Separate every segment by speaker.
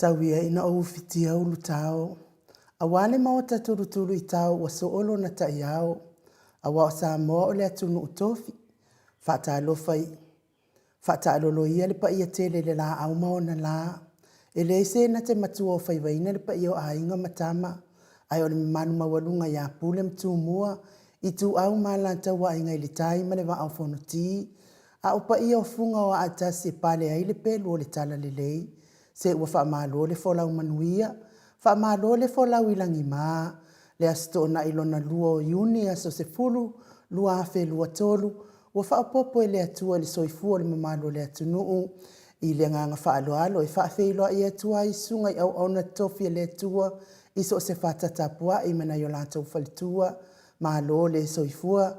Speaker 1: Tau ia ina ou ufitia ulutao, Aua le maota tulutulu i tao ua soo lona taiao, Aua o Samoa o le atunuu tofi, Faatalofa i Faataalolo ia le paia tele i le laau ma ona la. E leai se na te matua o faivaina le paia o aiga ma tama, ae o le mamalu maualuga ia Pule ma Tumua, Ituau ma Alataua, Aiga i le Tai ma le Vaa o Fonoti. A o paia o fuga o aa e tasi e pale ai le pelu o le talalelei. Se ua faamalo le folau manuia, faamalo le folau i lagima. Le Aso Toonai lona lua o Iuni aso 10, 2023, ua faaopoopo e le Atua i le soifua o le mamalu o le atunuu. I le agaga faaaloalo e faafeiloai atu ai i susuga i auauna totofi a le Atua i so o se fata tapuai ma nai o latou faletua, malo le soifua.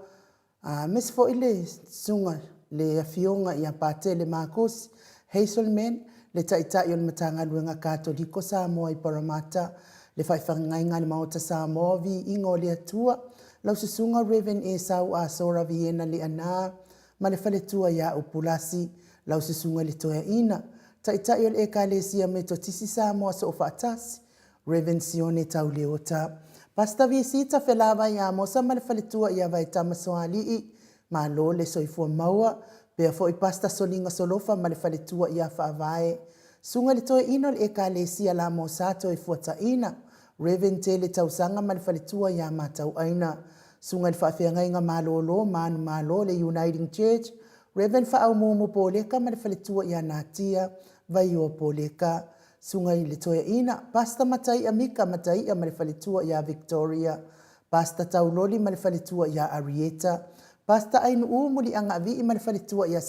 Speaker 1: Aemaise foi le susuga le Afioga ia Patele Makosi Hazelman, le Taitai o le Matagaluega Katoliko Samoa i Paramata, le Faafeagaiga a le Maota Samoa, Viiga o le Atua, lau Susuga Rev Esau Asora Viena Leaana ma le faletua ia Upulasi, lau Susuga i le Toeaina, Taitai o le Ekalesia Metotisi Samoa Soofaatasi, Rev Sione Tauleota, Pastor Visita Felavai Amosa ma le faletua ia Vaetama Soalii, malo le soifua maua, pea foi Pastor Soliga Solofa ma le faletua ia Faavae, Susuga i le Toeaina o le Ekalesia La Mosa Toefuataina, Rev Tele Tausaga ma le faletua ia Matauaina, Susuga i le Faafeagaiga Malolo Manumalo le Uniting Church, Rev Faaumuumu Poleka ma le faletua ia Natia Vaioa Poleka, Susuga i le Toeaina, Pastor Mataia Mika Mataia ma le faletua ia Victoria, Pastor Tauloli ma le faletua ia Arieta, Pastor Ainuu Muliagaavii ma le faletua ia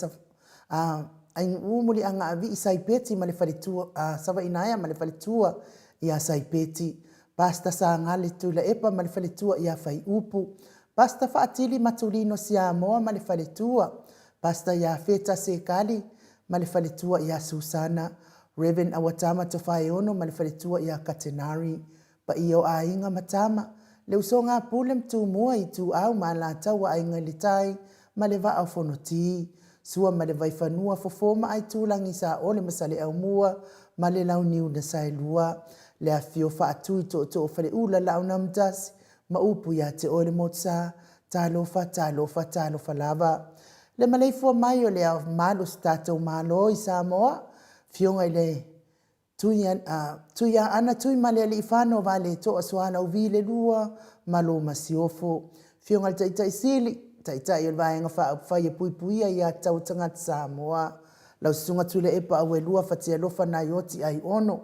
Speaker 1: Ainuu Muliagaavii Saipeti ma le faletua Savainaea ma le faletua ia Saipeti, Pastor Sagale Tuilaepa ma le faletua ia Faiupu, Pastor Faatili Matulino Siamoa ma le faletua, Pastor Iafeta Sekali ma le faletua ia Susana, Rev Awatama Tofaeono ma le faletua ia Katenari, paia o aiga ma tama, le usoga a Pule ma Tumua, Ituau ma Alataua, Aiga i le Tai ma le Vaa o Fonoti, Sua ma le Vaifanua, Fofo ma Aitulagi, Saole ma Saleaaumua ma le Launiu na Saelua, le afifio Faatui, Tootoo o Faleula, Laaunaamotasi ma upu ia te oe le Motusa, talofa, talofa, talofa lava. Le maleifua mai o le Ao Mamalu o si tatou Malo i Samoa, Afioga i le Tuiaana Tuimalealiifano Vaaletoa Sualauvi le Lua ma lo Masiofo, Afioga i le Taitai Sili, Taitai o le Vaega Faaupufai e Puipuia Aia Tatau a Tagata Samoa, lau Susuga Tuilaepa Auelua Fatialofa Naioti Aiono,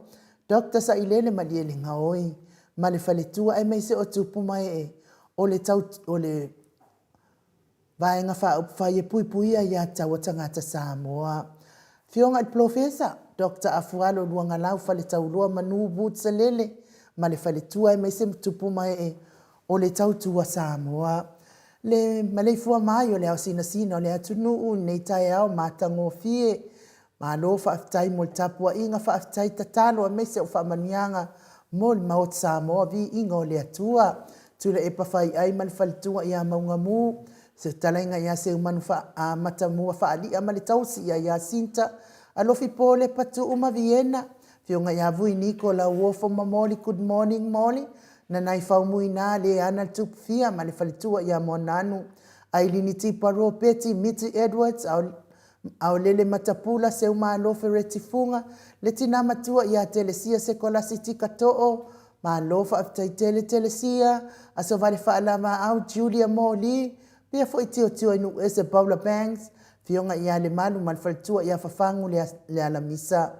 Speaker 1: Doctor Sailele Malielegaoi ma le faletua aemaise o tupu ma ee o le tau o le Vaega Faaupufai e Puipuia Aia Tatau a Tagata Samoa. Afioga i le Polofesa, Doctor Afualo Luagalau Faletauloa Manu Woods Salele ma le faletua aemaise tupu ma ee o le tautua Samoa. Le maleifua mai o le ao sinasina o le atunuu i lenei taeao matagofie. Malo faafetai mo le tapuaiga, faafetai tatalo aemaise o faamanuiaga mo le Maota Samoa, viiga o le Atua. Tuilaepa Faiai ma le faletua ia Maugamu, se fetalaiga ia Seumanu Matamua Faalia ma le tausi ia Iasinta, Alofi Polepa Tuu ma Viena, Afioga ia Vui Niko Lauofo ma Moli Good morning Moli, Nanai Faumuina Leana Tupufia ma le faletua ia Moananu, Ailini Tipa Ropeti Miti Edwards, Aolele Matapula, Seumalo Fereti Fuga, le tina matua ia Telesia Sekolasi Tika Too, malo faafetai tele Telesia, Aso Vale Faalavaau Julia Moli, pea foi Tiotio i Nuuese Paula Banks, Afioga ia Lemalu ma le faletua ia Fafagu le Alamisa.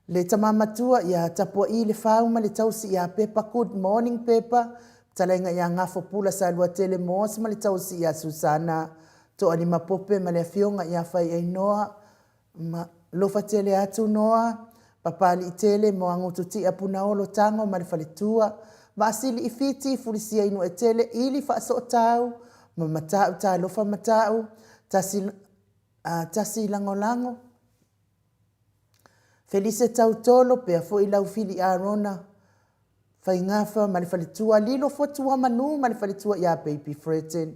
Speaker 1: Le tama matua ia Tapuaii Lefau ma le tausi ia Pepa Good morning Pepa, fetalaiga ia Gafo Pula Saluatele Moss ma le tausi ia Susana Toalima Pope ma le afioga ia Faiainoa ma Lofatele atu Noa Papaliitele Moagututia Punaolo Tago ma le faletua Vaasili i Fiti Fulisia i Nuetele Ili Faasootau ma Matau Talofa Matau Tasi, Tasi Lagolago Felise Tautolo, pea foi lau Fili Arona, Faigafa ma le faletua, Lilo Fotua Manu ma le faletua ia Baby Fretten,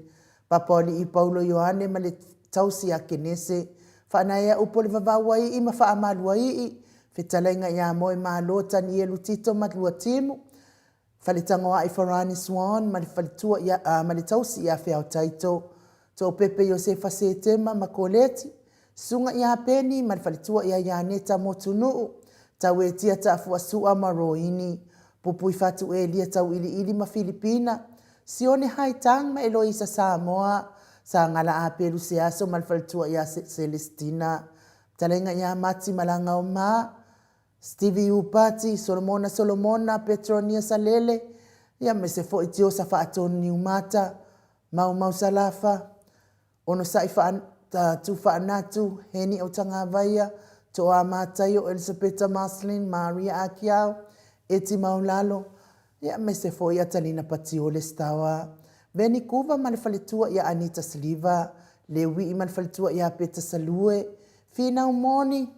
Speaker 1: Papaolii Paulo Ioane ma le tausi ia Kenese, Faanaea Upu o le Vavau Aii ma Faamaluaii, Fetalaiga ia Moe Malo Tanielu Tito ma Luatimu, Faletagoai Farani Swan ma le faletua ia, ma le tausi ia Feao Taito, Toapepe Iosefa Setema ma Koleti, Susuga ia Peni ma le faletua ia Ianeta Motunuu, Tauetia Taafuasua ma Roini, Pupuifatu Elia Tauiliili ma Filipina, Sione Haitang ma Eloisa Samoa, Sagala Apelu Seaso ma le faletua ia Selestina, Fetalaiga ia Mati Malagaoma, Stevie Upati, Solomona Solomona, Petronia Salele, ia aemaise foi Tiosa Faatonu Niumata, Maumau Salafa, Onosai Faa, Tufaanatu, Heni Autagavaia, Toa Mataio, Elisapeta Marceline, Maria Akiao, Eti Maulalo, ia aemaise foi Atalina Patiole Stawa, Veni Kuva ma le faletua ia Anita Siliva, Leuii ma le faletua ia Peta Salue, Finau Moni,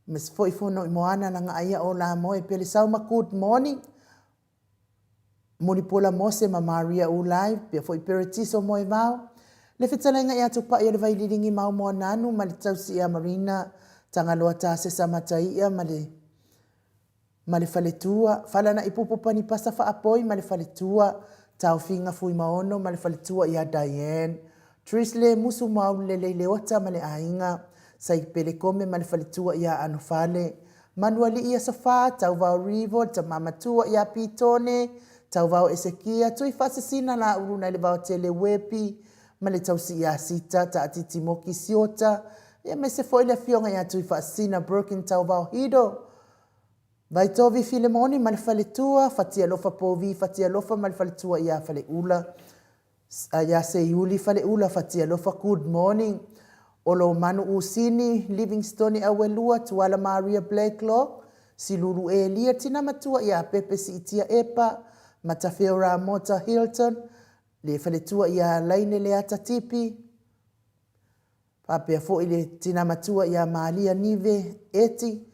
Speaker 1: Aemaise foi Fono i Moana Lagaaia o Lamoe Pelesau ma Good Morning, Mulipola Mose ma Maria Ulai, pea foi Peretiso Moevao, le fetalaiga ia Tupai o le Vaililigi Mau Moananu ma le tausi ia Marina Tagaloa Tasesa Mataia ma le ma le faletua, Falana'ipupu Panipasa Faapoi ma le faletua, Taofiga Fuimaono ma le faletua ia Diane, Trish Lemusu Maulelei Leota ma le aiga, Saipele Kome ma le faletua ia Anofale, Manualii Aso Fa, Tauvao Rivo, le tama matua ia Pitone, Tauvao Esekia, Tuifaasisina Laulu nai le Vaotele Wepi ma le tausi ia Sita, Taatiti Moki Siota, ia aemaise foi le afioga ia Tuifaasisina Broken Tauvao Hido, Vaitovi Filemoni ma le faletua, Fatialofa Povi Fatialofa ma le faletua ia Faleula, ia Seiuli Faleula Fatialofa Good morning Olomanu Usini Livingstone Auelua Tuala Maria Blacklock Silulu Elia Tina Matua ia Pepe Siitia Epa Matawheo Ramota Hilton Le faletua ia Laine Leata Tipi Faapea foi le tina matua ia Malia Nive Eti,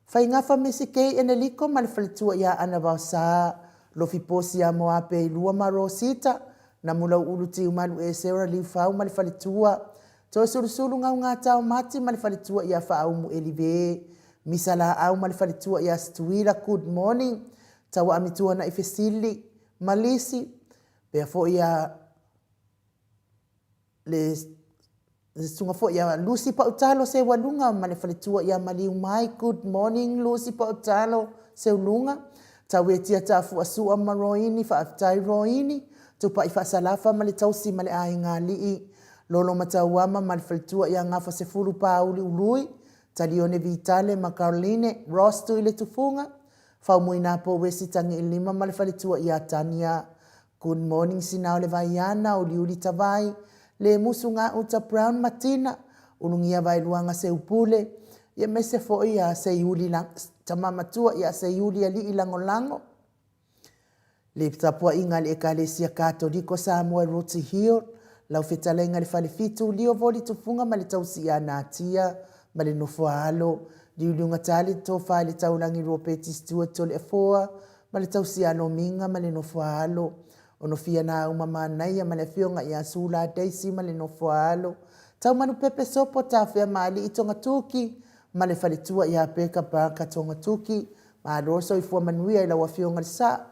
Speaker 1: Faigafa Mesi Kei Eneliko ma le faletua ia Ana Vaosa, Lofi Posi ia Moape Ilua ma Rosita, Namulau Ulu Tiumalu Esera Liufau ma le faletua, Toesulusulu Gaugata Mati ma le faletua ia Faaumu Elive, Misa Laau ma le faletua ia Situila Good Morning, Tauaamituana'i Fesili, Malisi, pea foi ia Le susuga foi ia Lucy Pautalo Seualuga ma le faletua ia Maliu Mai. Good morning Lucy Pautalo Seuluga. Tauetia Tafuasua ma Roini, faafetai Roini. Tupai Faasalafa ma le tausi ma le aiga alii. Lolo Matauama ma le faletua ia Gafasefulu Pauli Ului. Talione Vitale ma Caroline Ross Tuiletufuga. Faumuinapo Wesi Tagiilima ma le faletua ia Tania. Good morning Sina o le Vaiana, Uliuli Tavai, Le Musu Gauta Brown Matina, Ulugia Vaeluaga Seupule, ia aemaise foi ia Seiuli Tama Matua ia Seiuli Alii Lagolago, le tapuaiga a le Ekalesia Katoliko Samoa i Rooty Hill, lau fetalaiga i le Falefitu, Lio Voli Tufuga ma le tausi ia Natia ma le Nofoaalo, Liuliuga Tali Tofa i le Taulagi Ropeti Stewart Toleafoa, ma le tausialomiga ma le nofoaalo, Onofia Nauma Manaia ma le afioga ia Sula Daisy ma le nofoaalo, Taumanupepe Sopo Tafea Maalii Togatuki ma le faletua ia Peka Barker Togatuki. Malo soifua manuia i lau afioga le Sa.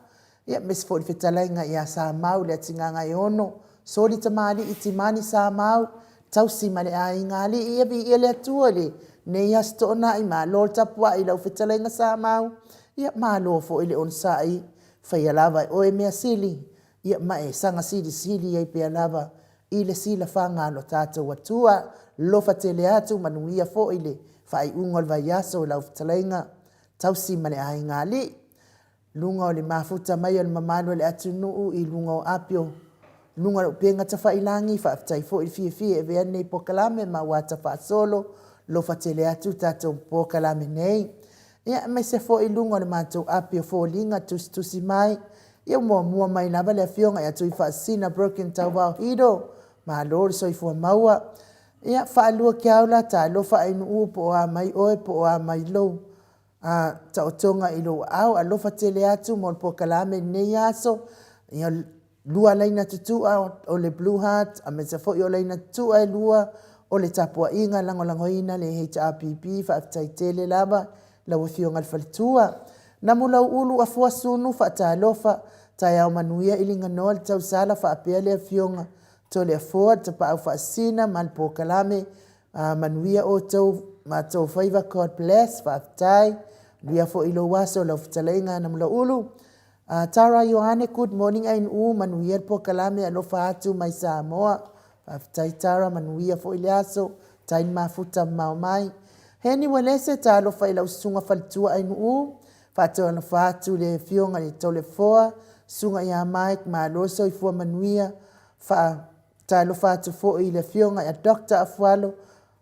Speaker 1: Ia aemaise foi le fetalaiga ia Samau le Atigagaeono, Soli Tamalii Timani Samau, Tausi ma le aiga alii ia viia le Atua i lenei aso toonai, malo le tapuai i lau fetalaiga Samau, ia malo foi le onosai, faia lava e oe mea sili, ia ma e saga silisili ai pea lava i le silafaga a lo tatou Atua, lofa tele atu, manuia foi le faaiuga o le vaiaso i lau fetalaiga Tausi ma le aiga alii. Luga o le mafuta mai o le mamalu o le atunuu i luga o api o luga o le upega tafailagi, faafetai foi le fiafia e avea lenei polokalame ma ua ata faasolo, lofa tele atu tatou polokalame nei. Ia, aemaise foi i luga o le matou api o foliga tusitusi mai, ia ua muamua mai lava le afioga ia Tuifaasisina Broken Tauvao Hido, malo le soifua maua. Ia, faalua keaula, talofa Ainuu po o a mai oe po o a mai lou A taotoga i lou aao, alofa tele atu mo le polokalame i lenei aso. Ia, lua laina tutua o le Blue Heart, aemaise foi o laina tutua e lua o le tapuaiga lagolagoina le HRPP faafetai tele lava lau afioga i le faletua. Namulauulu Afua Sunu faatalofa taeao manuia i Liganoa le tausala faapea le afioga Toleafoa le Tapaau Faasisina ma le polokalame manuia outou ma tou faiva God bless faafetai manuia foi lou aso lau fetalaiga Namulauulu. Tara Ioane good morning Ainuu manuia le polokalame alofa atu mai Samoa faafetai Tara manuia foi le aso tai le mafuta mamao mai. Heni Uelese talofa i lau susuga faletua Ainuu faatalofa atu le afioga i le Toleafoa susuga ia Mike malo le soifua manuia faatalofa atu foi i le afioga ia Dr Afualo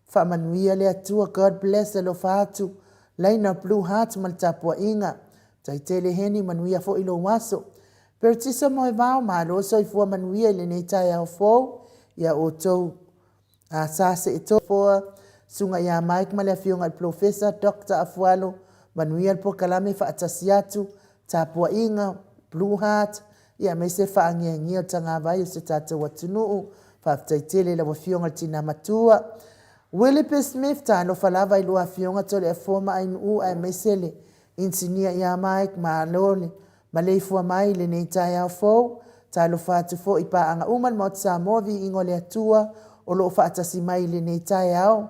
Speaker 1: Faamanuia le Atua God bless alofa atu Laina Blue Heart ma le tapuaiga Tai tele Heni manuia foi lou aso Peretiso Moevao malo soifua manuia i lenei taeao fou ia outou a sa seetoa Susuga ia Mike ma le afioga i le Polofesa Doctor Afualo manuia le polokalame faatasi atu tapuaiga Blue Heart ia aemaise faangiangia o le tagavai o si o tatou atunuu. Faafetai tele i lau Afioga i le Tina Matua. Willie P. Smith, talofa lava i lua Afioga Toleafoa ma Ainuu aemaise le Inisinia ia Mike, malo le maleifua mai i lenei taeao fou. Talofa atu foi i paaga uma i le Maota Samoa, viiga o le Atua o lo o faatasi mai i lenei taeao.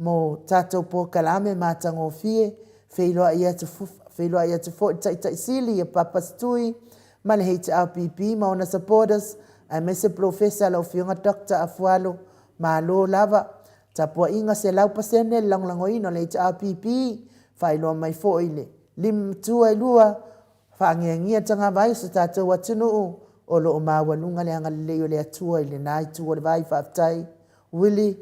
Speaker 1: mo tatou polokalame matagofie, feiloai atu, feiloai atu foi le Taitai Sili ia Papa Stui ma le HRPP ma ona supporters aemaise Polofesa lau Afioga Doctor Afualo, malo lava. Tapuaiga 100% le lagolagoina o le HRPP, faailoa mai foi le lima matua e lua, faangiangia tagavai o so tatou atunuu o lo o maualuga le agalelei o le Atua i lena itu o le vai. Faafetai Willie.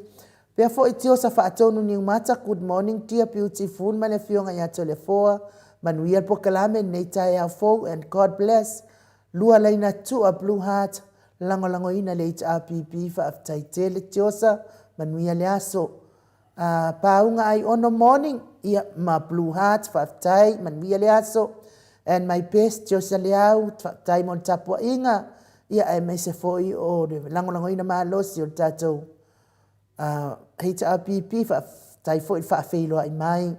Speaker 1: Pea foi Tiosa Faatonu Niumata, good morning dear beautiful ma le afioga ia Toleafoa, manuia le polokalame lenei taeao fou and God bless. Lua laina tua blue heart, lagolagoina le HRPP, faafetai tele Tiosa, manuia le aso. Pauga Aiono morning, ia ma blue heart, faafetai, manuia le aso. And my best Tiosa Leau, faafetai mo le tapuaiga, ia aemaise foi o le lagolagoina malosi o le tatou HRPP, faafetai foi le faafeiloai mai.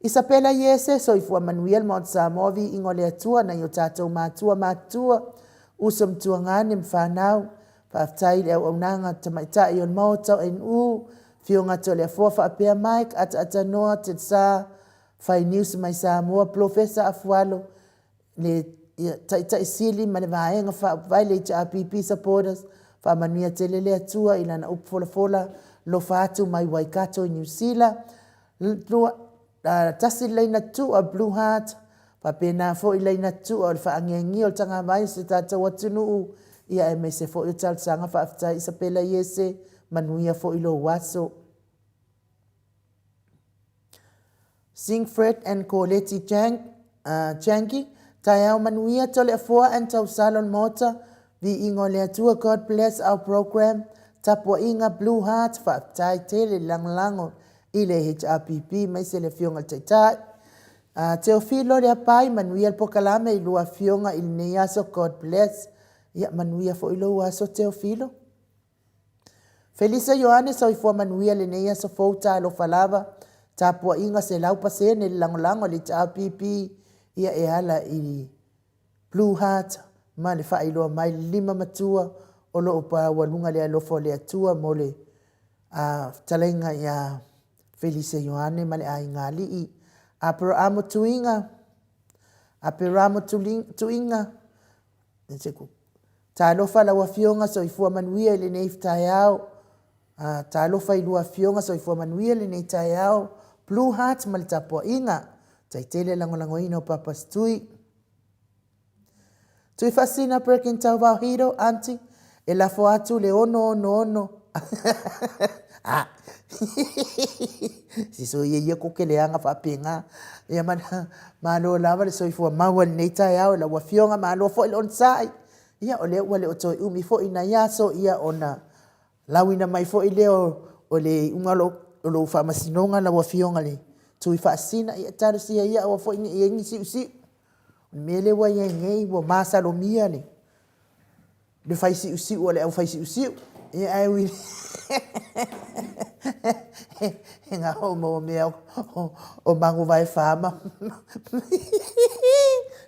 Speaker 1: Isapela Iese, soifua manuia le Maota Samoa, viiga o le Atua, nai o tatou matua matutua, uso ma tuagane ma fanau, faafetai i le auaunaga tamaitai o le Maota o NU, Afioga Toleafoa faapea Mike Ataatanoa Tetsa, Fai News mai Samoa, Polofesa Afualo, le Taitai Sili ma le Vaega Faaupufai, le HRPP Supporters, faamanuia tele le Atua i lana upu folafola, lofa atu mai Waikato i Niu Sila, tasi le laina tua Blue Heart, faapena foi laina tua o le faangiangia o le tagavai o si o tatou atunuu, ia aemaise foi o talosaga faafetai Isapela Iese, manuia foi lou aso. Singfred and Koleti Janki, Taeao manuia Toleafoa and Tausala o le Maota, Viiga o le Atua God bless our program, Tapuaiga Blue Heart, Faafetai tele le lagolago i le HRPP maise le Afioga i le Taitai. Teofilo Leapai, manuia le pokalame i lua afioga i lenei aso God bless. Ia manuia foi lou aso Teofilo. Felisa Ioane Soifua manuia lenei aso fou talofa lava tapuaiga 100% le lagolago a le HRPP ia e ala i Blue Heart ma le faailoa mai le lima matua o lo o maualuga le alofa o le Atua mo le fetalaiga ia Felisa Ioane ma le aiga alii Aperamo Tuiga Aperamo Tuiga Talofa lau Afioga soifua manuia i lenei taeao. Talofa i lua Afioga soifua manuia i lenei taeao. Blue Heart ma le tapuaiga. Tai tele lagolagoina o Papa Stui. Tui Faasina Perkin Tauvao Hiro, Aunty, e lafo atu le 666. Ah. Si so ia ia ko ke leaga faapena. Ia mana malo lava le soifua maua i lenei taeao i lau afioga, malo foi le onosai. Ia o lea ua le o toe umi foi nai aso ia ona lauina mai foi lea o le iuga o lou faamasinoga lau afioga i le Tui Faasisina. Ia talosia ia aua foi ne i i ai ni siusiu. O le mea lea ua i ai nei ua masalomia le le fai siusiu a le au fai siusiu. Ia ae ui. E ngā o maua mea o mangu vae whā ma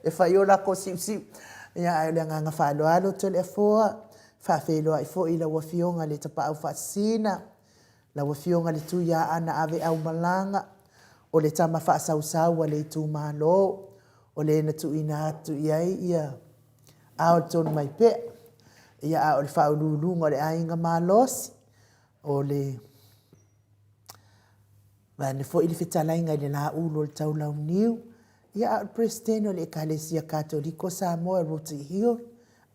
Speaker 1: e whai o lako siusiu. Ia, ae o le agaga faaaloalo Toleafoa, faafeiloai foi i lau Afioga le Tapaau Faasisina, lau Afioga le Tuiaana Aveaumalaga, o le tama faasausau a le itumalo, o le na tuuina atu i ai ia ao le tonu mai pea, ia a o le faauluuluga o le aiga malosi, o le vaeane foi le fetalaiga i le Laulu o le Taulauniu, ia a o le Peresetene o le Ekalesia Katoliko o Samoa i Rotary Hill,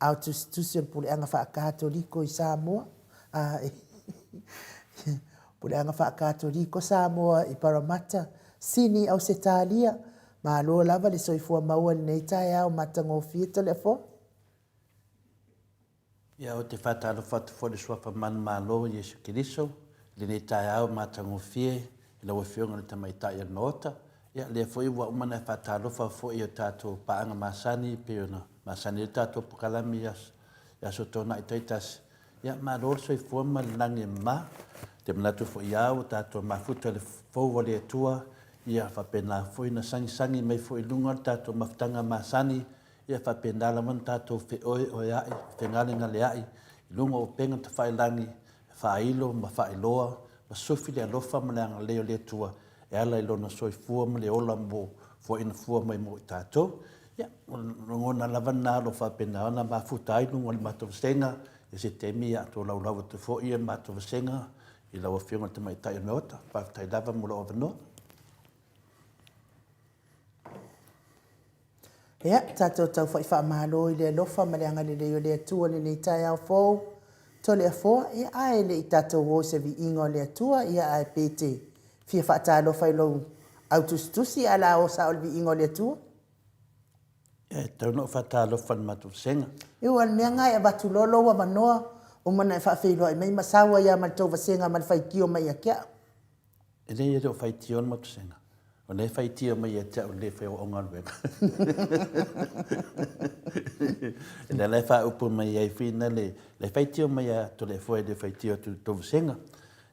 Speaker 1: a o tusitusi o le Puleaga Faa-Katoliko i Samoa, a Puleaga Faa-Katoliko Samoa i Parramatta, Sini, Ausetalia. Malo lava le soifua maua i lenei taeao matagofie Toleafoa.
Speaker 2: Ia, ou te faatalofa atu foi i le Suafa manumalo o Iesu Keriso i lenei taeao matagofie i lau Afioga i le Tamaitai o le Maota. Ia, lea foi ua uma ona e faatalofa foi i a tatou paaga masani e pei ona masani ai le tatou pokalame i aso, i aso Toonai taitasi. Ia, malo le soifua ma le lagi e mama. Ou te manatu foi lava ua tatou mafuta i le fou a le Atua, ia faapena foi ona sagisagi mai foi i luga le tatou mafutaga masani Ia faapena lava ona tatou feoeoea'i, fegalegalea'i i luga o upega tafailagi e faailo ma faailoa ma sufi le alofa ma le agalelei o le Atua e ala i Lona soifua ma le ola mo fuaina fua mai mo i tatou. Ia, o le lagona lava lena o lo o faapena ona mafuta ai luga o le matou vasega i se taimi a tolaulau atu foi le matou vasega i lau Afioga i le Tamaitai o le Maota. Faafetai lava mo lou avanoa.
Speaker 1: Ia, tatou taufa'i faamalo i le alofa ma le agalelei o le Atua i lenei taeao fou, Toleafoa, ia ae le i tatou o i se viiga o le Atua, ia ae pe te fia faatalofa i lou au tusitusi ae la o sao i le viiga o le Atua.
Speaker 2: Ia, e tatau ona ou faatalofa i le matou vasega.
Speaker 1: Ua o le mea lena e avatu loa lou avanoa, uma ona e faafeiloai mai ma sau ai lava ma le tou vasega ma le faitio mai ia te au.
Speaker 2: E leai e le o faitio le matusega. O lea e faitio mai ia te au i le le fai o au galuega. E lea la e faaupu mai ai Whina le, le faitio mai a Toleafoa e le faitio atu i le tou vasega.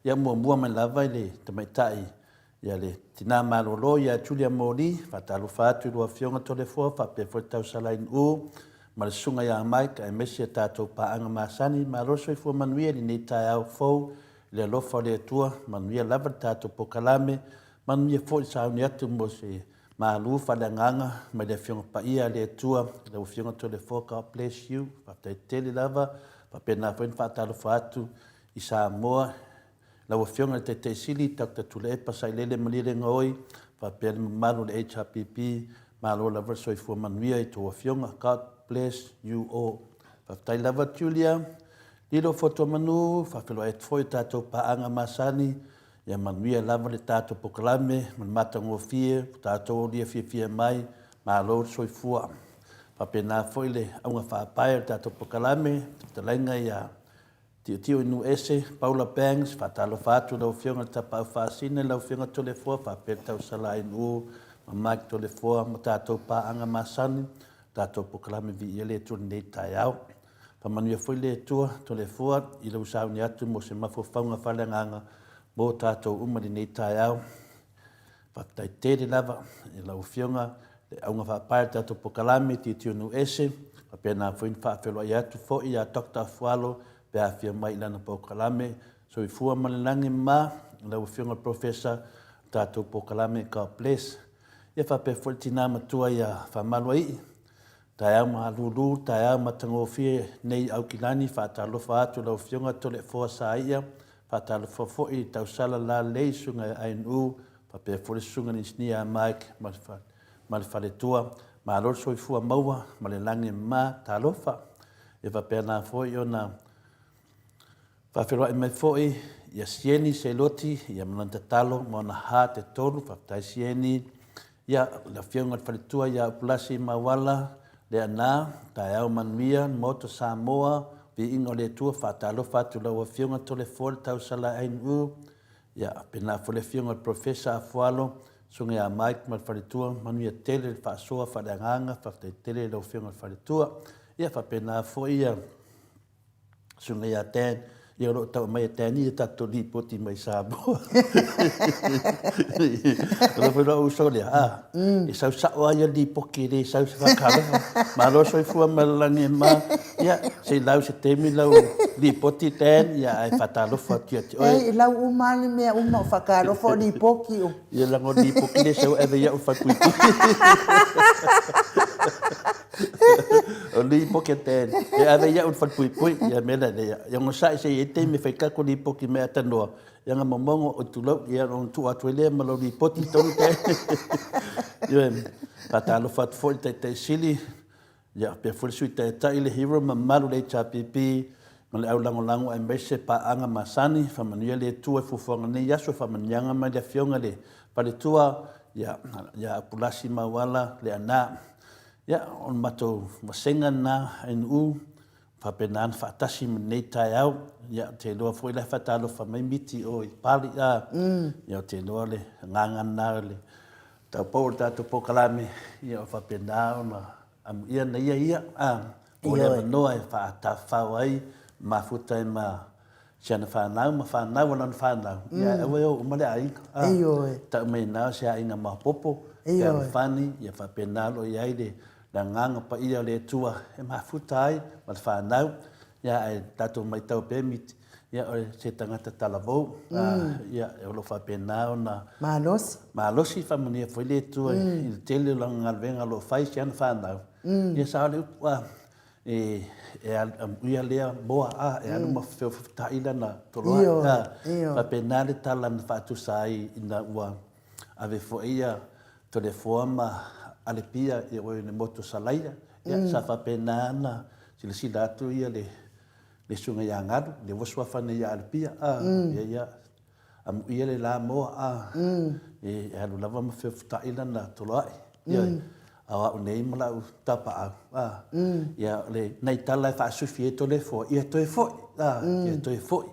Speaker 2: Ia muamua mai lava i le tamaitai ia le tina malolo ia Julia Moli, faatalofa atu i lua afioga Toleafoa faapea foi le tausala Inu ma le susuga ia Mike aemaise a tatou paaga masani. Malo le soifua manuia i lenei taeao fou I le alofa o le Atua, manuia lava le tatou pokalame, manuia foi le sauni atu mo se malu faaleagaga mai le Afioga Paia a le Atua, i lau Afioga Toleafoa, God bless you, faafetai tele lava, faapena foi ona faatalofa atu i Samoa, lau Afioga i le Taitai Sili, Doctor Tuilaepa Sailele Malielegaoi, faapea le mamalu o le HRPP, malo lava le soifua manuia i tou Afioga, God bless you all. Faafetai lava Julia. Lilo Fotuamanu, faafeiloai atu foi i tatou paaga masani, ia manuia lava le tatou pokalame ma le matagofie ua tatou aulia fiafia mai, malo le soifua. Faapena foi le auga faapae o le tatou pokalame, fetalaiga ia Tiotio Inuese, Paula Bangs, faatalofa atu i lau Afioga i le Tapaau Faasina, lau Afioga Toleafoa, faapea le Tausala Inu ma Mike Toleafoa ma tatou paaga masani, tatou pokalame viia le Atua i lenei taeao. Faamanuia foi le Atua, Toleafoa, i lou sauni atu mo se mafaufauga faaleagaga mo tatou uma i lenei taeao. Faafetai tele lava i lau Afioga le auga faapae o le tatou pokalame Tilotilo Nuu Ese, faapena foi ona faafeiloai atu foi ia Doctor Afualo pe a afio mai i lana pokalame. Soifua ma le lagi ma lau Afioga i le Professor o tatou pokalame. God bless. Ia faapea foi le tina matua ia Faamaluaii, Taeao malulu, taeao matagofie nei Aukilani, faatalofa atu lau Afioga Toleafoa Saia, faatalofa foi i Tausala Lalei, Susuga ia Ainu, faapea foi le Susuga i le Inisinia ia Mike ma le faletua. Malo le soifua maua ma le lagi e mama, talofa. Ia faapena foi ona Faafeiloai mai foi ia Sieni Seloti ia ma lana tatalo ma ona ha te tolu. Faafetai Sieni. Ia, le Afioga i le Faletua ia Upulasi Mauala Leaana, taeao manuia, Maota Samoa, Viiga o le Atua, faatalofa atu i lau Afioga Toleafoa le Tausala ANU, ia, pena foi le Afioga i le Professor Afualo, Susuga ia Mike ma le Faletua, manuia tele le faasoa faaleagaga, faafetai tele i lau Afioga i le Faletua. Ia, faapena foi ia Susuga ia Dan Ia o lo o tau aumai e Danny ia tatou lipoti mai Samoa. O le foi lou uso lea, a, e sau sao lava ia lipoti e le sau se faatalofa. Malo soifua ma le lagi e mama. Ia, se i lau se taimi lau lipoti Dan, ia ae faatalofa atu ia te oe.
Speaker 1: E lau uma lava ni mea uma, o faatalofa, o lipoti, o.
Speaker 2: Ia leaga o lipoti lea e sau ave i au falepuipui. O lipoti a Dan, e ave i au le falepuipui. Ia mea la lea, ia onosai se i ai taimi e fai tatou lipoti mai atanoa, ia na momono oi tulou, ia ona tuu atu ai lea ma lau lipoti tonu Dan. Ioe, faatalofa atu foi i le Taitai Sili, Ia faapea foi le Sui Taitai, le Hero ma mamalu le HRPP ma le au lagolago aemaise paaga masani. Faamanuia le Atua i fuafuaga o lenei aso, faamanuiaga mai le Afioga i le Faletua ia, ia Apulasi Mauala Leaana. Ia, o le matou vasega lena NU, faapena ona faatasi ma lenei taeao. Ia, ou te iloa foi la e faatalofa mai Miti o i Pali, a. Ia, ou te iloa le agaga lena o le Taupou o le tatou polokalame, ia o faapena ona amuia na ia ia, a, mo le avanoa e faatafafao ai, mafuta ai ma si ana fanau ma fanau a lana fanau, ia ae aua e o uma le aiga, a, tau mai na o se aiga maopoopo, fealofani, ia faapena o lo o i ai le agaga paia o le Atua e mafuta ai ma le fanau, ia ae tatou matau pea miti, Ia, o se tagata talavou, ia, o lo o faapena ona...
Speaker 1: Malosi.
Speaker 2: Malosi, faamanuia foi le Atua i le tele o lana galuega o lo o fai si ana fanau. Ia sao le upu, a, e amuia lea moa, a, e alu ma feofeotai lana toloai. A, faapena le tala na faatusa ai ina ua ave foi ia Toleafoa ma Alepia i o i le motu o Salaia. Ia, sa faapena ona silasila atu ia le le susuga ia Galu, lea ua suafa nei ia Alipia, a, ia, ia, amuia le la moa, a, e alu lava ma feofuta'i lana toloa'i, ia, a o a'u nei ma la'u tapaau, a, ia, o le, nai tala e faasufi ai Toleafoa, ia toe fo'i, a, ia toe fo'i.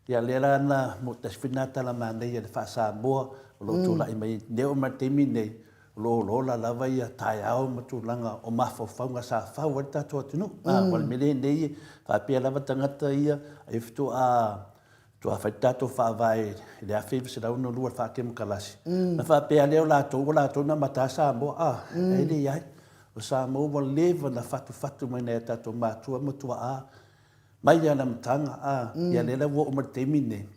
Speaker 2: Ia, lea la na, mo tasi foi lena tala manaia i le faa-Samoa o lo o tulai mai, lea oo mai i le taimi lenei, O lo o olaola lava ia taeao ma tulaga o mafaufauga sa fau ai le tatou atunuu. A, o le mea lenei e faapea lava tagata ia, ai faatoa faatoa fai le tatou faavae i le 1962 i le faakemokalasi. Na faapea lea o latou ua latou na amata Samoa, a, e leai. O Samoa ua leva na fatufatu mai nai a tatou matua ma tuaa Mai lava i le amataga, a, ia lea la ua oo mai i le taimi lenei,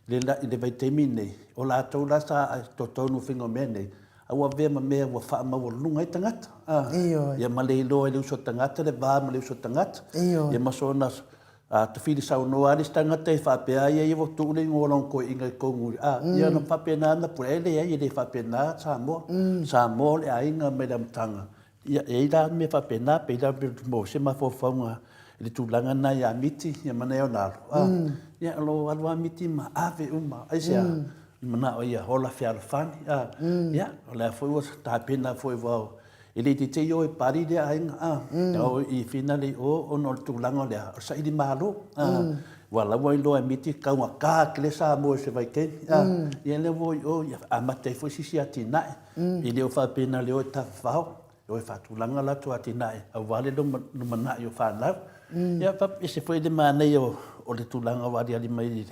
Speaker 2: i le, i le vaitaimi lenei, o latou la sa totonu o faiga o mea nei, a ua avea ma mea ua faamaualuluga ai tagata, a,
Speaker 1: Ioe.
Speaker 2: ia ma le iloa e le uso tagata le va ma le uso tagata,
Speaker 1: Ioe.
Speaker 2: ia ma sona a, tafili saunoa lava le isi tagata e faapea, ai ia ua tuu le igoa o lona toeaina i totonu, a, ia ona faapena ona pule, ae leai e le faapena Samoa. Samoa o le aiga mai le amataga, Ia, e i ai la mea faapena, pei la mo se mafaufauga i le tulaga lena ia Miti ia ma nai ona alo, a, ia o lo o alu lava Miti ma ave uma, aisea? I manao ia ola fealofani, a, ia, o lea foi ua tapena foi aua e le itiiti ai o e pali lea aiga, a, e o i finale i o ona o le tulaga o le a, o le saili malo, a, ua laua iloa e Miti taugata tele Samoa i se vaitaimi, a, ia lea ua o i o, ia amata ai foi se isi atinae. E le o faapena le o e tafafao, e o e faatulaga latou atinae aua le lumanai o fanau. Ia, ese foi le manaia o le tulaga ua aliali mai i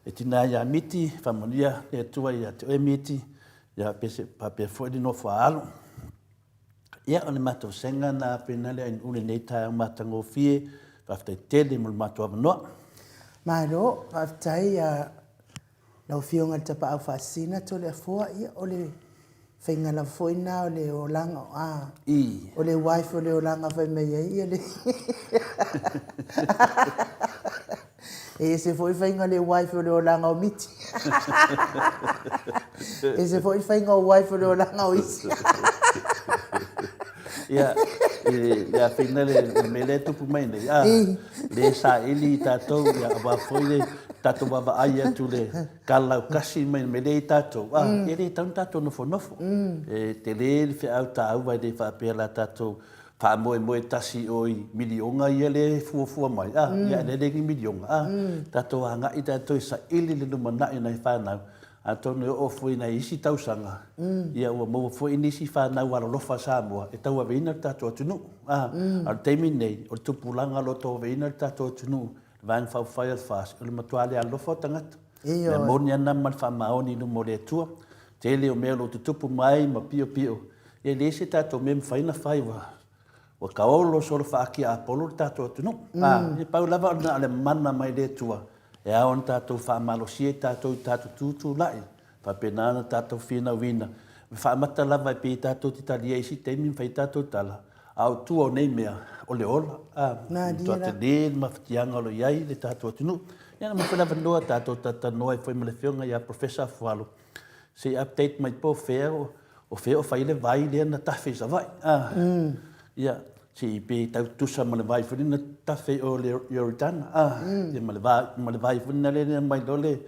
Speaker 2: le tina ia Miti, faamanuia le Atua ia te oe Miti, ia faapea foi le nofo a alo. Ia, o le matou sega na pena le ainu lenei taeao matagofie, faafetai tele mo le matou avanoa.
Speaker 1: Malo, faafetai ia Lau Afioga i le Tapaau Faasisina Toleafoa, ia o le faiga lava foi lena o le olaga, a, o le wife o le olaga fai mai ai ia le E ese foi faiga le wife o le olaga o Miti. Ese foi faiga o wife o le olaga o isi.
Speaker 2: Ia, ia fina le mea lea e tupu mai nei, a, le saili i tatou, ia, aua foi le tatou vaavaai atu le kalalaukasi mai le mea lea i tatou, a, e le tatau ona tatou nofonofo. E tele le feau taua e le faapea la tatou faamoemoe tasi o i miliona ia lea e fuafua mai, a, ia e le ni miliona, a, tatou agai tatou e saili le lumanai o nai fanau, Atonu e oo foi i nai isi tausaga, ia ua maua foi nisi fanau alolofa a Samoa e tauaveina le tatou atunuu. A o le taimi lenei, o le tupulaga o lo o tauaveina le tatou atunuu Le Vaega Faaupufai a le FAST, o le matua le alofa o tagata. Mea moni ana ma le faamaoni i luma o le Atua. Tele o mea o lo o tutupu mai ma piopio, e leai se tatou mea e mafai ona fai ua ua taolo solo faatiapolo le tatou atunuu. A, e pau lava o le mana mai le Atua e ao ona tatou faamalosia i tatou i tatou tutulai, faapena ona tatou finauina. E faamata lava e pei tatou te talia i isi taimi ma fai tatou tala, a o tua o nei mea, o le ola. A, matua tele le mafatiaga o lo o i ai le tatou atunuu. Ia na maua foi le avanoa tatou talatalanoa ai foi ma le Afioga ia Professor Afualo, se i update mai po o fea o fea o fai le vai lea na tafe i Savaii. A, ia, se i pe tau tutusa ma le vai foi lea na tafe i o le Ioritana. A, ia ma le va, ma le vai foi lea na aumai loa le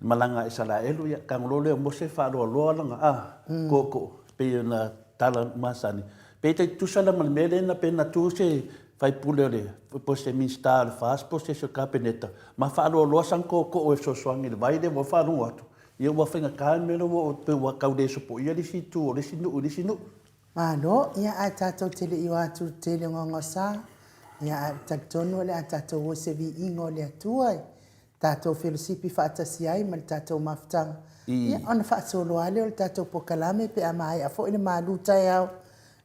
Speaker 2: malaga a Isaraelu, ia, tago loa lea o Mose faaloaloa lana, a, tootoo, pei ona tala masani. Pe tai tutusa la ma le mea lea na pe na tu se faipule o le, po o se Minisita o le FAST po o se isi o le Kapeneta ma faaloaloa sana tootoo e fesoasoani i le vai lea ua faalogo atu, ia ua faigata le mea lea ua oo pei ua tau le sopoia le isi itu o le isi nuu i le isi nuu.
Speaker 1: Malo, ia ae tatou te le i o atu i le tele o gaogaosa, ia ae ou te talitonu o le a tatou o i se viiga o le Atua i tatou felosipi faatasi ai ma le tatou mafutaga, ia ona faasolo lava lea o le tatou polokalame pe a maea foi le malu taeao,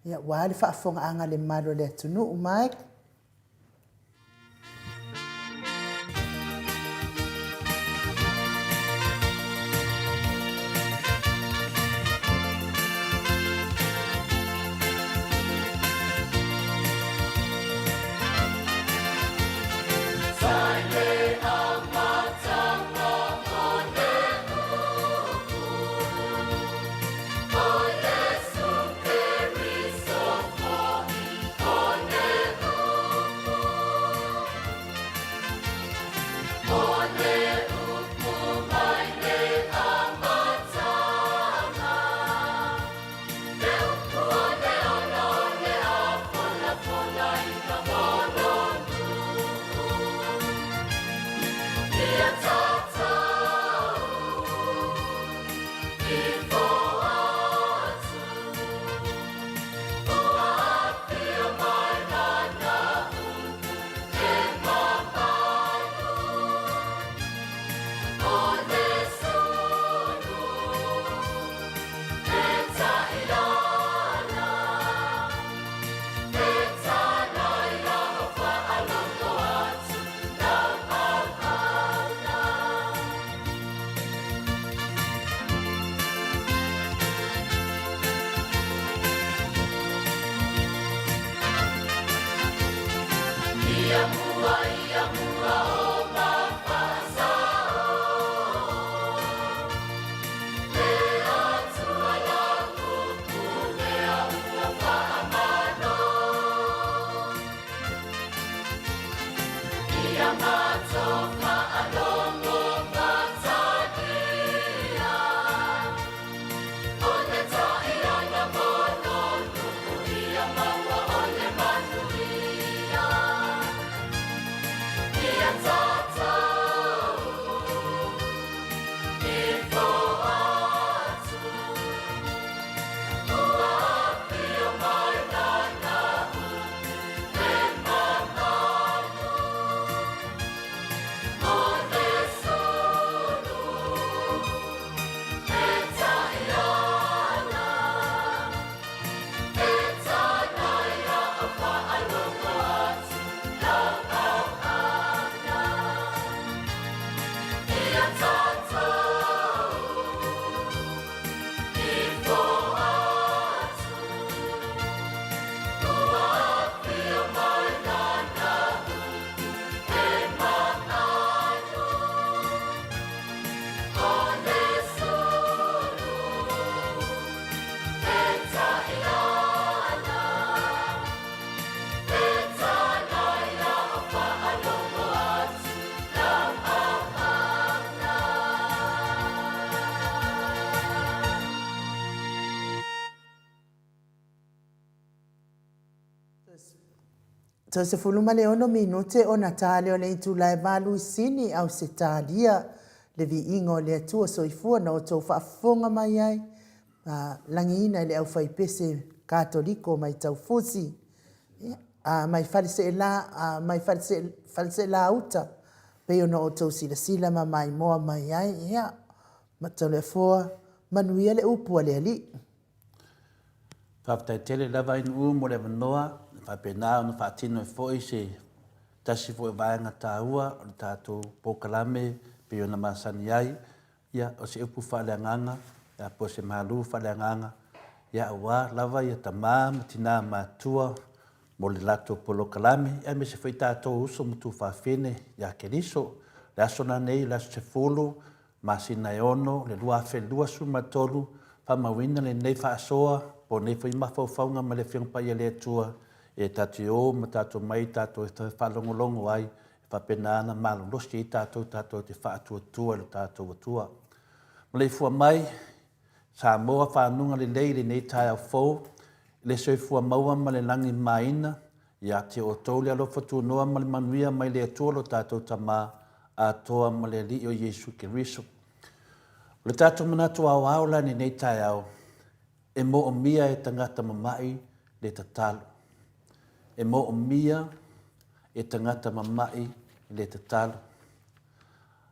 Speaker 1: ia aua le faafofogaaga a le mamalu o le atunuu. Mike. Toe 16 minute ona ta lea o le itula e valu i Sini, Ausetalia, le viiga o le Atua Soifua na outou faafofoga mai ai, a lagiina e le aufaipese Katoliko mai Taufusi, a mai Faleseela, a mai Faleseela Uta. Pei ona outou silasila ma maimoa mai ai, ia, Toleafoa, manuia le upu a le Alii.
Speaker 2: Faafetai tele lava Ainuu mo le avanoa e faapena ona faatino ai foi se tasi foi o vaega taua o le tatou polokalame pei ona masani ai. Ia, o se upu faaleagaga, ia, po o se malu faaleagaga, ia, aua lava ia tama ma tina matutua mo le latou polokalame, aemaise foi tatou uso ma tuafafine ia Keriso. O le aso lenei, o le aso 10, masina e 6, le 2023, faamauina lenei faasoa po o nei foi mafaufauga mai le Afioga Paia a le Atua e tatou te o ma tatou omai tatou te faalogologo ai, e faapena ona malolosi ai tatou tatou te faatuatua i lo tatou Atua. Maleifua mai Samoa fanuga lelei i lenei taeao fou, i le soifua maua ma le lagi mamaina, ia te outou le alofa tunoa ma le manuia mai le Atua lo tatou Tama atoa ma le Alii o Iesu Keriso. O le tatou manatu aoao la i lenei taeao, e moomia e tagata mama'i le tatalo. E moomia e tagata mama'i le tatalo.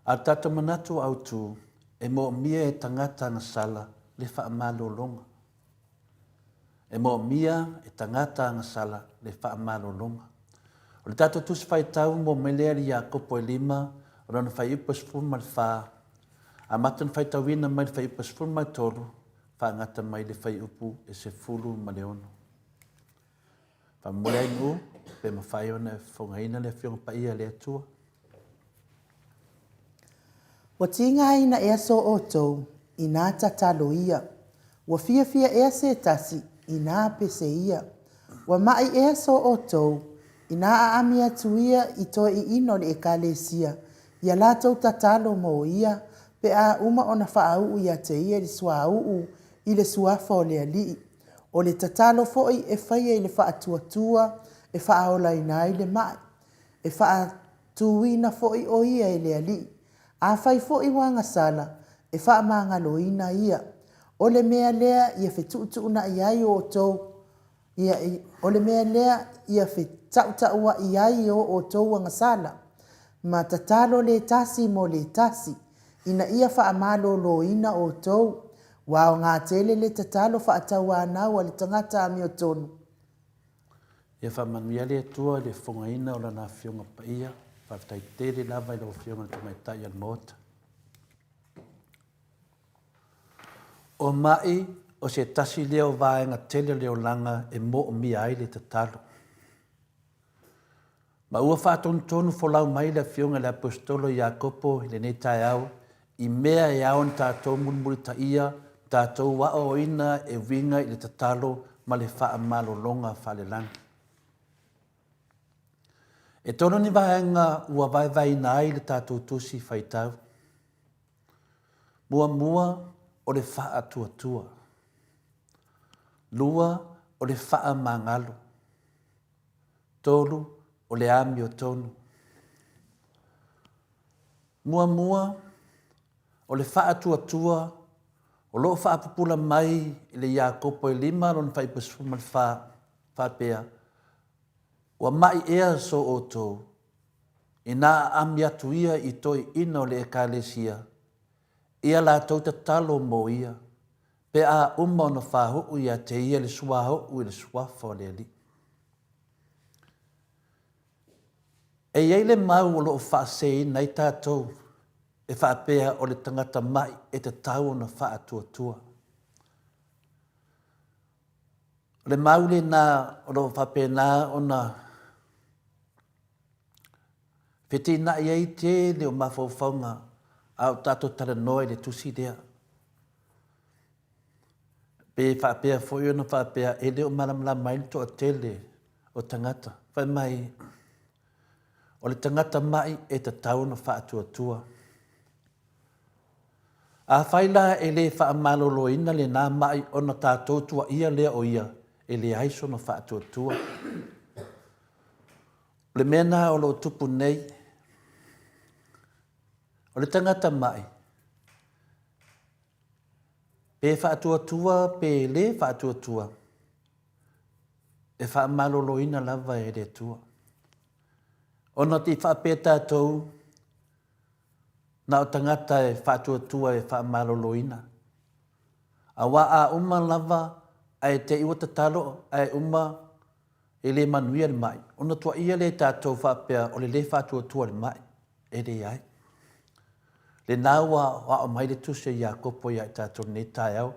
Speaker 2: A o le tatou manatu autu, e moomia e tagata agasala le faamalologa. E moomia e tagata agasala le faamalologa. O le tatou Tusi Faitau mo mai lea i le Iakopo e 5, o lona fuaiupu e 14, amata ona faitauina mai le fuaiupu e 13, faagata mai le fuaiupu e 16. Faamomoli ai nuu, pe mafai ona e fofogaina le Afioga Paia a le Atua.
Speaker 1: Ua tigaina ea so outou, inā tatalo ia? Ua fiafia ea se tasi, inā pese ia? Ua maʻi ea so outou, inā aami atu ia i toeʻiina o le Ekalesia, ia latou tatalo mo ia, pe a uma ona faauu ia te ia i le suauu i le suafa o le Alii? O le tatalo foi e faia i le faatuatua e faaolaina ai le maʻi, e faatuina foi o ia e le Alii. Afai foi ua agasala, e faamagaloina ia. O le mea lea ia fetuutuunai ai outou, ia, o le mea lea ia fetautauaʻi ai o outou agasala, ma tatalo le tasi mo le tasi, ina ia faamaloloina outou. Ua aoga tele le tatalo faatauanau a le tagata amiotonu.
Speaker 2: Ia faamanuia le Atua i le fofogaina o Lana Afioga Paia. Faafetai tele lava i lau Afioga i le Tamaitai o le Maota. O maʻi o se tasi lea o vaega tele o le olaga e moomia ai le tatalo. Ma ua faatonutonu folau mai le Afioga i le Aposetolo Iakopo i lenei taeao i mea e ao ona tatou mulimulitaia ma tatou aoaoina e uiga i le tatalo ma le faamalologa faalelagi. E tolu ni vaega ua vaevaeina ai le tatou tusi faitau. Muamua, o le faatuatua. Lua, o le faamagalo. 3, o le amiotonu. Muamua, o le faatuatua o lo o faapupula mai i le Iakopo e 5 lona fuaiupu e 14, faapea, Ua maʻi ea so outou, inā aami atu ia i toeaiina o le Ekalesia, ia latou tatalo mo ia, pe a uma ona faauu ia te ia le suauu i le suafa o le Alii. E i ai le mau o lo o faaseseina ai tatou e faapea o le tagata maʻi e tatau ona faatuatua. O le mau lena o lo o faapena ona feteenai ai tele o mafaufauga a o tatou talanoa i le tusi lea. Pe faapea foi ona faapea e le o malamalama ai le toatele o tagata. Fai mai, o le tagata maʻi e tatau ona faatuatua. Afai la e le faamaloloina lena maʻi ona tatou tuaia lea o ia, e leai sona faatuatua. O le mea lena o lo o tupu nei, o le tagata maʻi, Pe faatuatua pe le faatuatua, e faamaloloina lava e le Atua. Ona te i faapea tatou, Na o tagata e faatuatua e faamaloloina. Aua a uma lava ae te i ua tatalo ae uma e le manuia le mai, ona tuaia lea e tatou faapea o le le faatuatua le mai. E leai. Lena ua aoao mai le Tusi a Iakopo ia i tatou i lenei taeao.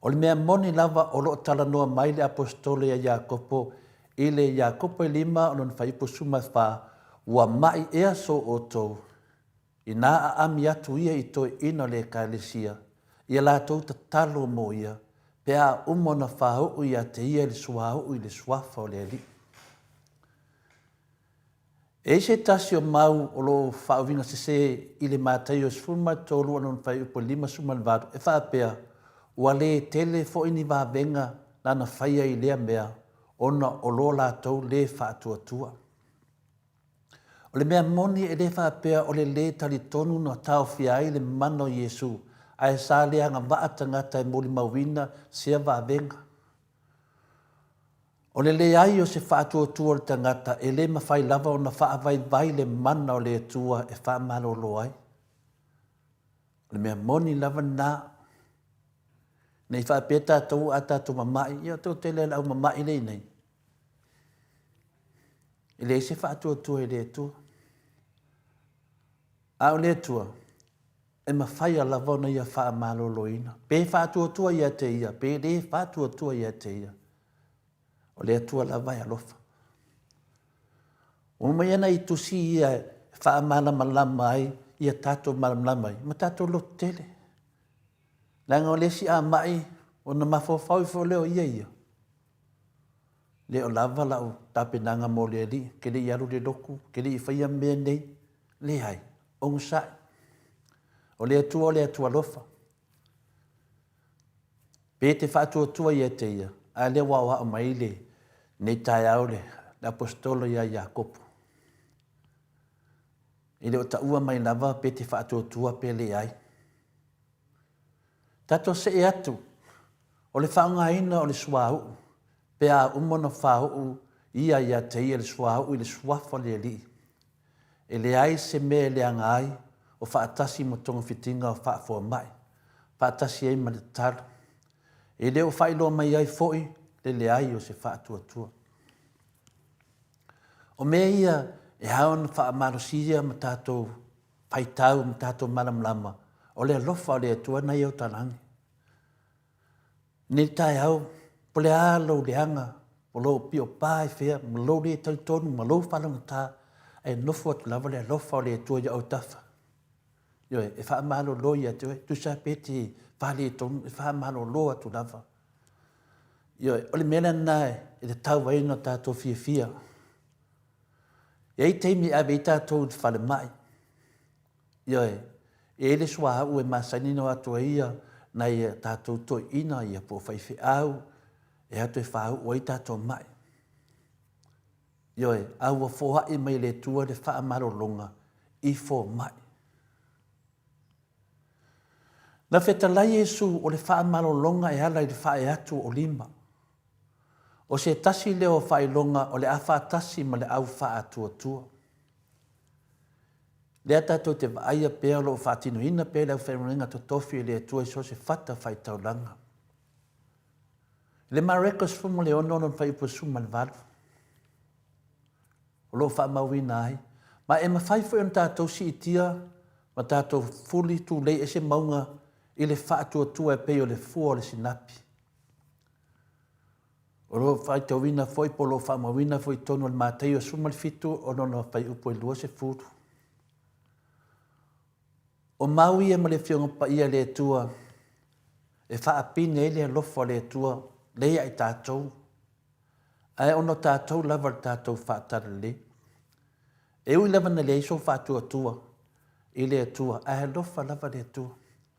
Speaker 2: O le mea moni lava o lo o talanoa mai le Aposetolo ia Iakopo i le Iakopo e lima o lona fuaiupu 14, Ua mai ea so outou, inā aami atu ia i toeaiina o le Ekalesia, ia latou tatalo mo ia, pe a uma ona faauu ia te ia i le suauu i le suafa o le Alii. E i ai se tasi o mau o lo o faauiga sese i le Mataio 13 o lona fuaiupu e 58 e faapea, Ua le tele foi ni vavega nana faia i lea mea ona o lo latou le faatuatua. O le mea moni e le faapea o le lē talitonu na taofia ai le mana o Iesu, ae sa le agavaa tagata e molimauina sea vavega. O le leai o se faatuatua o le tagata e le mafai lava ona faavaivai le mana o le Atua e faamalolo ai. O le mea moni lava lena. Ne i faapea tatou a tatou mama'i, ia o toatele lava o le au mama'i lea i inei, e leai se faatuatua i le Atua. A o le Atua, e mafaia lava ona Ia faamaloloina, pe faatuatua ia te Ia, pe le faatuatua ia te Ia. O le Atua lava e alofa. Ua mai ana i tusi ia e faamalamalama ai ia tatou malamalama ai ma tatou loto tele. Leaga o le isi a mai ona mafaufau ifo lea o ia ia. Le o lava lau tapenaga mo le Alii, ke le i alu le lotu, ke le i faia mea nei. Leai, onosai. O le Atua o le Atua alofa. Pe te faatuatua ia te ia, a lea ua aoao mai le nei taeao le aposetolo ia Iakopo. E le o taua mai lava pe te faatuatua pe leai. Tatou see atu, o le faaaogaina o le suauu, pe a uma ona faauu ia ia te ia le suauu i le suafa o le Alii. E leai se mea e leaga ai o faatasi ma togafitiga o faafoamai, faatasi ai ma le tatalo. E le o faailoa mai ai foi le leai o se faatuatua. O mea ia e ao ona faamalosia ma tatou faitau ma tatou malamalama, o le alofa o le Atua na ia o talagi. Nei taeao, po le a lou leaga, o lou pio pa i fea, ma lou le talitonu, ma lou faalogata, ae nofo atu lava le alofa o le Atua i autafa. Ioe, e faamalolo ia te oe, tusa pe te faaletonu, e faamalolo atu lava. Ioe, o le mea lena e tatau ai ona tatou fiafia. E i ai taimi e ave ai tatou i le falemai. Ioe, e i ai le suauu e masani ona o atu ai ia nai a tatou toeaiina ia po o faifeau e atu e faauu ai tatou mai. Ioe, a ua foai mai e le Atua le faamalologa i fomai. Na fetalai Iesu o le faamalologa e ala i le faaee atu o lima. O se tasi lea o faailoga o le a faatasi ma le au faatuatua. Lea tatou te vaaia pea o lo o faatinoina pea le aufaigaluega totofi e le Atua i so o se fata faitaulaga. I le Mareko 16 lona fuaiupu 18, o lo o faamauina ai, ma e mafai foi ona tatou siitia ma tatou fuli tulei ese mauga i le faatuatua e pei o le fua o le sinapi. O lo o faitauina foi po o lo o faamauina foi i totonu o le Mataio 17 o lona fuaiupu e 20. O mau ia ma le Afioga Paia a le Atua e faapine ai le alofa o le Atua lea ia i tatou, ae ona o tatou lava le tatou faatalalelei. E ui lava na leai sou faatuatua i le Atua, ae alofa lava le Atua,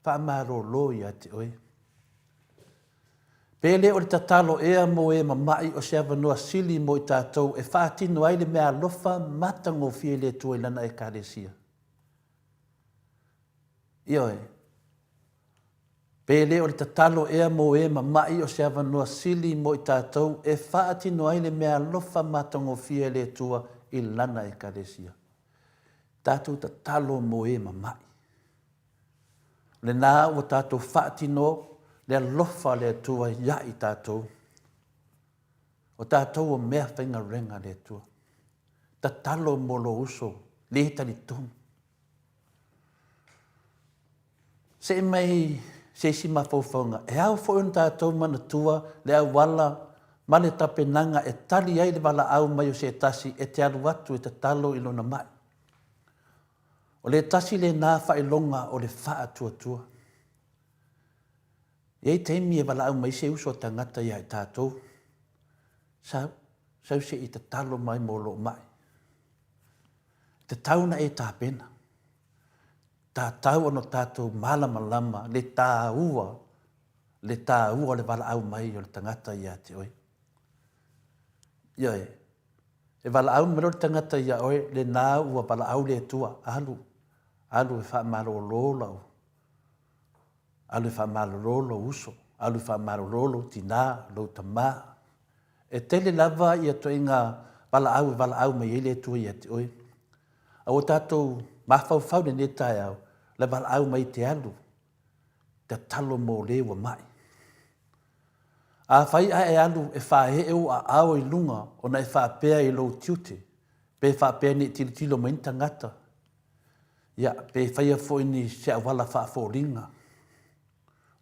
Speaker 2: faamalolo ia te oe. Pe le o le tatalo ea mo e mama'i o se avanoa sili mo i tatou e faatino ai le meaalofa matagofie i le Atua i Lana Ekalesia? Ioe. Pe le o le tatalo ea mo e mama'i o se avanoa sili mo i tatou e faatino ai le meaalofa matagofie a le Atua i Lana Ekalesia? Tatou tatalo mo e mama'i. Lena ua tatou faatino le alofa o le Atua ia i tatou. O tatou o mea faigaluega a le Atua. Tatalo mo lou uso le talitonu. See mai se isi mafaufauga, e ao foi ona tatou manatua le auala ma le tapenaga e tali ai le valaau mai o se tasi e te alu atu e tatalo i lona mai. O le tasi lena faailoga o le faatuatua. E i ai taimi e valaau mai se uso a tagata ia i tatou, sau, sau se i tatalo mai mo lou mai. E tatau ona e tapena. Tatau ona tatou malamalama le taua, le taua o le valaau mai o le tagata ia te oe. Ioe, e valaau mai loa le tagata ia oe, lena ua valaau le Atua, alu, alu e faamalolo lau, alu e faamalolo lou uso, alu e faamalolo lou tina, lou tama. E tele lava ia ituaiga valaau e valaau mai ai le Atua ia te oe. A ua tatou mafaufau i lenei taeao, le valaau mai te alu, tatalo mo le ua mai. Afai ae e alu e faaee ou aao i luga ona e faapea i lou tiute, pe faapea ne i tilotilo mai ni tagata, ia, pe faia foi ni se auala faafoliga,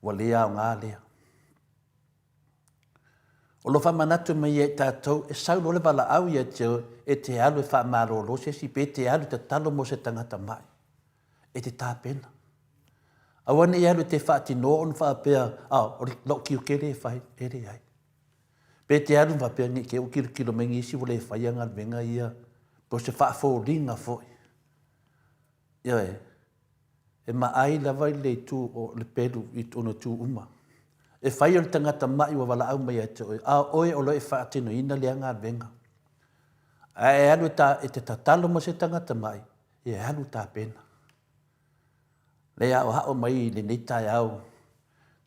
Speaker 2: ua le aoga lea. O lo o faamanatu mai ia i tatou, e sau loa le valaau ia te oe, e te alu e faamalolo se isi, pe te alu e tatalo mo se tagata mai. E te tapena. Aua ne i alu e te faatinoa ona faapea, ah, o lou tiute lea e fai, e leai. Pe te alu ma faapea, ne i te i ua tilotilo mai nisi ua le faia galuega ia, po o se faafoliga foi. Ioe. E maai lava i le itu o le pelu i ona itu uma. E fai o le tagata maʻi ua valaau mai ia te oe, a o oe o lo o e faatinoina lea galuega. Ae e alu e, ta, e te tatalo mo se tagata maʻi, ia e alu tapena. Le aoao mai i lenei taeao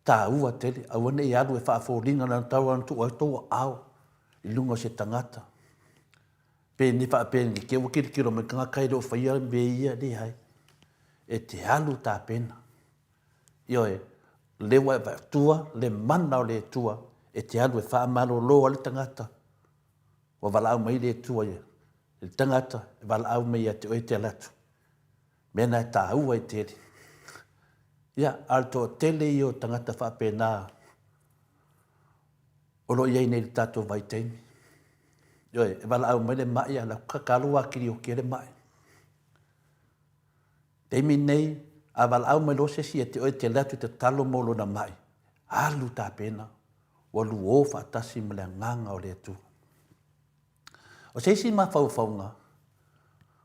Speaker 2: taua tele, aua ne i alu e faafoliga na tau ona tuu ai tou aao i luga o se tagata. Pe ni faapea ni te ua kilokilo mai tagata e le o faia mea ia, leai. E te alu tapena. Ioe, lea ua e vaeatua le mana o le Atua e te alu e faamalolo ai le tagata. Ua valaau mai le Atua i le tagata e valaau mai ia te oe e te alu atu. Mea na e taua ai tele. Ia, a o le toatele ia o tagata faapena o lo o i ai nei i le tatou vaitaimi. Ioe, e valaau mai le maʻi a lau tatalo ua atili okia le maʻi. Taimi nei, a valaau mai loa se isi ia te oe e te alu atu e tatalo mo lona maʻi, alu tapena, ua luo faatasi ma le agaga o le Atua. O se isi mafaufauga,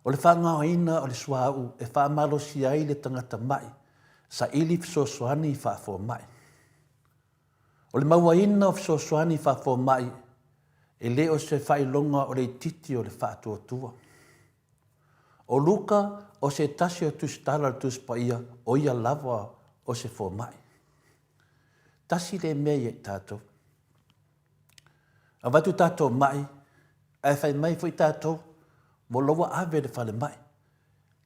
Speaker 2: o le faagaoina o le suauu e faamalosia ai le tagata maʻi, saili fesoasoani faafomai. O le mauaina o fesoasoani faafomai e le o se faailoga o le itiiti o le faatuatua. O Luka o se tasi o tusitala o le Tusi Paia, o ia lava o se fomai. Tasi lea mea ia i tatou. Avatu tatou mai, ae fai mai foi tatou, ua loua ave i le falemai.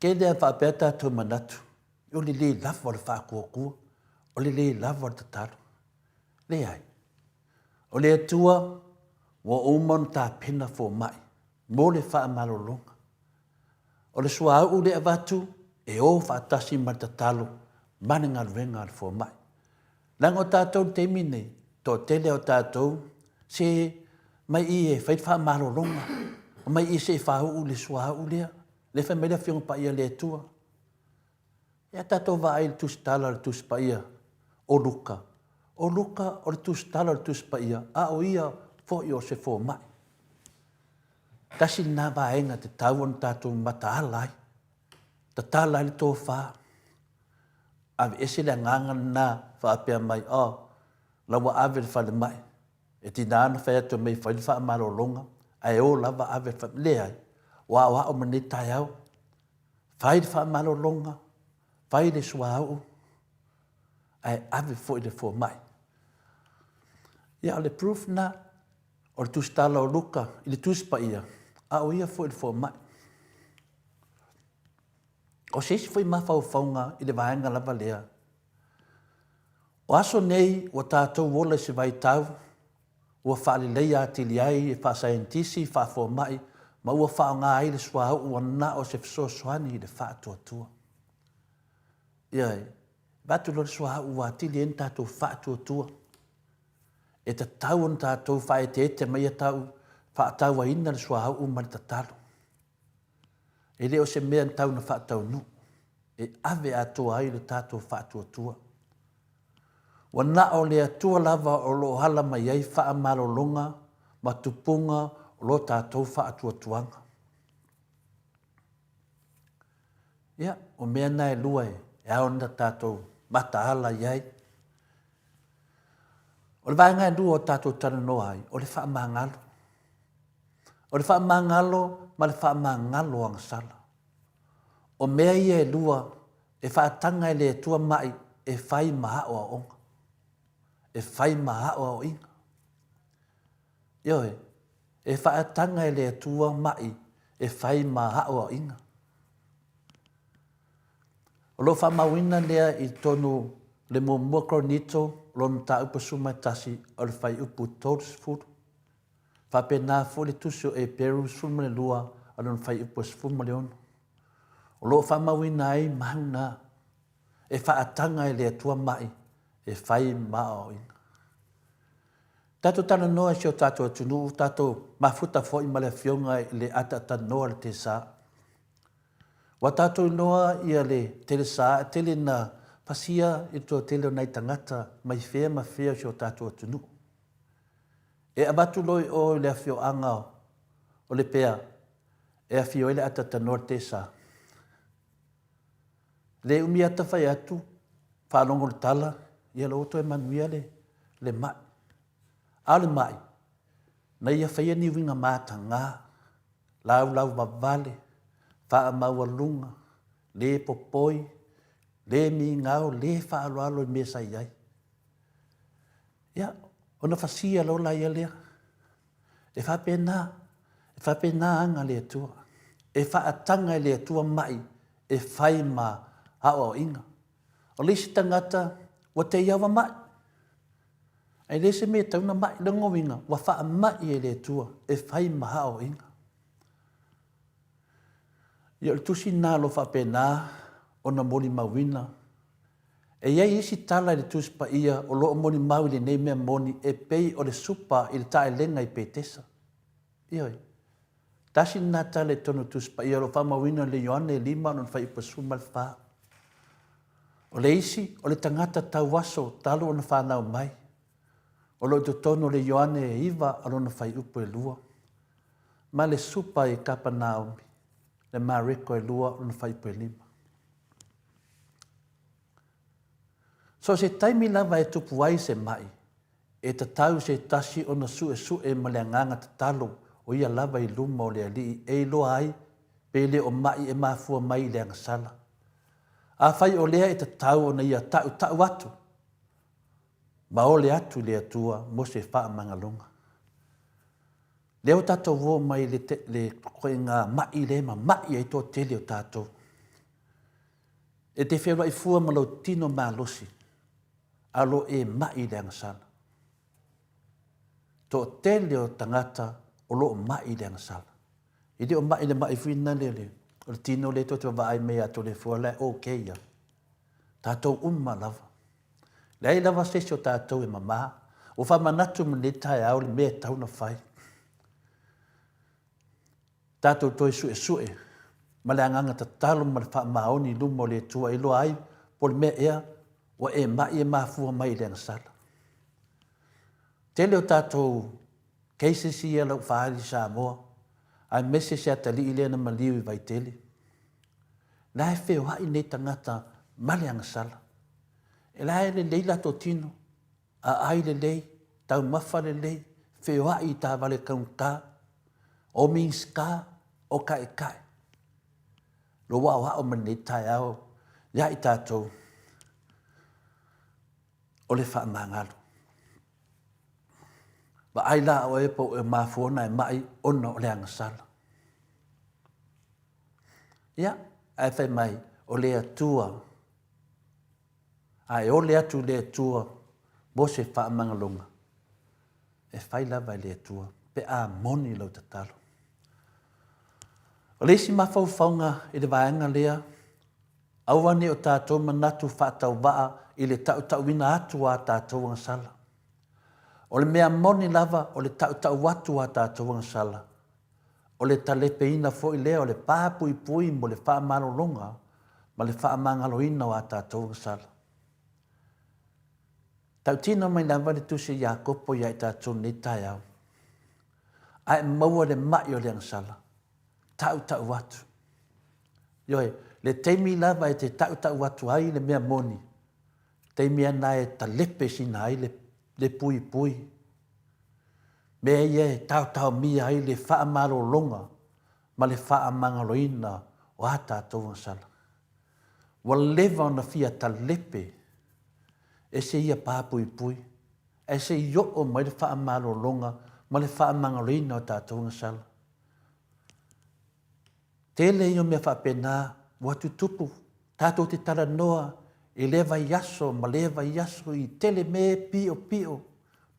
Speaker 2: Tele lava faapea tatou manatu, o le le lava o le faatuatua, o le le lava o le tatalo. Leai. O le Atua ua uma ona tapena fomai mo le faamalologa. O le suauu lea e avatu, e o faatasi ma le tatalo ma le galuega a le fomai. Leaga o tatou i le taimi lenei, toatele o tatou, se mai i e fai le faamalologa, mai i se i faauu le suauu lea, lea fai mai le Afioga Paia a le Atua. Ia tatou vaai i le tusitala o le Tusi Paia o Luka. O Luka o le tusitala o le Tusi Paia, a o ia foi o se fomai. Tasi lena vaega e tatau ona tatou mataala ai, tatala ai le tofa, aveese le agaga lena faapea mai, oh, la ua ave i le falemai. E tiga ona fai atu mai fai le faamalologa, ae o lava ave i le falemai. Leai, ua aoao mai lenei taeao, fai le faamalologa, fai le suauu, ae ave foi i le fomai. Ia, o le proof lena, o le tusitala o Luka i le Tusi Paia, a o ia foi le fomai. O se isi foi mafaufauga i le vaega lava lea, O aso nei ua tatou ola i se vaitau ua faaleleia atili ai e faasaienitisi, faafomai ma ua faaaoga ai le suauu ua na o se fesoasoani i le faatuatua. Ioe, avatu loa le suauu ua atili ai ona tatou faatuatua. E tatau ona tatou faaeteete ma ia tau faatauaina le suauu ma le tatalo. E le o se mea na tau na faataunuu e ave atoa ai le tatou faatuatua. Ua na o le Atua lava o lo o ala mai ai faamalologa ma tupuga o lo tatou faatuatuaga. Ia, o mea na e lua e ao ona tatou mataala i ai. O le vaega e lua o tatou talanoa ai, o le faamagalo. O le faamagalo ma le faamagalo agasala. O mea ia e lua e faataga e le Atua maʻi e fai ma aoaoga. E fai ma aoaoina. Ioe, e faataga e le Atua maʻi e fai ma aoaoina. O lo o faamauina lea i totonu le muamua Korinito lona mataupu 11 o le fuaiupu 30. Faapena foi le tusi o Eperu 12 a lona fuaiupu 16. O lo o faamauina ai mau na e faataga e le Atua maʻi e fai ma aoaoina. Tatou talanoa i si o tatou atunuu, tatou mafuta foi ma le afioga i le ataatanoa o le Tesa. Ua tatou iloa ia le Telesa e tele na pasia i le toatele o nai tagata mai fea ma fea o si o tatou atunuu. E avatu loa i o i le afioaga o Lepea e afio ai le ataatanoa o le Tesa. Le umi ata fai atu, faalogo le tala, ia loa ua toe manuia le, le mai. A o le mai, na ia faia ni uiga mataga, laulau vavale, faamaualuga, le popoi, le migao, le faaaloalo i mea sa i ai. Ia, ona fasia loa laia lea. E faapena, e faapena aga a le Atua. E faataga e le Atua mai e fai ma aoaoina. O le isi tagata ua teiava mai. Ae le se mea e tau na mai. Lona uiga, ua faamai e le Atua e fai ma aoaoina. Ia o le tusi lena o lo o faapena ona molimauina. E i ai isi tala i le Tusi Paia o lo o molimau i lenei mea moni e pei o le supa i le taelega i Petesa. Ioe. Tasi lena tala i totonu o le Tusi Paia o lo o faamauina i le Ioane 5 lona fuaiupu 14. O le isi, o le tagata tauaso talu ona fanau mai, o lo o i totonu o le Ioane 9 a lona fuaiupu e 2, ma le supa i Kapanaumi, le Mareko e 2 lona fuaiupu e 5. So o se taimi lava e tupu ai se maʻi, e tatau i se tasi ona suesue ma le agaga tatalo o ia lava i luma o le Alii e iloa ai pe le o maʻi e mafua mai i le agasala. Afai o lea e tatau ona ia taʻutaʻu atu ma ole atu i le Atua mo se faamagaloga. Lea ua tatou oo mai i le ituaiga maʻi lea e mamaʻi ai toatele o tatou. E te feoai fua ma lou tino malosi, a o lo o e maʻi i le agasala. Toatele o tagata o lo o maʻi i le agasala. E le o maʻi i le maʻi foi lena o le tino lea tou te vaavaai mai ia Toleafoa la e okay ia. Tatou uma lava. Leai lava se isi o tatou e mama. Ua faamanatu mai lenei taeao le mea e tatau ona fai. Tatou toe suesue ma le agaga tatalo ma le faamaoni i luma o le Atua e iloa ai po o le mea ea ua e mai e mafua mai i le agasala. Tele o tatou cases ia lau faaali i Samoa, aemaise se atalii lea na maliu i Vaitele. La e feoai nei tagata ma le agasala. E la e lelei latou tino, aai lelei, taumafa lelei, feoai i taavale taugata, o Minisita, o Taitai. Lou aoao mai lenei taeao ia i tatou, o le faamagalo. Vaai la oe po o e mafua ona e mai ona o le agasala. Ia, ae fai mai, o le Atua, a e ole atu i le Atua. Mo se faamagaloga e fai lava e le Atua pe a moni lau tatalo. O le isi mafaufauga i le vaega lea, aua ne i o tatou manatu faatauvaa i le tautauina atu o a tatou agasala. O le mea moni lava o le tautau atu o a tatou agasala, o le talepeina foi lea o le pa puipui mo le faamalologa ma le faamagaloina o a tatou agasala. Tautino mai lava le tusi a Iakopo ia i tatou i lenei taeao, A e maua le mai o le agasala, tautau atu. Ioe, le taimi lava e te tautau atu ai le mea moni, taimi lava lena e talepe sina ai le, le puipui. Mea ia e taotaomia ai le faamalologa ma le faamagaloina o a tatou agasala. Ua leva ona fia talepe e se ia pa puipui ae se i oo mai le faamalologa ma le faamagaloina o tatou agasala. Tele ia o mea faapena ua tutupu, tatou te talanoa i lea vaiaso ma lea vaiaso i tele mea piopio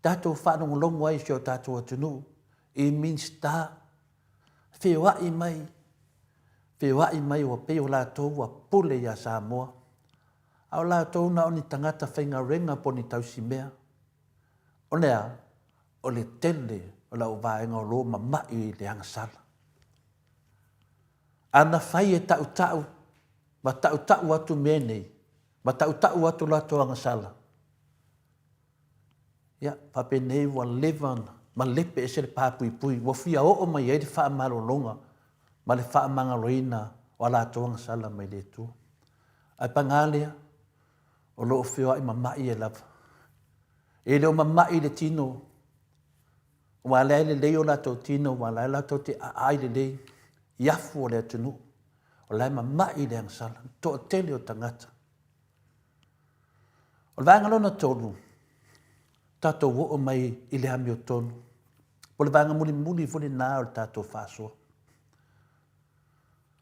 Speaker 2: tatou faalogologo ai i si o tatou atunuu i Minisita feoai mai, feoai mai ua pei o latou ua pule ia Samoa, a o latou na o ni tagata faigaluega po o ni tausimea. O le a? O le tele o le auvaega o lo o mama'i i le agasala. A na fai e tautau ma tautau atu mea nei, ma tautau atu latou agasala, Ia, faapenei ua leva ona malepe ese le papuipui, ua fia oo mai ai le faamalologa ma le faamagaloina o a latou agasala mai le Atua. Ae paga lea, o lo o feoai mama'i ai lava. E le o mama'i le tino, aua o la e lelei o latou tino, aua o la e latou te aai lelei i afu o le atunuu. O la e mama'i le agasala, le toatele o tagata. O le vaega lona tolu, tatou oo mai i le amiotonu, po o le vaega mulimuli foi lena o le tatou faasoa.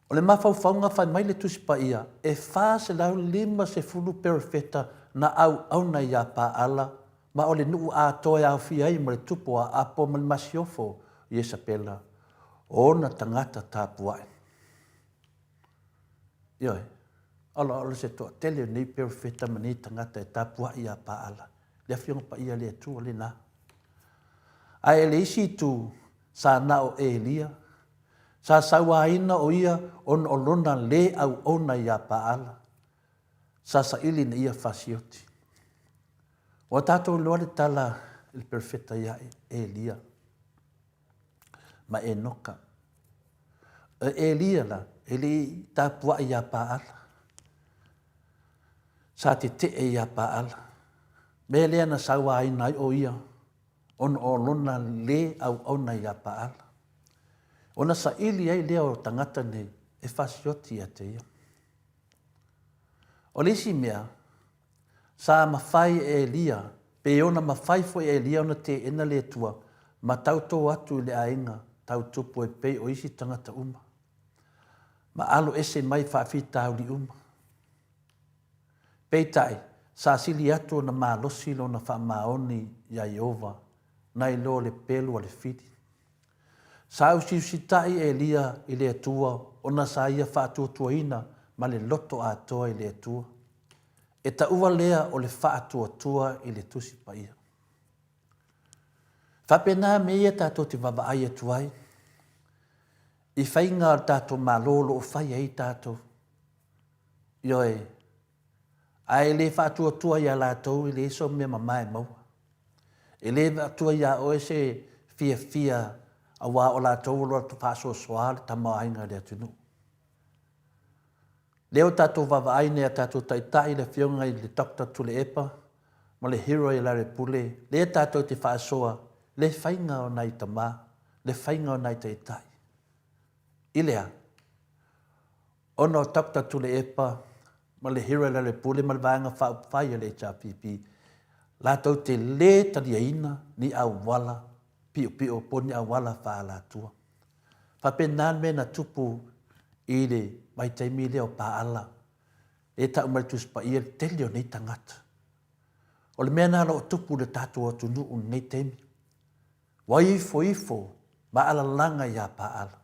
Speaker 2: O le mafaufauga fai mai le Tusi Paia, e 450 perofeta na auauna iā Paala ma o le nuu atoa e aofia ai ma le tupu o Aapo ma le masiofo o Iesapela, o ona tagata tapuai. Ioe. Ola ola se toatele o nei perofeta ma nei tagata e tapuai iā Paala, le Afioga Paia a le Atua lena. Ae i le isi itu, sa na o Elia, sa sauaina o ia ona o lona lē auauna iā Paala, sa saili ina ia fasioti. Ua tatou iloa le tala i le perofeta iā Elia ma Enoka. O Elia la, e le i tapuai iā Paala. Sa tetee iā Paala. Mea lea na sauaina ai o ia, ona o lona lē auauna iā Paala. Ona saili ai lea o tagata nei e fasioti ia te ia. O le isi mea, sa mafai e Elia, pe ona mafai foi e Elia ona teena le Atua ma tautō atu i le aiga tau tupu e pei o isi tagata uma, ma alo ese mai faafitauli uma. Peitai, sa sili atu ona malosi lona faamaoni iā Ieova nai lo le pelu a le fili. Sa usiusitai Elia i le Atua ona sa ia faatuatuaina ma le loto atoa i le Atua. E taua lea o le faatuatua i le Tusi Paia. Faapena mea ia tatou te vaavaai atu ai i faiga o le tatou Malo o lo o fai ai tatou. Ioe, ae le faatuatua ia latou e leai so mea mama e maua. E le avatua ia oe se fiafia aua o latou o lo o faasoasoa le tamaoaiga o le atunuu. Lea ua tatou vaavaai nei a tatou taitai le afioga i le Doctor Tuilaepa ma le Hero ia Lealailepule, lea tatou te faasoa le faiga o nai tama, le faiga o nai taitai. I le a? Ona o Doctor Tuilaepa ma le Hero Lealailepule ma le Vaega Faaupufai a le HRPP, latou te lē taliaina ni auala piopio po o ni auala faaalatua. Faapena le mea na tupu i le vaitaimi lea o Paala, lea e tau mai le Tusi Paia le tele o nei tagata. O le mea lena o lo o tupu i le tatou atunuu i lenei taimi. Ua ifoifo ma alalaga iā Paala.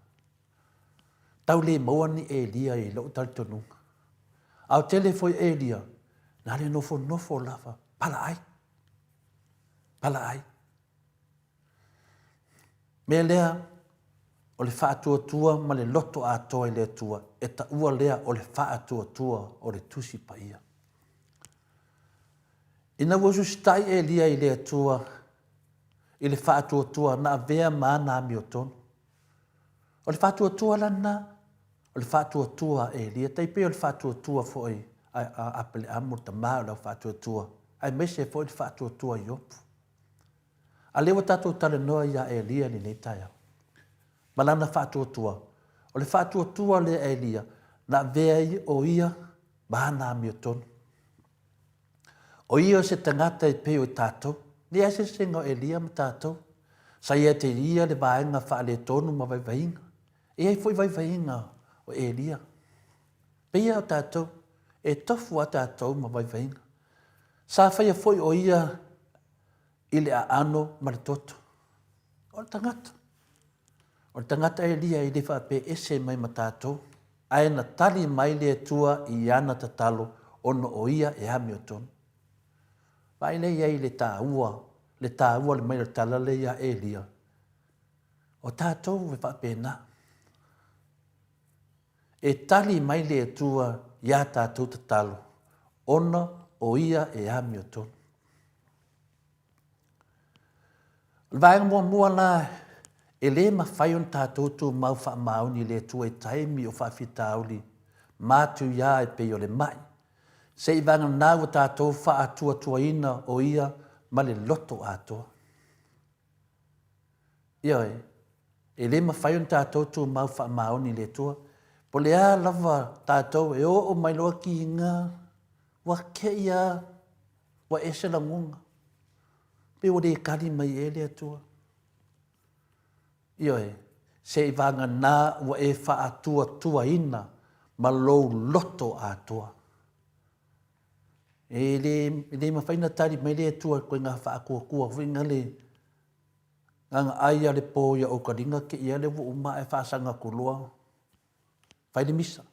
Speaker 2: Tau le maua ni Elia i lou talitonuga. A o tele foi Elia, na le nofonofo lava, palaai, palaai. Mea lea, o le faatuatua ma le loto atoa i le Atua, e taua lea o le faatuatua o le Tusi Paia. Ina ua usiusitai Elia i le Atua i le faatuatua na avea ma ana amiotonu. O le faatuatua la lena, o le faatuatua a Elia, tai pei o le faatuatua foi a Apeleamu, le tama o le au faatuatua, aemaise foi le faatuatua a Iopu. A lea ua tatou talanoa ia Elia i lenei taeao, ma lana faatuatua. O le faatuatua lea a Elia, na avea ai o ia ma ana amiotonu. O ia o se tagata e pei o tatou. Leai se eseesega o Elia ma tatou. Sa ia te ia le vaega faaletonu ma vaivaiga. E i ai foi vaivaiga o Elia. Pei o tatou, e tofu a tatou ma vaivaiga. Sa faia foi o ia i le aano ma le toto. O le tagata. O le tagata Elia e le faapea ese mai ma tatou, ae na tali mai le Atua i ana tatalo ona o ia e amiotonu. Vaai lea i ai i le taua, le taua le mai o le tala lea ia Elia. O tatou e faapena. E tali mai le Atua iā tatou tatalo ona o ia e amiotonu. O le vaega muamua la, e le mafai ona tatou tumau faamaoni i le Atua i taimi o faafitauli matuia e pei o le mai, seivagana ua tatou faatuatuaina o Ia ma le loto atoa. Ioe, e le mafai ona tatou tumau faamaoni i le Atua. Po o le a lava tatou e oo mai loa kiga, ua te i lava ua ese lagona. Pei ua le tali mai ea le Atua. Ioe, seivagana ua e faatuatuaina ma lou loto atoa. E le, e le mafai ona tali mai le Atua i koina faatuatua foi na le na ai a le po ia Okaliga te ia le ua uma ae faasaga atu loa fai le misa.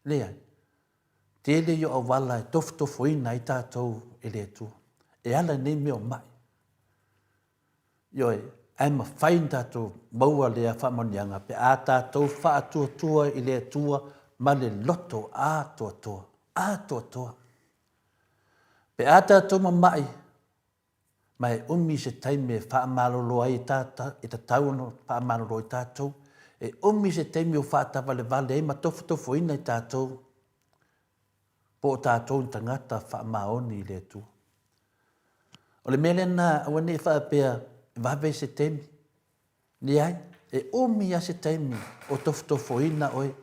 Speaker 2: Leai. Tele ia o auala e tofotofoina ai tatou e le Atua. E ala i nei mea o mai. Ioe, ae mafai ona tatou maua lea faamanuiaga pe a tatou faatuatua i le Atua ma le loto atoatoa, atoatoa. Pe a tatou mamai, ma e umi se taimi e faamalolo ai e tatau ona faamalolo ai tatou, e umi se taimi o faatavalevale ai ma tofotofoina i tatou, po o tatou ni tagata faamaoni i le Atua. O le mea lena, aua ne i faapea e vave se taimi. Leai, e umi lava se taimi o tofotofoina oe.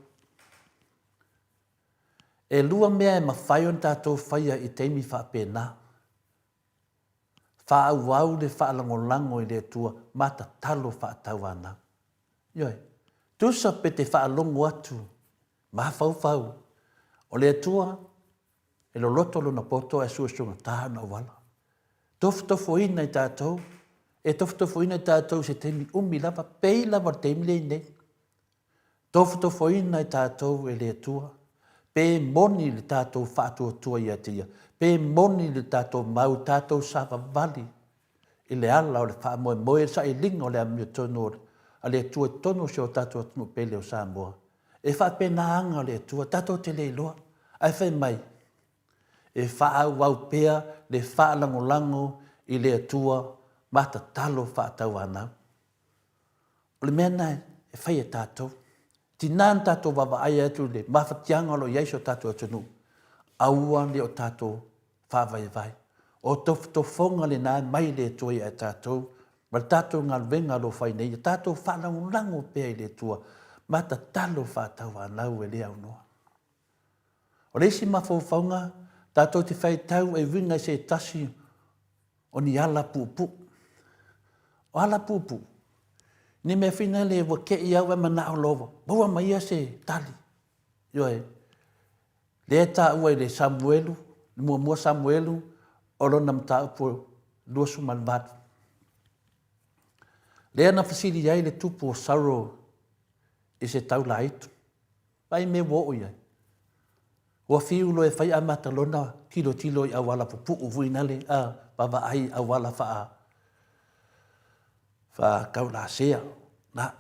Speaker 2: E lua mea e mafai ona tatou faia i taimi faapena. Faaauau le faalagolago i le Atua ma tatalo faatauanau. Ioe. Tusa pe te faalogo atu, mafaufau, o le Atua e loloto lona poto ae suesuegata ona auala. Tofotofoina i tatou, e tofotofoina i tatou i se taimi umi lava, pei lava o le taimi lea i nei. Tofotofoina i tatou e le Atua, pe moni le tatou faatuatua ia te Ia, pe moni le tatou mau, tatou savavali i le ala o le faamoemoe, le sailiga o le amiotonu a le Atua i totonu o si o tatou atunuu pele o Samoa. E faapena aga o le Atua, tatou te le iloa, ae fai mai, e faaauau pea le faalagolago i le Atua ma tatalo faatauanau. O le mea lena e fai e tatou. Tina ona tatou vaavaai atu i le mafatiaga o lo o i ai si o tatou atunuu, aua ne o tatou faavaevae. O tofotofoga lena mai le Atua ia tatou ma le tatou galuega o lo o fai nei, ia tatou faalagolago pea i le Atua ma tatalo faatauanau e le aunoa. O le isi mafaufauga, tatou te faitau e uiga i se tasi o ni ala puupuu. O ala puupuu, ni mea foi lea ua te i au ae manao loa ua maua mai ia se tali. Ioe, lea e taua i le Samuelu, le muamua Samuelu. O lona mataupu 28. Lea na fesili ai le tupu o Saulo i se taulaitu. Vaai mea ua oo i ai. Ua fiu loa e fai amata lona tilotilo i auala pupuu foi nale a vaavaai i auala faa faataulasea. Na,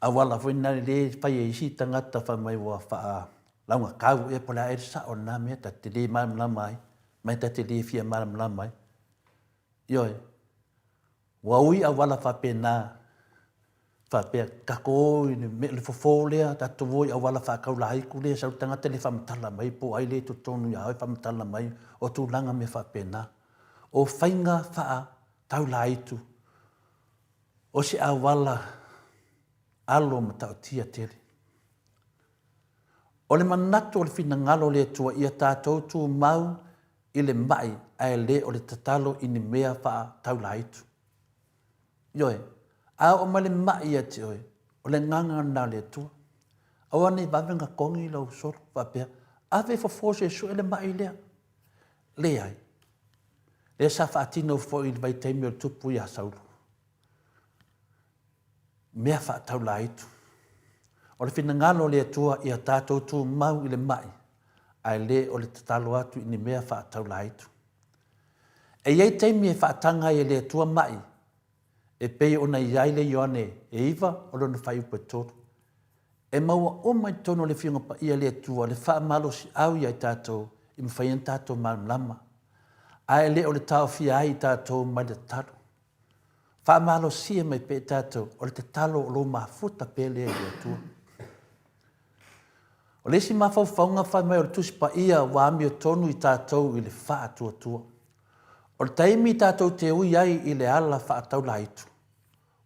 Speaker 2: auala foi nale le fai e isi tagata fai mai ua faa laugatau ea po o le a ea le sao o lena mea ta te le malamalama ai, ma ta te le fia malamalama ai. Ioe. Ua ui auala faapena, faapea, tatou o i le fofo lea, tatou o i auala faataulaitu lea, sau le tagata le faamatala mai po o ai lea i totonu ia oe faamatala mai, o tulaga mea faapena. O faiga faataulaitu, o se auala alo matautia tele. O le manatu o le finagalo o le Atua ia tatou tumau i le maʻi ae le o le tatalo i ni mea faataulaitu. Ioe, a oo mai le maʻi ia te oe, o le agaga lena o le Atua. Aua ne i vave ona togi lou solo faapea, ave e fofo suesue le maʻi lea. Leai. Lea sa faatino foi i le vaitaimi o le tupu ia Saulo. Mea faataulaitu. O le finagalo o le Atua ia tatou tumau i le maʻi, ae le o le tatalo atu i ni mea faataulaitu. E i ai taimi e faataga ai e le Atua maʻi, e pei ona i ai le Ioane e 9 o lona fuaiupu e 3. E maua uma i totonu o le Afioga Paia a le Atua le faamalosiau ia i tatou i mafai ai ona tatou malamalama, ae le o le taofia ai i tatou mai le tatalo. Faamalosia mai pea i tatou, o le tatalo o lou mafuta pea lea i le Atua. O le isi mafaufauga fai mai o le Tusi Paia ua amiotonu i tatou i le faatuatua. O le taimi tatou te ui ai i le ala faataulaitu,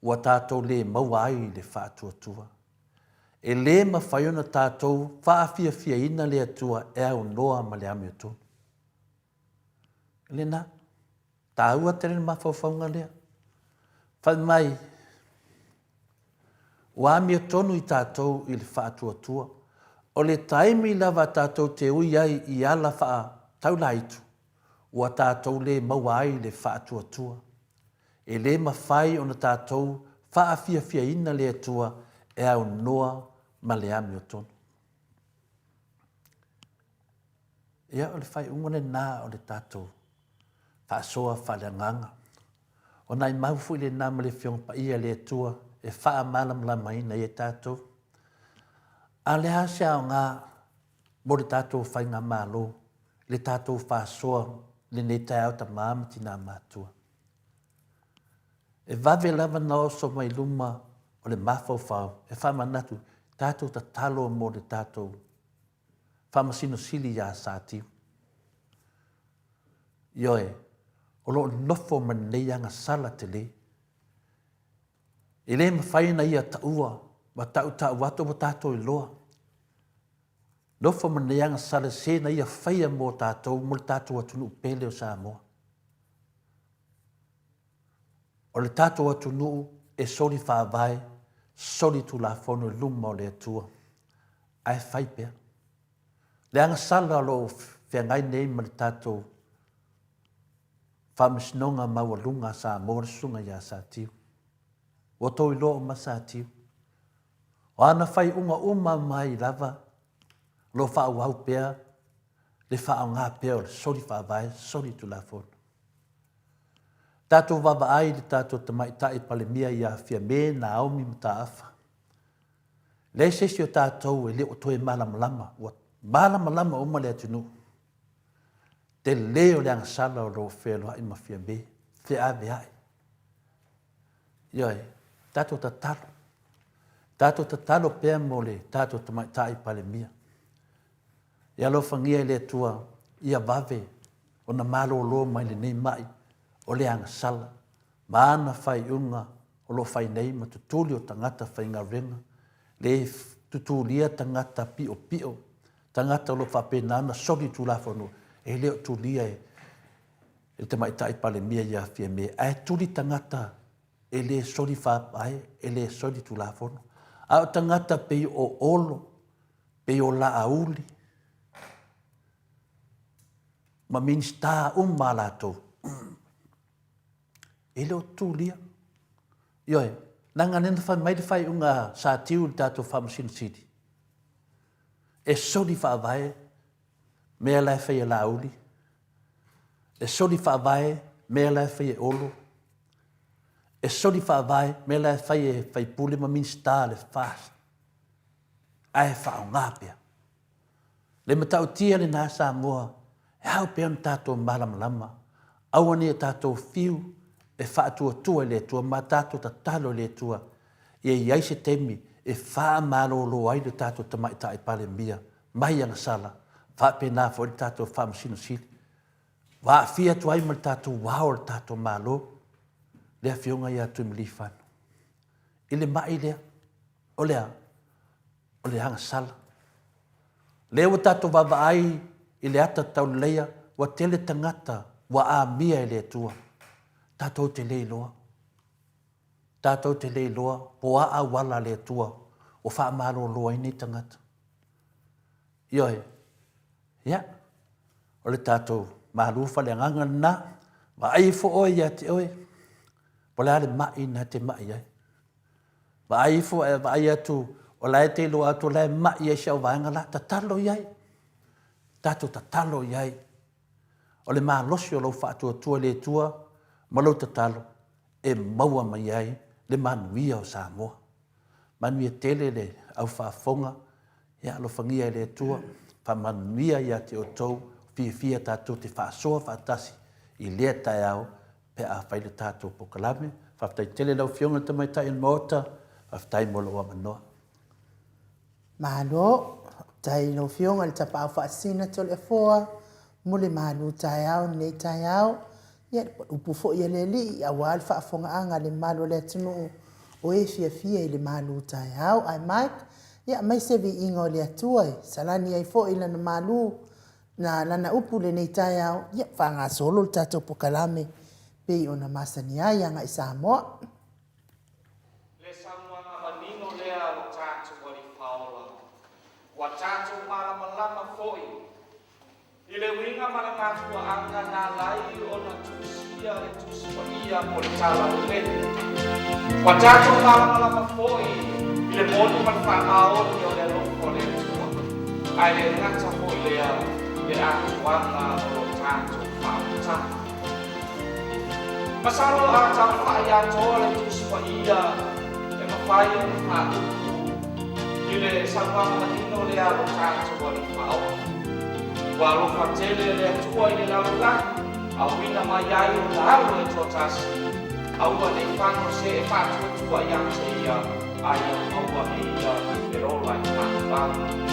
Speaker 2: ua tatou le maua ai le faatuatua. E le mafai ona tatou faafiafiaina le Atua e aunoa ma le amiotonu. Lena. Taua tele le mafaufauga lea. Fai mai, ua amiotonu i tatou i le faatuatua. O le taimi lava tatou te ui ai i ala faataulaitu, ua tatou le maua ai le faatuatua. E le mafai ona tatou faafiafiaina le Atua e aunoa ma le amiotonu. Ia, o le faaiuga lena o le tatou faasoa faaleagaga. O nai mau foi lena ma le Afioga Paia a le Atua e faamalamalamaina ai e tatou. A le a se aoga mo le tatou faigamalo, le tatou faasoa lenei taeao tama ma tina matua. E vave lava na oso mai luma o le mafaufau e faamanatu tatou tatalo mo le tatou Faamasino Sili ia Satiu. Ioe, o lo o nofo ma lenei agasala tele. E le mafai ona ia taua ma tautau atu ua tatou iloa. Nofo ma lenei agasala se na ia faia mo tatou, mo le tatou atunuu pele o Samoa. O le tatou atunuu e soli faavae, soli tulafono i luma o le Atua. Ae fai pea. Le agasala o lo o feagai nei ma le tatou Faamasinoga Maualuga a Samoa, le Susuga ia Satiu. Ua outou iloa uma Satiu. O ana faaiuga uma mai lava o lo o faaauau pea le faaaoga pea o le soli faavae, soli tulafono. Tatou vaavaai i le tatou tamaitai Palemia ia Fiame Naomi Mataafa. Leai se isi o tatou e le o toe malamalama, ua malamalama uma le atunuu. Tele o le agasala o lo o fealuai ma Fiame, feaveai. Ioe, tatou tatalo. Tatou tatalo pea mo le tatou tamaitai Palemia. Ia alofagia e le Atua ia vave ona malolo mai lenei mai o le agasala ma ana faaiuga o lo o fai nei ma tutuli o tagata faigaluega, le tutulia tagata piopio, tagata o lo o faapena ona soli Tulafono, e le o tulia e le Tamaitai Palemia ia Fiame, ae tuli tagata e le soli faavae, e le soli Tulafono. A o tagata pei o Olo, pei o Laauli. ma Minisita uma a latou. E le o tulia. Ioe, leaga lea na fai mai le faaiuga a Satiu i le tatou Faamasino Sili, e soli faavae mea la e fai e Laauli, e soli faavae mea la e fai e Olo, e soli faavae mea la e fai e faipule ma Minisita a le FAST, ae faaaoga pea. Le matautia lena Samoa, e ao pea ona tatou malamalama, aua ne i o tatou fiu e faatuatua i le Atua ma tatou tatalo i le Atua ia i ai se taimi e faamalolo ai le tatou Tamaitai Palemia mai agasala, faapena foi le tatou Faamasino Sili. Ua aafia atu ai ma le tatou Ao o le tatou Malo, le Afioga ia Tuimalealiifano, i le mai lea, o le a? O le agasala. Lea ua tatou vaavaai i le ata tauleleia, ua tele tagata ua amia e le Atua. Tatou te le iloa. Tatou te le iloa po o a auala a le Atua ua faamalolo ai nei tagata. Ioe. Ia, o le tatou malu faaleagaga lena. Vaai ifo oe ia te oe, po o le a le mai na te mai ai. Vaai ifo ae vaai atu o la e te iloa atu o la e mai ai si au vaega la, tatalo i ai. Tatou tatalo i ai. O le malosi o lou faatuatua i le Atua ma lou tatalo e maua mai ai le manuia o Samoa. Manuia tele le au faafofoga, ia alofagia e le Atua, faamanuia ia te outou, fiafia tatou te faasoa faatasi i lea taeao pe a fai le tatou polokalame. Faafetai tele lau Afioga i le Tamaitai o le Maota, faafetai mo lou avanoa.
Speaker 1: Malo, faafetai i lau Afioga i le Tapaau Faasisina Toleafoa mo le malu taeao i lenei taeao. Ia, le upu foi a le Alii aua le faafofogaaga a le mamalu o le atunuu o e fiafia i le malu taeao. Ae Mike, ia aumai se viiga o le Atua e salani ai foi lana malu na lana upu i lenei taeao, ia faagasolo le tatou pokalame pei ona masani ai agai Samoa.
Speaker 3: Le saunoaga manino lea a lo tatou Alii Paola, ua tatou malamalama foi i le uiga ma le mafuaaga na ala ai ona tusia le Tusi Paia mo le Talalelei. Ua tatou malamalama foi i le moni ma le faamaoni o le alofa o le Atua, ae le gata foi lea i le atoaga o lo tatou faaolataga. Masalo a taufa'i atoa le Tusi Paia e mafai ona faaupu i le saunoaga manino lea a lo tatou Alii Faaola. Ua alofa tele le Atua i le lalolagi, auina mai ai ona Alo e toatasi, aua ne i fano se e faatuatua ia te ia, a ia maua e ia le ola i faavavau.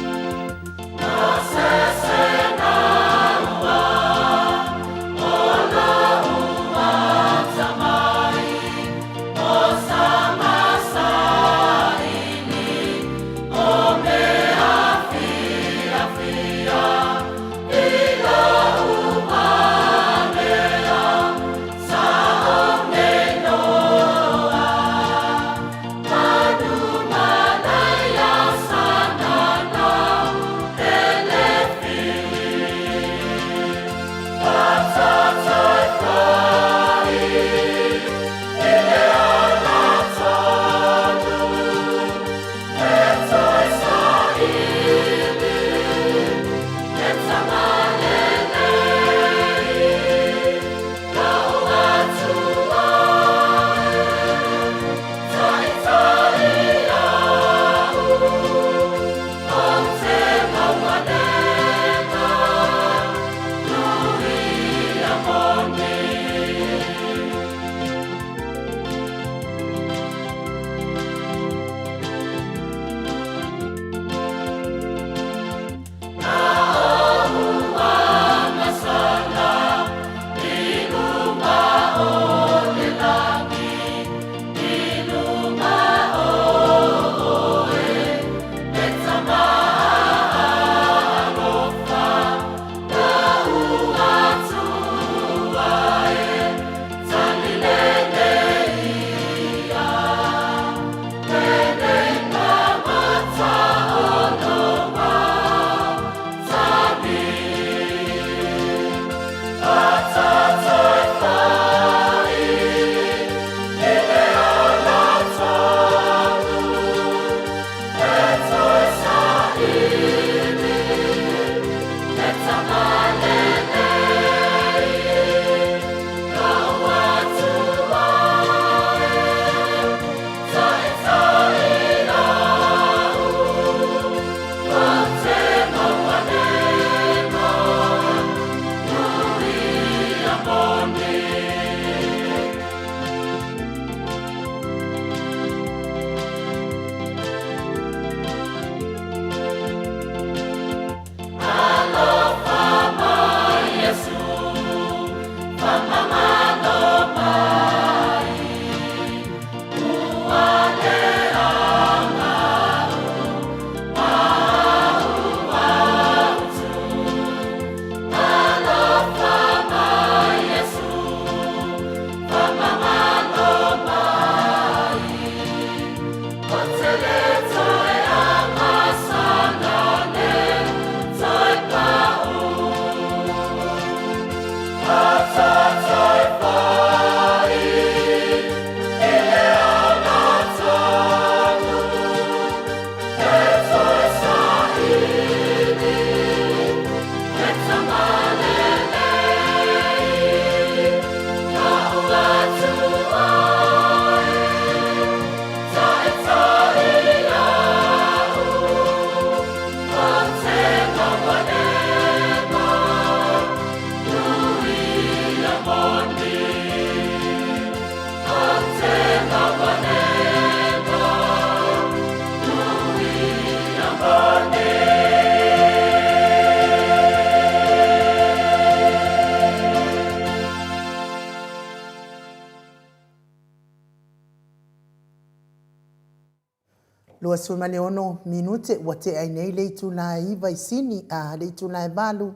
Speaker 1: 26 minute ua tea ai nei le itula e 9 i Sini, a, le itula e 8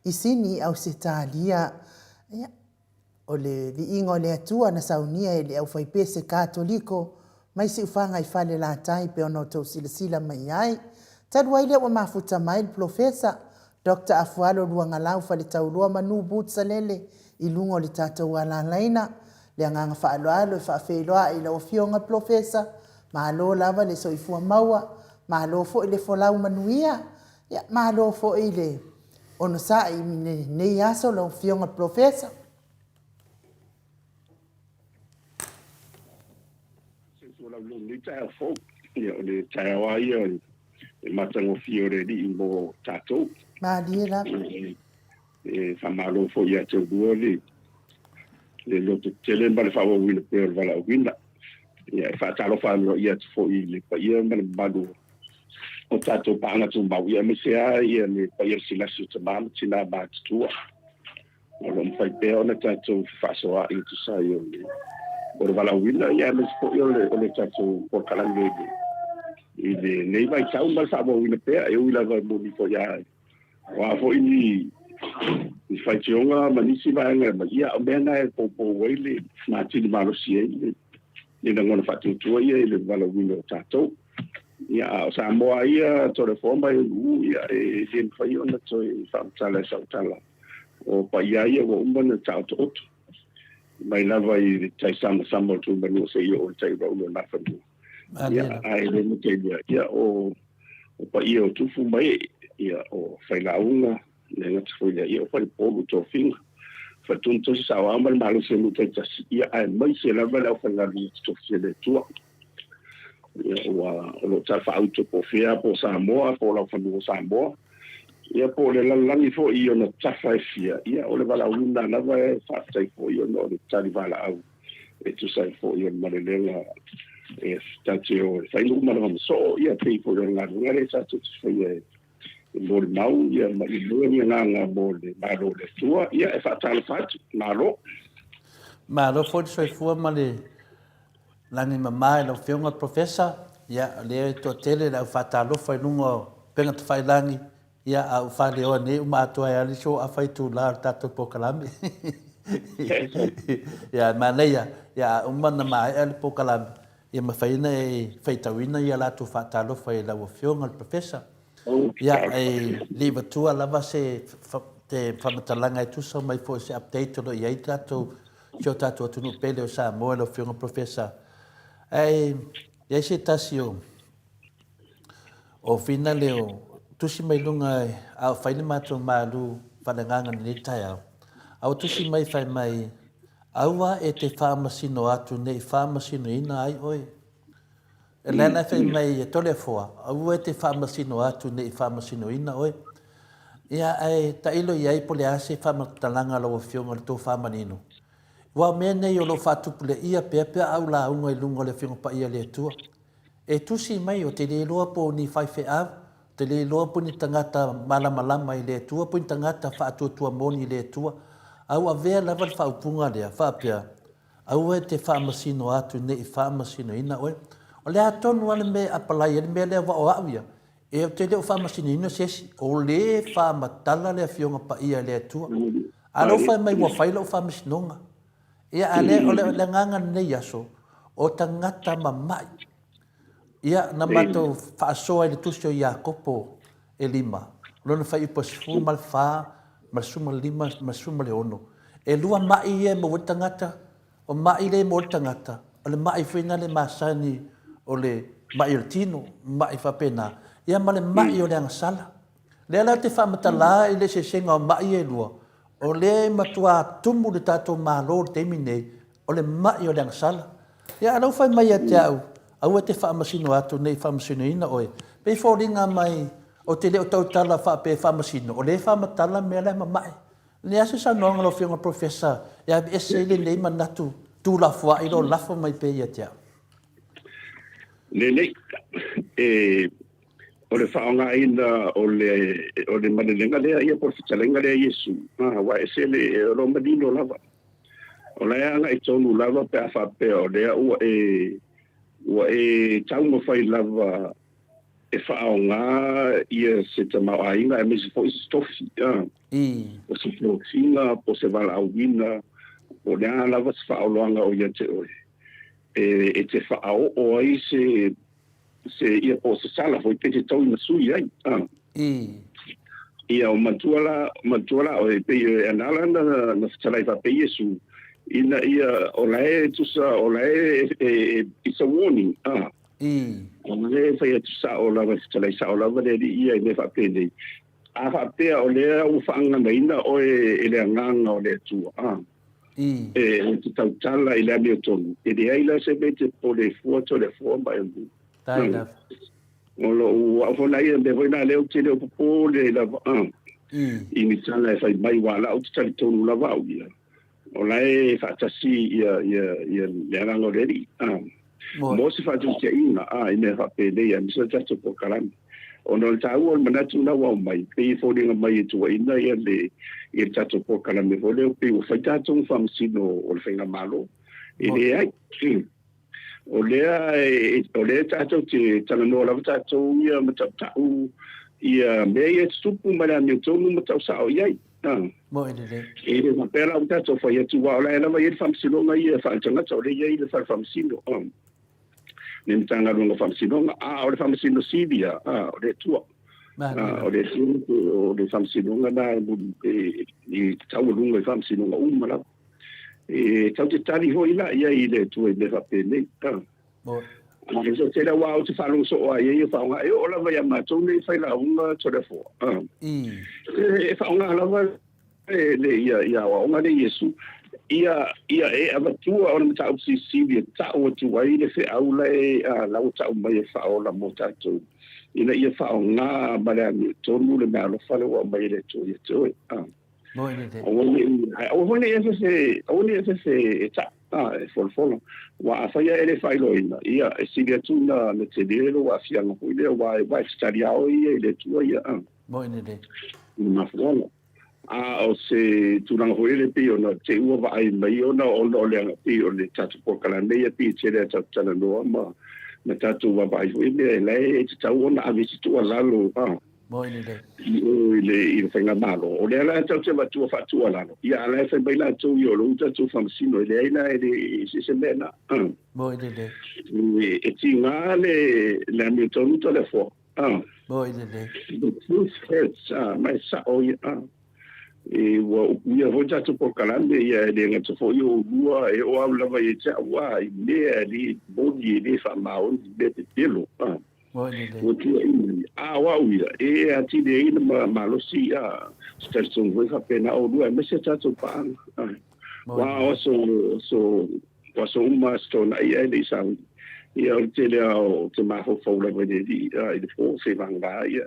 Speaker 1: i Sini, Ausetalia. Ia, o le viiga o le Atua na saunia e le aufaipese Katoliko mai Siufaga i Falelatai pei ona outou silasila mai ai. Talu ai lea ua mafuta mai le Polofesa Doctor Afualo Luagalau Faletauloa Manu Boots Salele i luga o le tatou alalaina. Le agaga faaaloalo e faafeiloai i lau Afioga Polofesa, malo lava le soifua maua, malo foi le folau manuia, ia malo foi le onosai i lenei aso lau Afioga Polofesa.
Speaker 4: Soifua laulelei i lenei taeao fou. Ia, o le taeao lava ia e matagofie o le Alii mo tatou.
Speaker 1: Malie lava.
Speaker 4: E faamalo foi ia te oulua le lototetele ma le faaauauina pea o le valaauina. Ia, e faatalofa aloaia atu foi i le paia ma le mamalu o tatou paaga tumau, ia aemaise lava ia le paia silasi o tama ma tina matutua. O lo o mafai pea ona tatou fefaasoaai e tusa ai o le o le valaauina, ia aemaise foi o le o le tatou polokalame i lenei vaitau ma le faaauauina pea, e ui lava e moni foi lava o a foi ni ni faitioga ma nisi vaega e aumai, ia o mea na e poupou ai le matili malosi ai le le lagona faatuatua ia i le valaauina o tatou. Ia, a o Samoa ia Toleafoa ma Ulu, ia e le mafai ona toe faamatala e sau tala. O paia ia ua uma ona taotooto mai lava i le tai samasama o le Tuimanua seia oo i le tai ulaula o Nafanua. Ia, ae le gata i lea, ia o o paia o Tufu ma ee, ia o Failauga, le gata foi i lea, ia o Falepolu, Tofiga, Faletonu Saoao ma le malosi o nuu taitasi, ia aemaise lava le aufaigaluega totofi a le Atua. Ia, ua, o lo o talafaauto po o fea, po o Samoa, po o laufanua o Samoa, ia po o le lalolagi foi i ona tafa e fia, ia o le valaauina lava e faafetai foi ona o le tali valaau e tusa ai foi o le malelega e tatou te o e fai nuu malaga ma soo, ia pei foi o le galuega lea tatou te faia e molimau ia ma i maua ni agaga mo le Malo o le Atua, ia e faatalofa atu, malo.
Speaker 2: Malo foi le soifua ma le lagi mama i lau Afioga Professor. Ia, o lea e toatele le au faatalofa i luga o upega tafailagi, ia, a ua faaleoa nei uma atoa ai lava le isi afa itula o le tatou polokalame. Ia, e manaia, ia, a uma ona maea le polokalame, ia mafai ona e faitauina ia latou faatalofa i lau Afioga i le Professor. Ia, e le i avatua lava se faamatalaga e tusa mai foi se update o lo o i ai tatou, si o tatou atunuu pele o Samoa i lau Afioga Professor. Ae i ai se tasi o o finale o tusi mai luga a o fai le matou malu faaleagaga i lenei taeao. A ua tusi mai fai mai, Aua e te faamasino atu ne i faamasinoina ai oe. E lea la fai mai e Toleafoa, aua e te faamasino atu ne i faamasinoina oe. Ia, ae tailo i ai po o le a se faamatalaga a lau Afioga i le tofa manino. Aua o mea nei o lo o faatupulaia pea pe a ou lauga i luga o le Afioga Paia a le Atua. E tusi mai, ou te le iloa po o ni faifeau, ou te le iloa po o ni tagata malamalama i le Atua, po o ni tagata faatuatua moni i le Atua, a ua avea lava le faaupuga lea, faapea, Aua e te faamasino atu ne i faamasinoina oe. O le a tonu lava le mea e apalai ai le mea lea aua o au ia, e ou te le o faamasinoina se isi, o lē faamatala le Afioga Paia a le Atua. A o lea ua fai mai ua fai lau faamasinoga. Ia, a lea, o le, le agaga lenei aso, o tagata mamai. Ia, na matou faasoa i le tusi o Iakopo e lima, lona fuaiupu e 14 ma le 15 ma le 16. E lua mai ia e maua ai le tagata, o mai lea e maua ai le tagata, o le mai foi lena le masani o le mai o le tino, mai faapena, ia ma le mai o le agasala. Lea la ou te faamatala i le eseesega o mai ia e lua, o lea e matua tumu le tatou Malo i le taimi lenei, o le mai o le agasala. Ia, a o lea ua fai mai ia te au, aua e te faamasino atu ne i faamasinoina oe. E pei e foliga mai ou te le o tautala faapea e faamasino, o lea e faamatala mea la e mamae. O le a se saunoaga a lau Afioga i le Professor e aveese ai lenei manatu tuulafoai o lo o lafo mai pea ia te au?
Speaker 4: Lelei. E, o le faaaogaina o le, o le malelega lea, ia po o le fetalaiga lea a Iesu, aua e ese le, o lo o manino lava. O la e agai tonu lava pe a faapea o lea ua e, ua e taumafai lava e faaaoga ia se tamaoaiga aemaise foi se tofi, o se tofiga po o se valaauina po o le a lava se faaoloaga o ia te oe e te faaoo ai se se ia po o se sala foi pe te taui ma sui ai. Ia o matua la matua la oe pei e ana la na na fetalai faapea Iesu ina ia o la e tusa o la e e it's a warning. O lea e fai atu sao lava, e fetalai sao lava le Alii ia i mea faapenei. A faapea o lea ua faaganaina oe e le Agaga o le Atua, a, e te tautala i le amiotonu, e leai la se mea e te popole ai fua Toleafoa ma Emu.
Speaker 2: Tai lava.
Speaker 4: O lou au foi la ia, mea foi la lea ou te le o popole ai lava, a, i ni tala e fai mai, aua o la ou te talitonu lava au ia. O la e faatasi ia, ia, ia le Agaga o le Alii, a, mo se faataitaiga, a, i mea faapenei, aemaise o le tatou polokalame. Ona o le taua o le manatu lena ua aumai, pei e foliga mai e tuuaina ia le, ia le tatou polokalame foi lea, pei ua fai tatou ma faamasino o le Faigamalo. E leai. O lea, o lea tatou te talanoa lava tatou ia ma tautau ia mea ia e tutupu ma le amiotonu ma tau sao i ai.
Speaker 2: Moe lelei.
Speaker 4: E le faapea la ua tatou fai atu, aua o la e lava e i ai le faamasinoga ia faale-tagata, o lea e i ai le fale faamasino, le Matagaluega o Faamasinoga, a o le Faamasino Sili lava, o le Atua. O le Atua o le faamasinoga lena e, e taualuga i faamasinoga uma lava. E tau te tali foi la i ai i le Atua i mea faapenei. A se tele aua ou te faalogo soo lava i ai e faaaoga, e oo lava ia matou nei failauga Toleafoa. E faaaoga lava le ia ia aoaoga lea Iesu ia ia e avatua ona mataupu silisili e tau atu ai le feau la e la ua tau mai e faaola mo tatou ina ia faaaoga ma le amiotonu le meaalofa lea ua aumai e le Atua ia te oe. Aua ne i, aua foi ne i e se, aua ne i e se e ta, e folafola. Aua afai lava e le faailoaina, ia, e sili atu na, na tele lou aafiaga foi lea, aua e, aua e fetali lava oe ia i le Atua ia, a. I le mafuaaga. A o se tulaga foi lele pei ona te i ua vaai mai ona, ona o le, pei o le tatou polokalame ia pei e tele a tatou talanoa ma, ma tatou vaavaai foi i mea e la e tatau ona ave se tuualalo, a.
Speaker 2: Moi lelei.
Speaker 4: I o i le, i le Faigamalo. O lea la tatou te avatua faatuualalo, ia a la e fai mai latou ia o lou tatou faamasino, e leai la e le se se mea na.
Speaker 2: Moi lelei.
Speaker 4: E, e tiga le, le amiotonu Toleafoa.
Speaker 2: Moi lelei.
Speaker 4: The truth hurts, ma e sao ia. E ua upuia foi tatou polokalame, ia e le gata foi o oulua, e oo au lava ia te au, i mea e le moni, e le faamaoni, mea pepelo. Ua tuuaina ia. A o au ia, e atili ai na malosi a se talitonu foi faapena oulua aemaise a tatou paaga. Aua o aso, aso, o aso uma Aso Toonai ae le i sauni. Ia o le tele lava o te mafaufau lava i le alii i le po seivagana ia.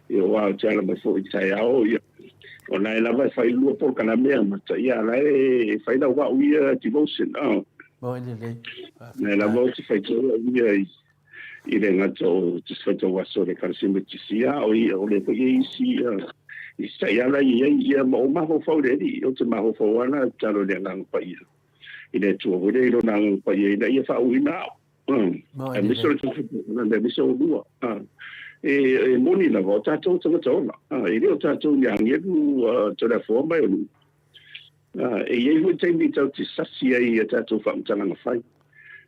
Speaker 4: Ia aua ou te ala mai foi i le taeao ia. O la e lava e fai lua polokalame amata, ia a la e fai lau au ia devotion. La e lava ou te faitau au ia i i le gata o te faitau aso o le Ekalesia Metotisi, a o ia, o lea foi e isi, isi taiala i ai, ia, ma o mafaufau le Alii, ou te mafaufau lava la tatalo i le Agaga Paia, i le Atua foi lea i Lona Agaga Paia ina ia faauuina au, aemaise o le aemaise o oulua. E moni lava, o tatou tagata ola, e le o tatou ni agelu Toleafoa ma Eoluu. E i ai foi taimi tatou te sasi ai i a tatou faamatalaga fai,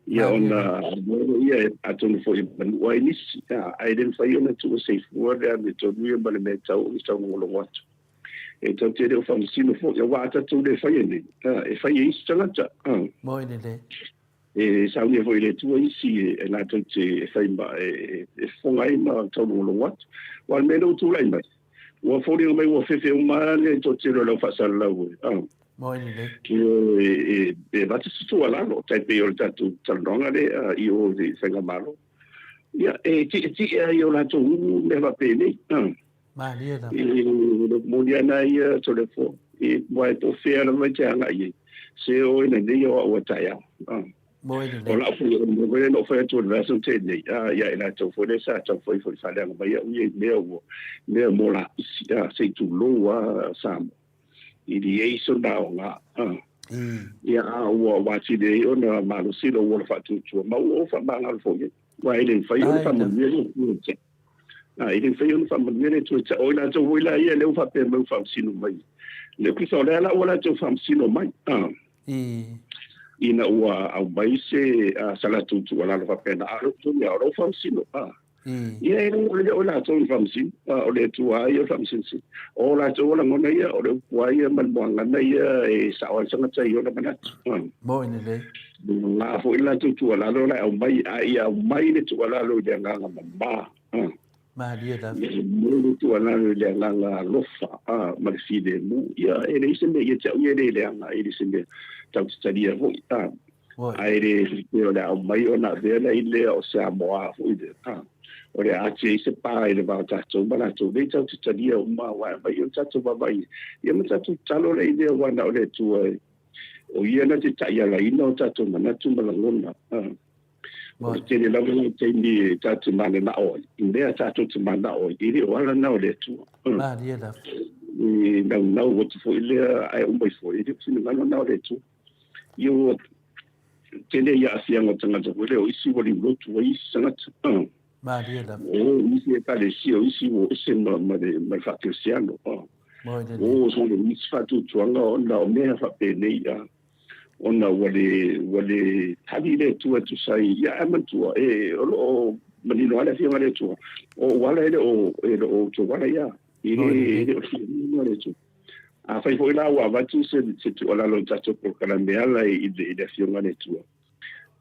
Speaker 4: ia ona ia atonu foi e manua ai nisi, ae le mafai ona tuuaseifua le amiotonu ia ma le mea e tatau ona taulogologo atu. E tatou te le o faamasino foi, aua a tatou le faia nei, e fai e isi tagata.
Speaker 2: Moi lelei.
Speaker 4: E saunia foi e le Atua isi e latou te fai ma e fofoga ai ma taulogologo atu. Aua o le mea lea ua tulai mai, ua foliga mai ua fefe uma le toatele o le au faasalalau e.
Speaker 2: Moi lelei.
Speaker 4: E avatu se tuualalo, tai pei o le tatou talanoaga lea i o i le Faigamalo. Ia, e tietie ai i o latou ulu mea faapenei.
Speaker 2: Malie lava.
Speaker 4: E le moni ana ia Toleafoa, e aua e po o fea lava e te agai i ai, se o ina nei o au a taeao.
Speaker 2: Moe lelei.
Speaker 4: O lau foi, o le mea foi lea na ou fai atu o le vaiaso na tea nei, ia i latou foi lea sa taumafai foi e faaleaga mai au ia i mea ua, mea mo lapisi, se i tulou lava Samoa. I leai sona aoga. Ia, a ua atili ai ona malosi lou ola faatuatua, ma ua ou faamagalo foi i ai. Aua e le mafai ona faamanuia le Atua ia te au. E le mafai ona faamanuia le Atua ia te au. O i latou foi la ia lea ua faapea mai ua faamasino mai le Ofisa, o lea la ua latou faamasino mai, ina ua aumai se sa latou tuualalo faapena, a o lea ua tonu ia, o lea ua faamasino. Ia e le o latou i faamasino, o le Atua lava ia o le faamasino. O latou o lagona ia, o le upu lava ia ma le muagana ia e sao ai le tagata i ona manatu.
Speaker 2: Moni lelei.
Speaker 4: Na foi le latou tuualalo la e aumai, a ia aumai le tuualalo i le agaga mama.
Speaker 2: Malie lava.
Speaker 4: Ia aumai le tuualalo i le agaga alofa ma le filemu. Ia e leai se mea ia te au ia e le leaga, e le se mea tatou te talia foi. Ae le faapea o le a aumai ona avea la i lea o se amoa foi lea. O le a ati ai se pa i le va o tatou ma latou nei tatou te talia uma aua e aumai ona tatou vaavaai ia ma tatou tatalo la i lea aua na o le Atua e o ia na te taialaina o tatou manatu ma lagona. O le tele lava o taimi e tatou te mananao ai, i mea tatou te mananao ai, e le o ala na o le Atua.
Speaker 2: Malie lava.
Speaker 4: E naunau atu foi lea ae uma ifo, e le o finagalo na o le Atua. Ia ua tele ia aafiaga o tagata foi lea, o isi ua liulotu ai isi tagata.
Speaker 2: Malie lava.
Speaker 4: O isi ekalesia, o isi ua o ese ma, ma le, ma le faakerisiano. O so le isi faatuatuaga ona o mea faapenei, ona ua le, ua le tali le Atua e tusa ai. Ia ae manatua, e, o lo o manino lava le Afioga a le Atua, o ou ala e le o, e le o outou ala ia. E le, e le o le filemu le Atua. Afai foi la ua avatu se, se tuualalo i le tatou polokalame e ala i le, i le Afioga a le Atua,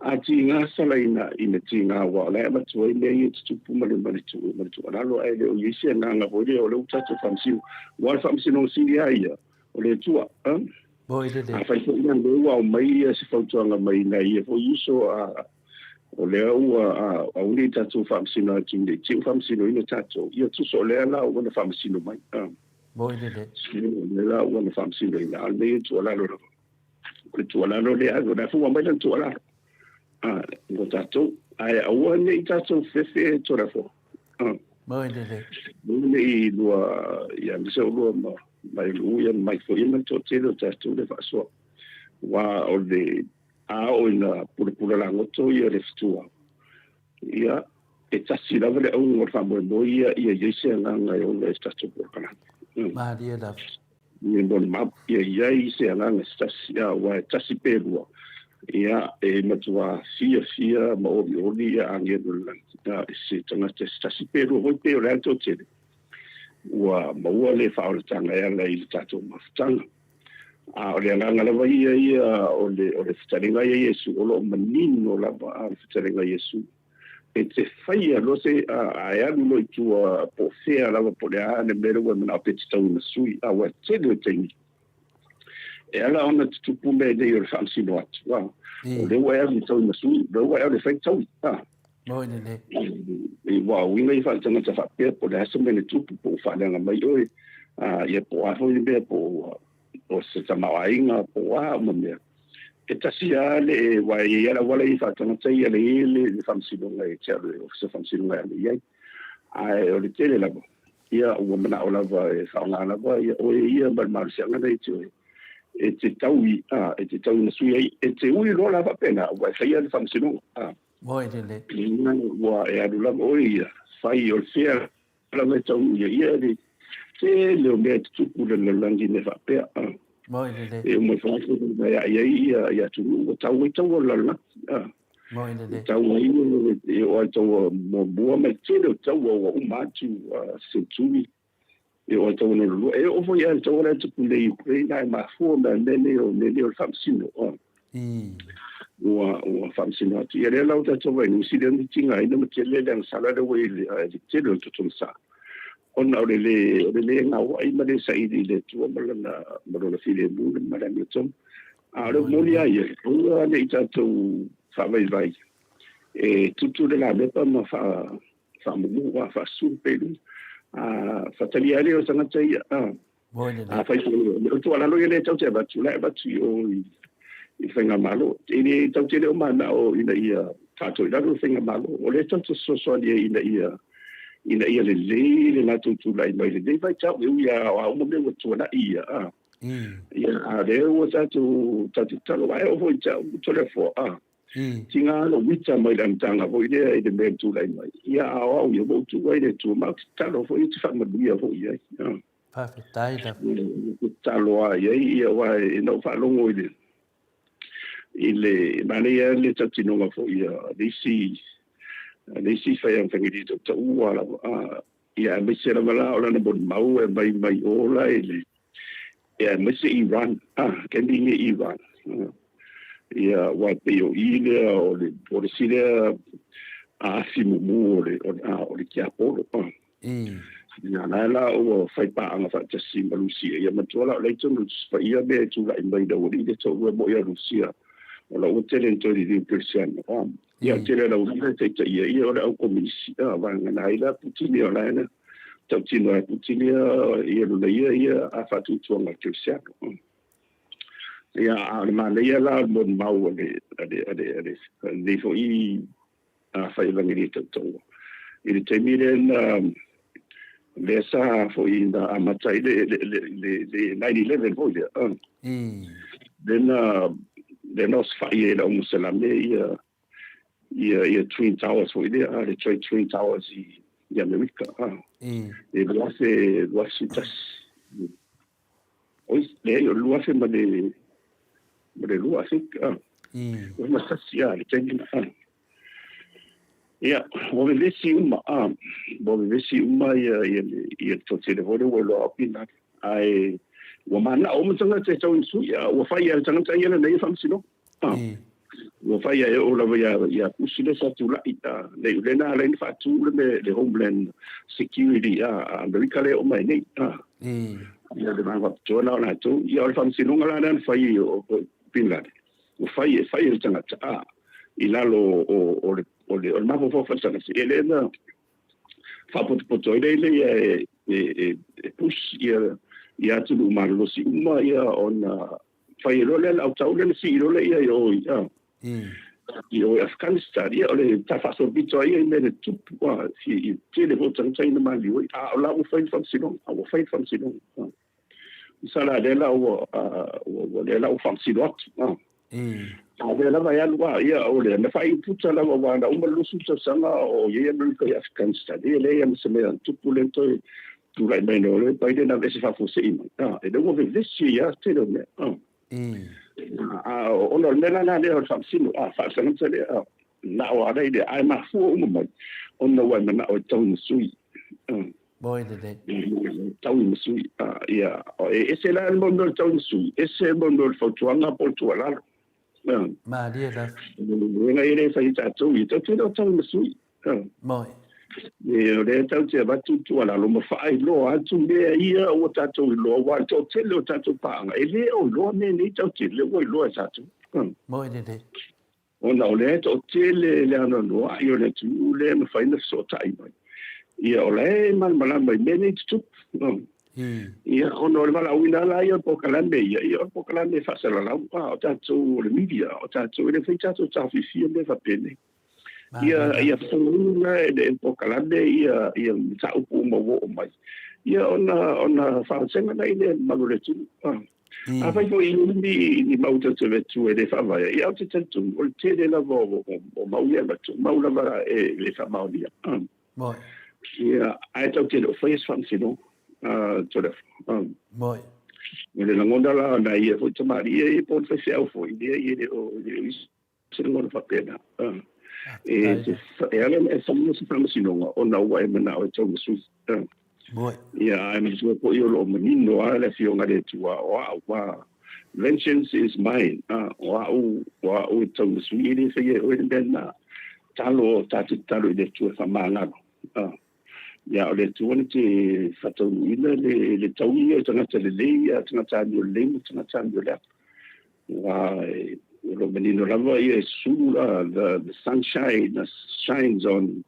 Speaker 4: a tiga sala ina, ina tiga, aua o la e avatu ai mea ia e tutupu ma le, ma le, tu, ma le tuualalo, ae le o i ai se agaga foi lea o lea ua tatou faamasino. Aua o le faamasinoga sili lava ia, o le Atua. A?
Speaker 2: Moi lelei.
Speaker 4: Afai foi la lea ua aumai ia se fautuaga mai nai ia foi uso, a, o lea ua aua ne i tatou faamasino atu ne i te i ua faamasinoina tatou, ia tusa o lea la ua na faamasino mai. A?
Speaker 2: Moi lelei.
Speaker 4: O lea la ua na faamasinoina, a o lenei e tuualalo lava. O le tuualalo lea, o lea foi ua aumai lana tuualalo. A, mo tatou. Ae aua ne i tatou fefe Toleafoa.
Speaker 2: A. Moi lelei.
Speaker 4: Aua ne i lua, ia aemaise o lua ma, ma e luu ia mai foi ia ma le toatele o tatou le faasoa. Aua o le, a oo ina pulapula lagoto ia le fetua, ia, e tasi lava le auga o le faamoemoe ia, ia i ai se agaga e ola ai se tatou polokalame.
Speaker 2: Malie lava.
Speaker 4: Ia mo le mau, ia i ai se agaga se tasi, aua e tasi pe lua, ia, e matua fiafia ma olioli ia agelu o le lagi, i se tagata se tasi pe lua foi pe o le a le toatele, ua maua le faaolataga e ala i le tatou mafutaga. A o le agaga lava ia ia o le, o le fetalaiga ia Iesu, o lo o manino lava a le fetalaiga Iesu. E te faia loa se, a, a e alu loa i tua po o fea lava po o le a le mea lea ua e manao pe te tau ina sui, a ua tele o taimi. E ala ona tutupu mea nei o le faamasino atu, a. O lea ua e alu i tau ina sui, o lea ua e alu e fai taui, a.
Speaker 2: Moi lelei.
Speaker 4: Ua uiga i faaletagata faapea po o le a se mea na tupu po ua faaleaga mai oe, a, ia po o a foi le mea po o o se tamaoaiga po o a uma mea. E tasi lava le, aua e i ai lava le auala ia i faaletagata ia le i ai le faamasinoga e te alu e Ofisa Faamasinoga e alu i ai. Ae o le tele lava, ia ua manao lava e faaaoga lava ia oe ia ma le malosiaga lena ia te oe e te taui, a, e te tau ina sui ai, e te ui loa la faapena ua e faia le faamasinoga, a.
Speaker 2: Moi lelei.
Speaker 4: Ina ua e alu lava oe ia, fai o le fea lava e taunuu ia ia le tele o mea e tutupu i le lalolagi i mea faapea.
Speaker 2: Moi lelei.
Speaker 4: E uma ifo atu e ai ai ia ia atunuu ua tau ai taua o le lalolagi.
Speaker 2: Moi lelei.
Speaker 4: Tau ai e oo ai taua muamua ma le tele o taua ua uma atu senturi e oo ai taua lona lua. E oo foi lava i le taua lea e tupu nei i Ukraine ae mafua mai mea nei o mea nei o le faamasino. Ua ua faamasino atu. Ia lea la ua tatou vaai nei, sili ona tigaina ma tele le agasala lea ua i le tele o le totogi-sa ona o le lē o le lē gaoai ma le saili i le Atua ma lana ma lona filemu ma le amiotonu. A o le moni lava ia, aua ne i tatou faavaivai e tutu le lamepa ma faa faamumu a faasulu pea i luga. A faatalia ai lea o tagata ia, a afai foi o le tuualalo ia lea tatou te avatu, la e avatu i o i le faigamalo. E le tatou te le o manao ina ia tatou i lalo le faigamalo, o lea tatou te fesoasoani ai ina ia ina ia lelei le latou tulai mai i lenei vaitau, e ui lava o a uma mea ua tuanai ia, a. Ia, a o lea ua tatou tatou tatalo, ae oo foi i te au, Toleafoa, a. Tiga lava lou ita mai le amataga foi lea i le mea na tulai mai, ia a o au ia ua ou tuu ai i le Atua, ma ou te tatalo foi, ou te faamanuia foi i ai.
Speaker 2: Faafetai lava.
Speaker 4: Ou te tatalo lava i ai, ia aua na ou faalogo i le i le manaia le tautinoga foi a le isi a le isi faiafagilia tautaua lava, ia aemaise lava la o lana molimau e aumai mai o la i le ia aemaise Iran, taimi lenei Iran, ia aua e pei o i lea o le o le isi lea afi mumu o le o le tiapolo. Ia la la ua fai paaga faatasi ma Rusia. Ia matua la o la i totonu o le Tusi Paia mea e tulai mai i le aualii lea toalua e mo'i ia Rusia o la ua tele ina toe liliu kerisiano. Ia o le tele o le aualii e taitaia ia o le au kominisi vagana ai la Putini o la e na tautino ai Putini ia lona ia ia a faatuatuaga kerisiano. Ia a o le manaia la o le molimau a le a le a le a le lenei foi a fai evagelia tautaua. I le taimi lea na lea sa foi na amata ai le le le le le 9/11 foi lea. Lea na lea na osofai ai e le au Musalame ia ia ia Twin Towers foi lea, le Twin Towers i i Amerika. I 2001. Oi, leai, o le 2000 ma le ma le 2, I think. 2001, le taimi lena. Ia, ua vevesi uma, ua vevesi uma ia ia ia le toatele foi lea ua iloa au Bin Laden. Ae ua manao uma tagata e tau ina sui, a ua fai lava e le tagata ia lana ia faamasinoga. Ua fai lava e oo lava ia ia Pusi lea sa tulai, nei o lea na ala ai ona faatu le mea le Homeland Security a Amerika lea e oo mai nei. Ia le vaega faapitoa lena o latou. Ia o le faamasinoga la lea na fai o Bin Laden, ua fai e fai e le tagata i lalo o o le o le o le mafaufau faale-tagata. Ia lea na faapotopoto ai lea ia e e e push ia ia atunuu malolosi uma ia ona fai loa lea le autau lea na sii loa lea i o i i o i Afghanistan. Ia o le tafaasolopito ai ia i mea na tupu i tele foi o tagata ia na maliliu ai, a o la ua fai le faamasinoga, a ua fai le faamasinoga. Masala lea la ua ua lea la ua faamasino atu. A lea lava e alu a ia o lea na faaiuputa lava aua na uma le 20 tausaga o i ai Amerika i Afghanistan. Ia leai lava ma se mea na tupu lea na toe tulai mai loa le Biden aveese faafuasei mai. E le ua vevesi ai lava tele o mea. A ona o le mea la lena lea o le faamasino, faale-tagata lea, na o ala i lea, ae mafua uma mai ona ua e manao e taui ma sui.
Speaker 2: Moi lelei.
Speaker 4: Taui ma sui. Ia, e ese la le mea o le taui ma sui, ese le mea o le fautuaga po o le tuualalo.
Speaker 2: Malie lava.
Speaker 4: Uiga ia lea e fai e tatou, ia tatou te le o taui ma sui.
Speaker 2: Moi.
Speaker 4: E, o lea tatou te avatu tuualalo ma faailoa atu mea ia ua tatou iloa, aua o le toatele o tatou paaga e le o iloa mea nei tatou te le ua iloa e tatou.
Speaker 2: Moi lelei.
Speaker 4: Ona o lea e toatele le anoanoai o le atunuu lea e mafai ona fesootai mai. Ia, o la e malamalama i mea nei tutupu. Ia, ona o le valaauina la ia o le polokalame ia, ia o le polokalame e faasalalau, a o tatou o le media, o tatou e le mafai tatou taofiofia mea faapenei. Ia, ia faataunuuina e le polokalame ia, ia mataupu uma ua oo mai. Ia, ona, ona faavasega lea i le mamalu o le atunuu. Afai foi i ni, ni mau tautevetu e le faavaea, ia ou te talitonu, o le tele lava o, o, o mau ia e avatu, o mau lava e le faamaonia.
Speaker 2: Moi.
Speaker 4: Ia, ae tatou te le o faia se faamasinoga, Toleafoa.
Speaker 2: Moi.
Speaker 4: O le lagona la o nai ia foi tamalii ia, ia po o le faifeau foi, ia e le o, e le o isi se lagona faapena. E, e ala ona e faia se faamasinoga ona ua e manao e tau ma sui. Ia, ae manatua foi o lo o manino lava le Afioga a le Atua, o au, vengeance is mine, o au, o au e tau ma sui, e le faia e oe le mea lena. Talo, tatou tatalo i le Atua e faamagalo. Ia, o le Atua na te faataunuuina le, le taui ia o tagata lelei, ia tagata amio lelei ma tagata amio leaga. Aua o lo o manino lava ia e sulu la, the sunshine shines on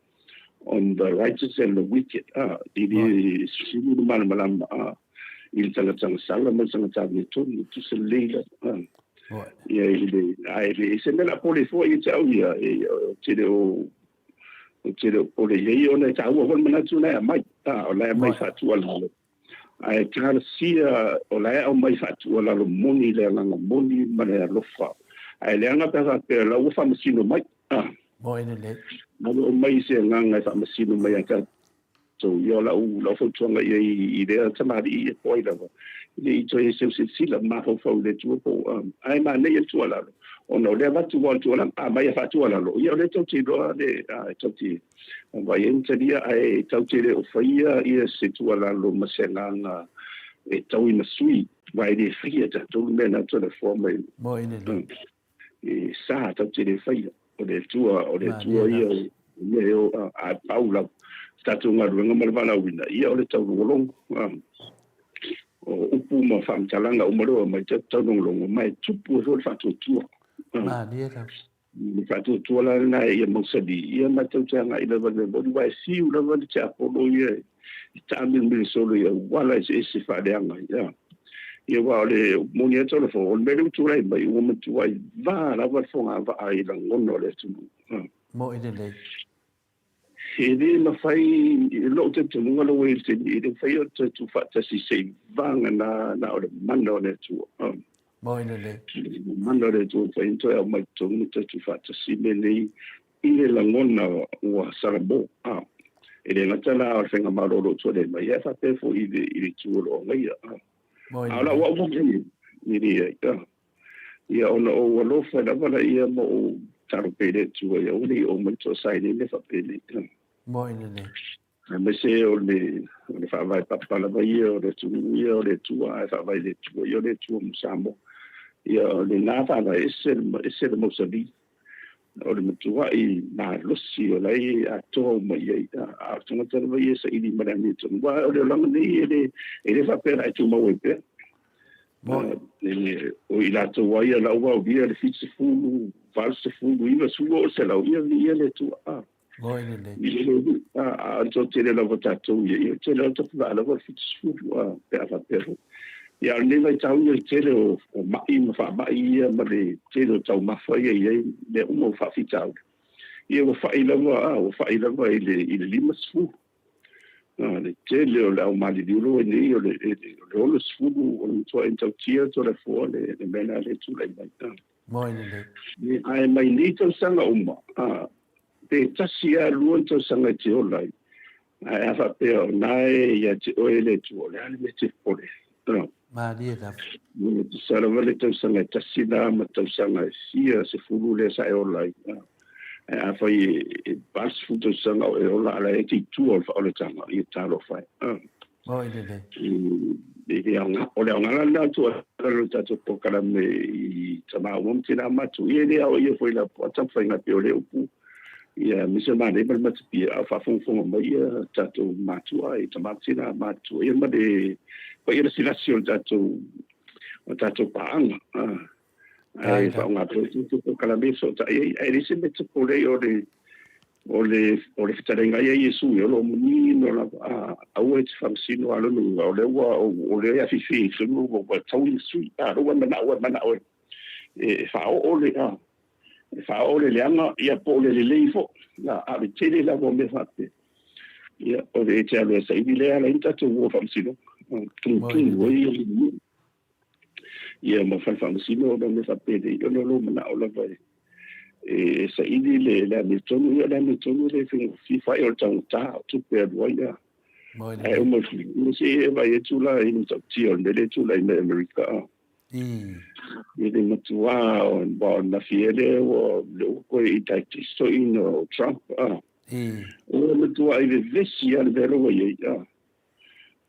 Speaker 4: on the righteous and the wicked, i le sulu le malamalama i le tagata gasala ma le tagata amiotonu, e tusa lelei lava. Ia, i le, ae le se mea la pole fua ia te au ia, e, o te le o Ou te le o pole i ai ona e taua foi le manatu la e aumai, o la e aumai faatuualalo. Ae talosia o la e aumai faatuualalo moni le agaga moni ma le alofa Ae leaga pe a faapea o la ua faamasino mai.
Speaker 2: Moe lelei.
Speaker 4: Na oo mai se agaga e faamasino mai ia tatou, ia o lau, lau fautuaga i ai i lea tamalii ia po o ai lava, e le i toe seu silasila ma mafaufau i le Atua po o, ae manaia le tuualalo, ona o lea avatu aua o le tuualalo, a aumai e faatuualalo, ia o lea tou te iloa le, tou te vaai ai ma talia, ae tatou te le o faia ia se tuualalo ma se agaga e tau ina sui, aua e le faia e tatou le mea na Toleafoa mai.
Speaker 2: Moe lelei.
Speaker 4: E sa tatou te le faia. O le Atua, o le Atua ia o mea e o, a pau lava tatou galuega ma le valaauina, ia o le taulogologo. O upu ma faamatalaga uma lea ua aumai, tatou taulogologo, ma e tupu ai foi le faatuatua.
Speaker 2: Malie lava.
Speaker 4: Le faatuatua la lena ia mausali, ia ma tatou te agai lava i le mea moni, aua e fiu lava le tiapolo ia e taamilomilo solo i auala eseese faaleaga. Ia. Ia aua o le moni lava Tolofo, o le mea lea ua tulai mai, ua matuai va lava le fogavaa i lagona o le atunuu.
Speaker 2: Moi lelei.
Speaker 4: E le mafai, i lou talitonuga lea ua i ai i le taimi, e le mafai ona toe tuufaatasi se i vagana na o le mana o le Atua.
Speaker 2: Moi lelei.
Speaker 4: Le mana o le Atua e mafai ona toe aumai i totonu ma toe tuufaatasi mea nei i le lagona ua salamo. E le gata la o le faigamalo o lo o tulai mai, ae faapea foi i le itu o lo o agaia. A o lau au foi e leai. Ia ona ou alofa lava laia ma ou tatalo pea i le Atua ia aua ne i oo mai le toasaina i mea faapenei.
Speaker 2: Moi lelei.
Speaker 4: Aemaise o le o le faavae papa lava ia o le atunuu ia o le Atua, ae faavae i le Atua ia o le Atua mo Samoa. Ia o lena faavae ese ese le mausali. O le matuai malosi o la e atoa uma i ai. A o le tagata lava ia e saili ma le amiotonu. Aua o le olaga nei e le e le faapea la e tumau ai pea. O i latou lava ia la ua aulia le 70, 80, 90 oo i le 100, ia viia le Atua.
Speaker 2: Moi lelei.
Speaker 4: A o le toatele lava o tatou ia, ia o le tele lava o tapulaa lava o le 70, a, pe a faapea foi. Ia, a o lenei vaitau ia, le tele o, o mai ma faamai ia ma le tele o taumafa ia e i ai mea uma o faafitauli. Ia ua fai lava, a, ua fai lava i le, i le 50. A, le tele o le au maliliu lea ua i nei, o le, o le 60, o le matuai matautia Toleafoa le, le mea lena lea e tulai mai. A.
Speaker 2: Moi lelei.
Speaker 4: Ae mai nei tausaga uma, a, pe tasi a lua ni tausaga e te ola ai, ae a faapea o na e ia te oe le Atua, o le a le mea e te popole ai?
Speaker 2: Malie lava.
Speaker 4: E tusa lava le tausaga e tasi la ma tausaga e fia sefulu lea sa e ola ai. Ae afai e 80 tausaga o e ola, a la e te i tua o le faaolataga, ia talofa e.
Speaker 2: Moi lelei.
Speaker 4: E le aoga, o le aoga la lena o le tuualalo i le tatou polokalame i tama uma ma tina matua. Ia e le aoaia foi i la taumafaiga pei o lea upu, ia aemaise o manaia ma le matapia a o faafogafoga mai ia tatou matua i tama ma tina matua ia ma le paia lasilasi o le tatou o tatou paaga. Ae faaaoga pea le tatou polokalame e fesootai ai. Ae leai se mea e popole ai o le O le, o le fetalaiga ia a Iesu ia, o lo o manino lava, a, aua e te faamasino a lona uiga, o lea ua, o lea e afifi i totonu, ua, ua taui le sui, a, lea ua e manao, ua e manao e, e faaoo le, a, e faaoo le leaga, ia po o le lelei foi, a, a o le tele lava o mea faapea. Ia, o le e te alu e saili lea e ala ai ona tatou o i le faamasinoga, tugatugu ai ia le ia ma fale faamasino ona mea faapenei, ona o lou manao lava e, e saili le, le amiotonu, ia o le amiotonu e le faigofie, faia o le taugata o tupe e alu ai, a. Ae uma i se e vaai atu la i le matautia o le mea lea e tulai mai Amerika, a. I le matuā o, o nafi ea lea ua, lea ua toe indict toeaina o Trump, a. Ua matuai vevesi lava le mea lea ua i ai, a.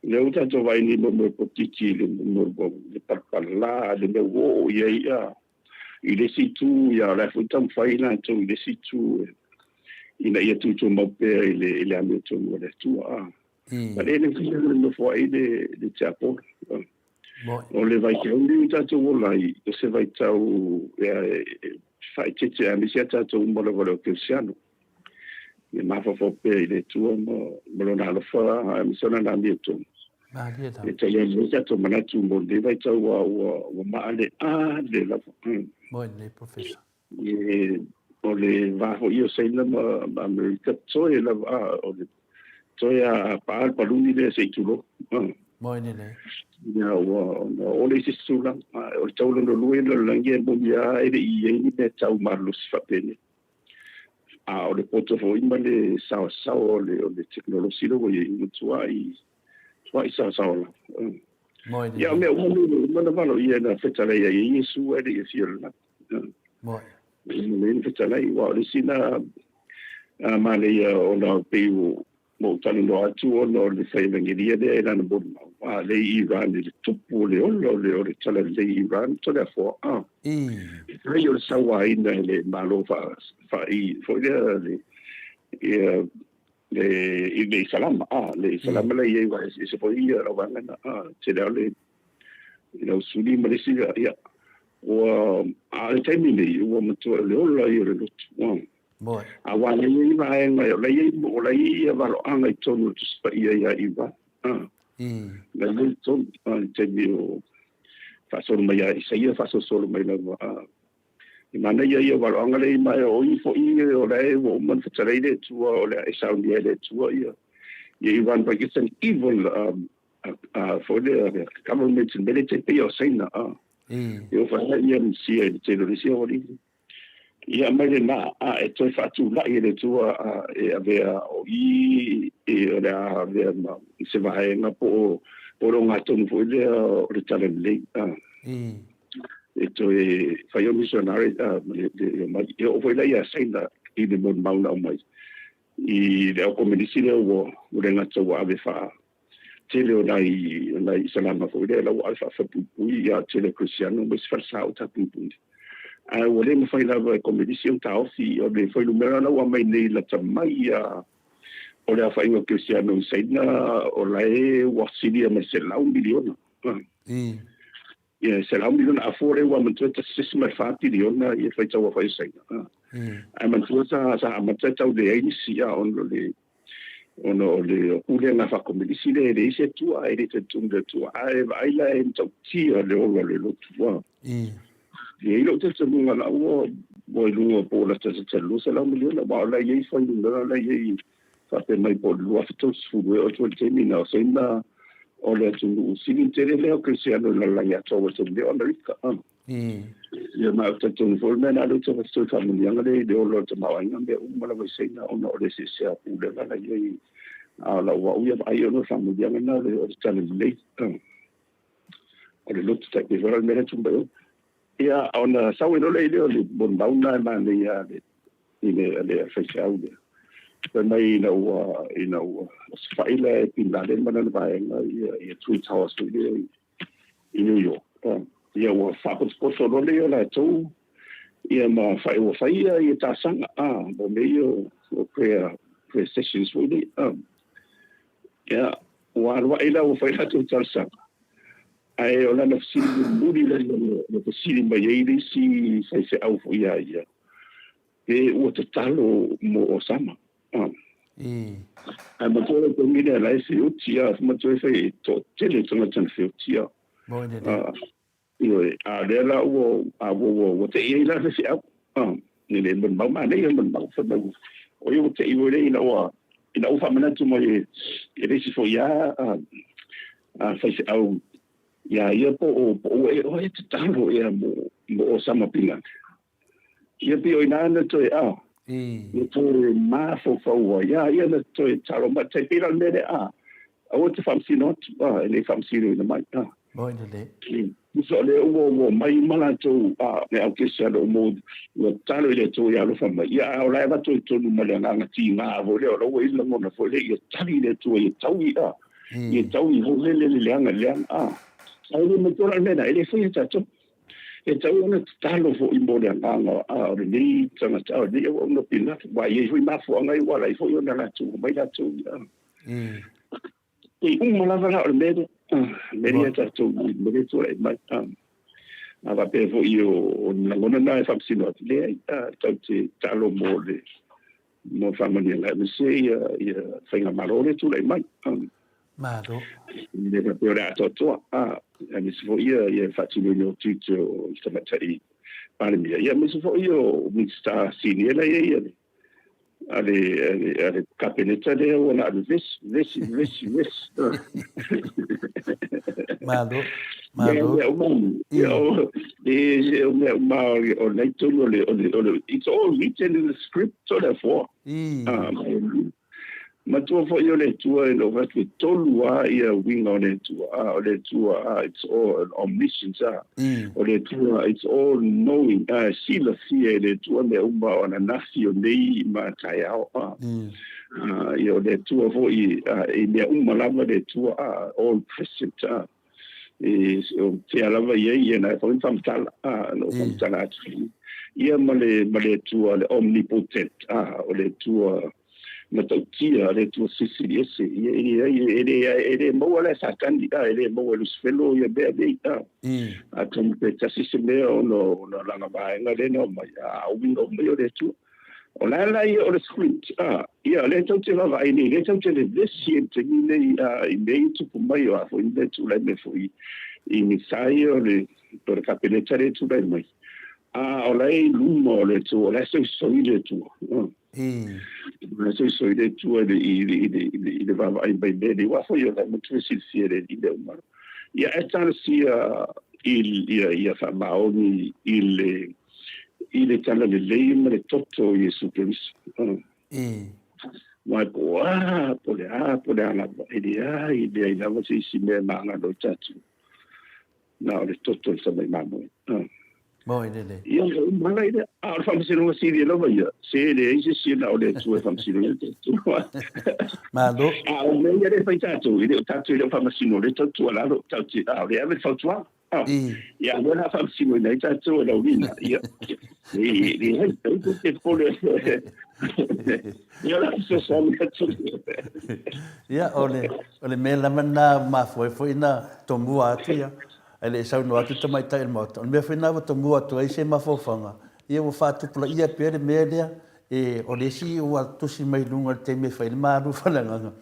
Speaker 4: Lea ua tatou vaai nei mo mea potiti le mo le palapala le mea ua oo i ai a i le isi itu ia o la e foi taumafai latou i le isi itu ina ia tutumau pea i le i le amiotonu a le Atua a. A le le fia le nofo ai le le tiapolo. O le vaitau lenei ua tatou ola ai o se vaitau e faaeteete aemaise a tatou uma lava o le au kerisiano. Ia mafaufau pea i le Atua ma, ma Lona alofa aemaise o Lana amiotonu.
Speaker 2: Malie lava.
Speaker 4: E talia ai foi tatou manatu mo lenei vaitau ua, ua, ua maaleale lava.
Speaker 2: Moi lelei, Professor.
Speaker 4: E, o le va foi o Saina ma, ma Amerika, toe lava, a, o le, toe a, a paa le paluni lea se i tulou.
Speaker 2: Moe lelei.
Speaker 4: Ia ua ona oo lea i se isi tulaga, o le tau lona lua ia o le lalolagi e moni lava e le i i ai ni mea tau malolosi faapenei. A o le poto foi ma le saoasaoa o le o le tekonolosi lea ua i ai, ua matuai matuai saoasaoa lava.
Speaker 2: Moe
Speaker 4: Ia o
Speaker 2: lelei.
Speaker 4: mea uma nei ua uma ona valoia na fetalai ai e Iesu ae le i afio i le lagi.
Speaker 2: Moe.
Speaker 4: Ua uma fetalai, aua o le isi lena manaia ona pei ua ou talanoa atu ona o le fai evagelia lea i lana molimau, a lea i Iran i le tupu o le ola o le o le talalelei i Iran Toleafoa a. Fai o le sauaina e le Malo faa foi lea le ia le i le Isalama a le Isalama la i ai aua e eseese foi ia lau vaega lena a tele lava o le i lau suli ma le isi ia ua a o le taimi nei ua matua o le ola ia o le lotu
Speaker 2: Moe.
Speaker 4: Aua la i ai vaega o la i ai o la i ai ia valoaga i totonu o le Tusi Paia ia Iva a la i ai i totonu a i le taimi o faasolo mai ia Isaia faasolosolo mai lava a E manaia ia o valoaga lea ma o i foi o la e ua uma ona fetalai le Atua o le a e saunia e le Atua ia ia Iran but it's an evil um, foi lea government and military pei o Saina a e o whaea ia msia i le tele o le isi awalili ia mai lena a e toe faatulai e le Atua a e avea o i e o le a avea ma se vaega po o po o le ogatonu foi lea o le talalelei a e toe fai o missionary ma le omai. E oo foi la ia Saina i le molimau na aumai i le au komenisi lea ua le gata ua ave faa tele o nai o nai Isalama foi lea la ua ave faafapuipui ia tele o Kerisiano ma isi falesa o tapuipui. Ae ua le mafai lava e komenisi ona taofi o le fuainumera la ua aumai nei lata mai ia o le aofaiga o Kerisiano i Saina o la e ua silia ma le 100 miliona. Ia, 100 miliona a fua lea ua manatua 1.4 piliona ia faitau aofai o Saina. Ae manatua sa sa amata tau leai nisi a ona o le ona o le pulega faakomenisi lea e leai se Atua e le talitonu i le Atua ae vaai la e matautia le ola o le lotu a. E i ai lou talitonuga la ua ua i luga po o lata 200 miliona aua o la e i ai fuainumera la e i ai faapea mai po o le 2030 e oo atu ai le taimi lena o Saina o le atunuu sili tele lea o Kerisiano i le lalolagi atoa ua tele lea o Amerika. Ia ma ou te talitonu foi o le mea lena lea ou te avatu ai faamanuiaga lea i le ola o le tamaoaiga mea uma lava i Saina ona o le eseese a pulega la i ai. A o lau au ia vaai ona o le faamanuiaga lena o le talalelei o le lotu tai pei foi la o le mea lea e tuu mai oe. Ia ona sau ai loa lea o le molimau lena e manaia i le le faifeau lea. Fai mai ina ua ina ua osofai la e Bin Laden ma lana vaega ia ia Twin Towers foi lea i New York. Ia ua faapotopoto loa lea o latou ia ma fai ua fai ia ia talosaga a mo mea ia o prayer prayer sessions foi nei. Ia ua alu ae la ua fai latou talosaga. Ae o lana fesili mulimuli lea na fesili mai ai le isi faifeau foi iā ia, pe ua tatalo mo Osama. Ae matua le taimi lea la e feoti a, matua e fai e toatele tagata na feoti a. Ioe, a o lea la ua, a ua, ua, ua tei ai la faifeau. E le molimau manaia molimau, fai mai o ia ua tei foi lea ina ua, ina ua faamanatu mai e, e le isi foi a, a faifeau iā ia po o, po o ua e oe tatalo ea mo, mo Osama Bin Laden. Ia pei o ina na toe a, na toe mafaufau ai, a ia na toe talo mai, tai pei la o le mea lea a, aua te faamasino atu, a, e le faamasinoina mai, a.
Speaker 2: Moi lelei.
Speaker 4: Tusa o lea ua ua omai uma latou, a, le au kerisiano mo, ua tatalo i le Atua ia alofa mai, ia a o la e avatu ai totonu ma le agaga tiga foi lea, o la ua i ai le lagona foi lea ia tali le Atua ia taui, a, ia taui foi lele le leaga i le leaga, a. Ae le matua la le mea lena, e le faia e tatou. E tatau ona tatalo foi mo le agaga o lenei tagata, o lenei auauna pina, aua e i ai foi mafuaaga ia ua ala ai foi ona latou omai latou ia. E uma lava la o le mea lea, mea lea tatou, mea lea tulai mai. A faapea foi o le lagona lena e faamasino atu, leai, tatou te tatalo mo le mo faamanuiaga aemaise ia ia faigamalo lea e tulai mai.
Speaker 2: Malo.
Speaker 4: E le faapea o le atoatoa, a, aemaise foi ia ia faatinoina o tiute o le tamaitai Palemia, ia aemaise foi o Minisita sinia la e i ai a le a le a le Kapeneta lea ua na o le vesi, vesi, vesi, vesi.
Speaker 2: Malo. Malo.
Speaker 4: Mea uma, ia, o, e, o mea uma o nei tonu o le, o le, o le, it's all written in the script o le Afoa. Ah, matua foi o le Atua e lou atu e tolu a ia uiga o le Atua. Ah, o le Atua, ah, it's all omniscience, ah. O le Atua, it's all knowing, ah, silafia e le Atua mea uma o ananafi o nei ma taeao, ah. Ah, ia o le Atua foi, ah, i mea uma lava le Atua, ah, all present, ah. E, o tea lava ia ia na foi faamatala, ah, no faamatala atu. Ia ma le, ma le Atua, le omnipotent, ah, o le Atua matautia, le Atua sisili ese, ia e leai, e le, e le maua la e Satani, ah, e le maua e Lusifelo ia mea nei, ah. Atonu pe tasi se mea ona, ona lana vaega lea na omai, ah, uiga uma ia o le Atua. O la la ia o le script, ah, ia, lea tou te vaavaai nei, lea tou te vevesi ai i le taimi nei, ah, i mea ia tupu mai, o a foi mea tulai mai foi i Misaia o le, o le Kapeneta lea e tulai mai. Ah, o la e i luma o le Atua, o la e soisoi le Atua. Ah. O la e soisoi le Atua i le, i le, i le, i le, i le vaavaai mai mea nei. Aua foi o la e matua e silafia e le Alii mea uma. Ia, ae talosia i, ia, ia faamaoni i le, i le talalelei ma le toto o Iesu Keriso. Mai po o a, po le a, po le a lava, e leai, e leai lava se isi mea e magalo i tatou, na o le toto o le tamai mamoe.
Speaker 2: Moi lele.
Speaker 4: Ia, o uma la ia, a o le faamasinoga silia lava ia, se e leai se isi na o le Atua e faamasino ai tatou.
Speaker 2: Malo.
Speaker 4: A o mea ia lea e fai tatou, e le o tatou e le o faamasino, o lea tatou tuualalo, tatou te, a o lea e ave le fautuaga. Ia, lea o le a faamasinoina ai tatou e Laulina. Ia, leai, aua tou te popole. Ia, o le a fesoasoani atu.
Speaker 2: Ia, o le, o le mea lava lena ua mafua ai foi ona tomua atu ia, ae le i saunoa atu le tamaitai o le Maota, o le mea foi lena ua tomua atu ai se mafaufauga, ia ua faatupulaia pea le mea lea, e, o le isi ua tusi mai i luga i le taimi e fai ai le malu faaleagaga,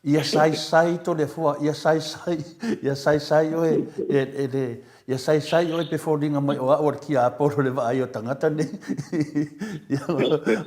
Speaker 2: Ia saisai Toleafoa, ia saisai, ia saisai oe, e, e le, ia saisai oe pe foliga mai o au o le tiapolo le vaai o tagata nei. Ia,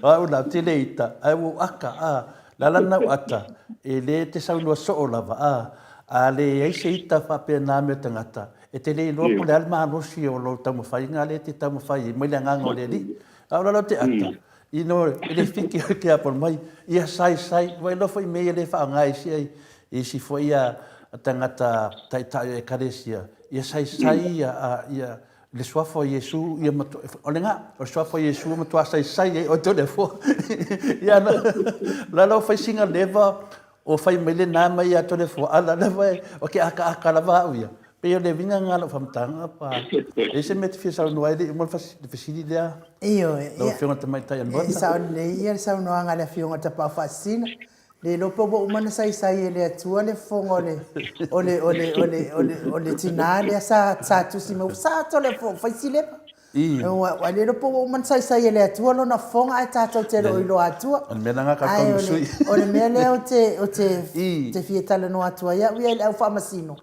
Speaker 2: o au la, te le ita, ae ua ou aka, a, le ala na ou ata, e le te saunoa soo lava, a, a leai se ita faapena me o tagata, e te le iloa po o le a le malosi o lou taumafaiga lea e te taumafai ai mai le agaga o le Alii. A o le ala o te ata, Ino e le fiki o ke apolo mai, ia sai sai, ua iloa foi mea ia le whaonga i isi ai, i isi foi ia tangata taitai o ekalesia, ia sai sai ia, a, ia, le suafa o Iesu, ia matua, o le nga, o le suafa o Iesu matua sai sai ai oe tole fua. Ia na, la lau whaisinga leva, O fai mai lena mai ia Toleafoa, a la lava e, o ke akaaka lava au ia. Pei o le uiga nga lau faamatalaga pa, e i se mea e te fia saunoa ai le i uma le fesili lea,
Speaker 1: Ioe,
Speaker 2: lau Afioga i le Tamaitai o le
Speaker 1: e
Speaker 2: Maota.
Speaker 1: sao lelei ia le saunoaga a le Afioga i le Tapaau Faasisina. Le iloa pe ua uma ona saisai e le Atua le fofoga o le, o le, o le, o le, o le, o le tina lea sa, sa tusi mai, sa Toleafoa, fai silema. Ua le iloa po ua uma ona saisai e le Atua lona fofoga ae tatou te le o iloa atua.
Speaker 2: O le mea lena ka tau sui.
Speaker 1: O le mea lea ou te, ou te, te fia talanoa atu ai au ia i le au faamasino.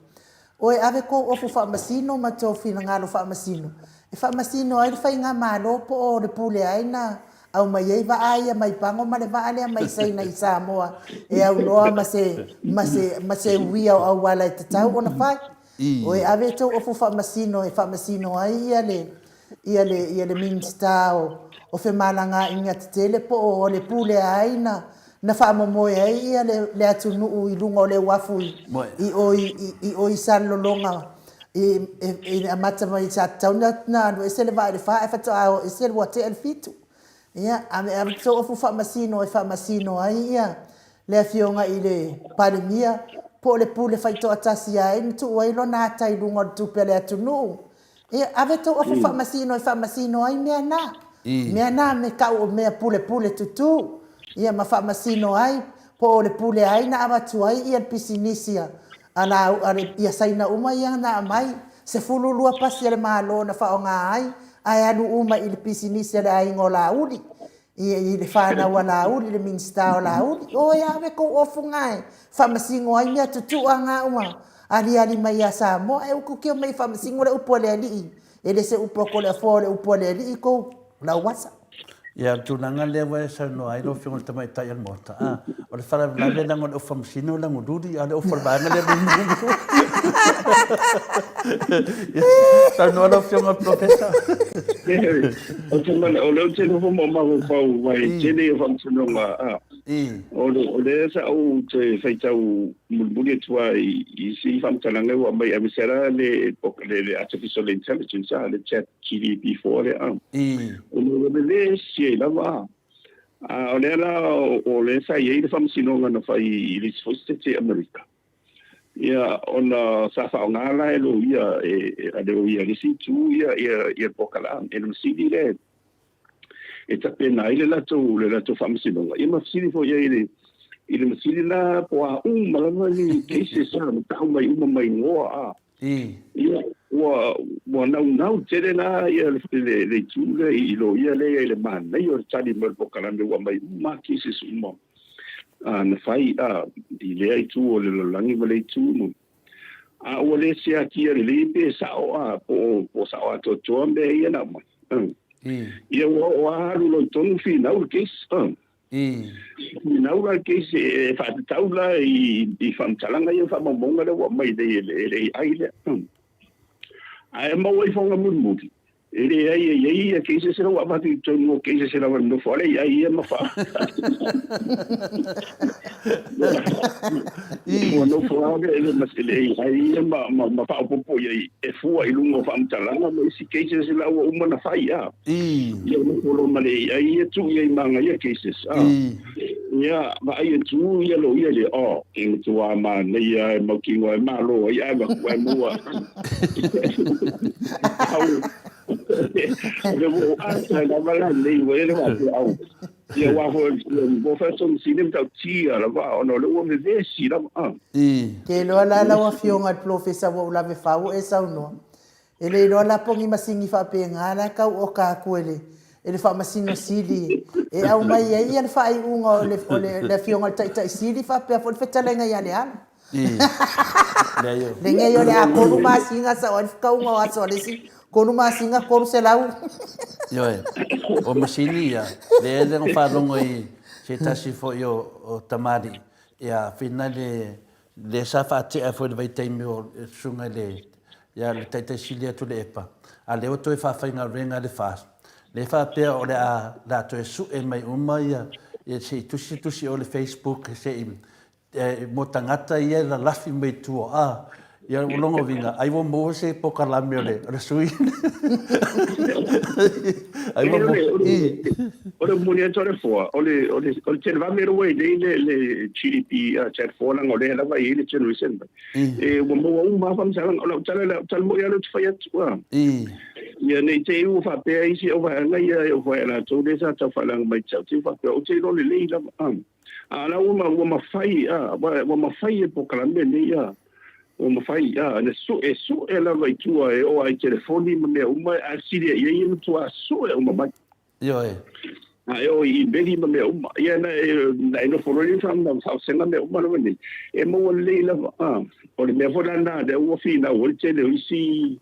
Speaker 1: Oe ave kou ofu faamasino ma tou finagalo faamasino e faamasino ai le faigamalo po o le pule ai na aumai ai vaa ia mai Pago ma le vaa lea mai Saina i Samoa e aunoa ma se, ma se, ma se uia o auala e tatau ona fai. Oe ave tou ofu faamasino e faamasino ai ia le ia le ia le Minisita o o Femalagaaiga Tetele po o le pule ai na na faamomoe ai ia le le atunuu i luga o le uafu i i o i i o i Salelologa i i le amata mai sa tatau na na alu ese le vaa i le fa ae faatoa o ese ua tea le fitu. Ia, ave ave tou ofu faamasino e faamasino ai ia le Afioga i le Palemia po o le pule faitoatasi ai na tuu ai lona ata i luga o le tupe a le atunuu. Ia, ave tou ofu faamasino e faamasino ai mea na. Mea na me kau o mea pulepule tutū. Ia, ma faamasino ai po o le pule ai na avatu ai ia le pisinisi a a la, a le, ia Saina uma ia na aumai, 12 pasi a le Malo na faaaoga ai, ae alu uma i le pisinisi a le aiga o Laauli, i, i le fanau a Laauli, le Minisita o Laauli. Oi, ave kou ofuga e faamasino ai mea tutu'a nga ua aliali mai ia Samoa. E uku mai e faamasino le upu a le alii, e le se upu a Toleafoa o le upu a le alii kou lauasa.
Speaker 2: Ia, o le tulaga lea ua e saunoa ai lau Afioga i le Tamaitai o le Maota, a, o le faalavelave leaga o le ofa masino e lagoluli, a o le ofa o le vaega lea e mumu. Ia, saunoa lau Afioga i le Polofesa.
Speaker 4: Ou te mana, o lea ou te nofo ma mafaufau aua e tele ia faamasinoga, a, o le, o lea sa ou te faitau mulimuli atu lava i isi faamatalaga ua aumai aemaise lava le, le artificial intelligence, a, le chat GDP4 lea, a. O le vevesi ai lava, a o lea la o lea sa i ai le faamasinoga na fai i le isi foi Setete i Amerika, ia ona sa faaaoga la e loia e a le loia i le isi itu ia ia ia polokalame e le masini lea e tapena ai le latou le latou faamasinoga. Ia ma fesili foi i ai i le i le masini la po o a uma lava ni cases a na tau mai uma mai igoa a. Ia, ua, ua naunau tele la ia le, le, le itu lea i loia lea i le manaia o le tali mai o le polokalame ua aumai uma lava cases uma a, na fai a, i lea itu o le lalolagi ma le itu ma, a ua le siakia lelei pe sao a, po o, po o sao atoatoa mea ia na aumai. Ia ua oo lava alu loa i totonu finau le case. Finau la le case e faatatau la i faamatalaga ia faamaumauga lea ua aumai nei e le AI lea. Ae maua ifoga mulimuli, e leai e i ai ia cases la ua avatu i totonu o cases lava e nofo a le AI ia ma faa. Ua nofo lava le AI ia ma faaopoopo i ai e fua i luga o faamatalaga ma isi cases la ua uma ona fai a. Ia nofo loa ma le AI ia tuu i ai ma ana ia cases a. Ia vaai atu ia loia lea, oh, e matua manaia e mautinoa e malo ai ae avatu ae maua. Au, o le ua ou ata lava la nei ua i ai le faapea au. Ia aua foi o fai masini matautia lava ona o lea ua vevesi lava a.
Speaker 1: Ke iloa la lau Afioga i le Polofesa ua ou lave fau o e saunoa. E le iloa la po o ni masini faapena la e tau oka atu e le e le Faamasino Sili e aumai ai ia le faaiuga o le o le Afioga i le Taitai Sili faapea foi le fetalaiga ia Leala. Lenei o le a 3 masina sao ai le fetauga o aso a le isi 3 masina 300.
Speaker 2: Ioe, o masini ia, lea e na faalogo i se tasi foi o tamalii, ia whina le Lea sa faatea foi i le vaitaimi o le susuga i le, ia, le Taitai Sili a Tuilaepa, a lea ua toe faafaigaluega le FAST, lea faapea o le a, le a toe sue mai uma ia, ia se i tusi se tusi o le Facebook se i, e, mo tagata ia e lalafi mai tua, a, ia o lona uiga, ai ua maua se polokalame o le, o le sui. Ai ua maua, i.
Speaker 4: O le momoli atu a le Foa, o le, o le, o le televave lea ua i nei le, le GDP chat 4 leaga o lea lava e i ai le generation mai. E, ua maua uma lava faamatalaga. O lau tala, lau tala moi lava lea ou te fai atu, a. Ia ne i te i ua faapea isi au vaega ia e oo foi ia latou lea sa tau faaleaga mai te au te faapea ou te iloa lelei lava, a. A la ua, ua mafai, a, ua, ua mafai e polokalame nei, a. Ua mafai, a, na sue, sue lava i tua e oo lava i telefoni ma mea uma, a fesili i ai e matua sue uma mai.
Speaker 2: Ioe.
Speaker 4: A e oo i imeli ma mea uma. Ia na e, na e nofo loa i faaosega mea uma lava nei. E maua lelei lava. A, o le mea foi la lena lea ua finau ai le tele o isi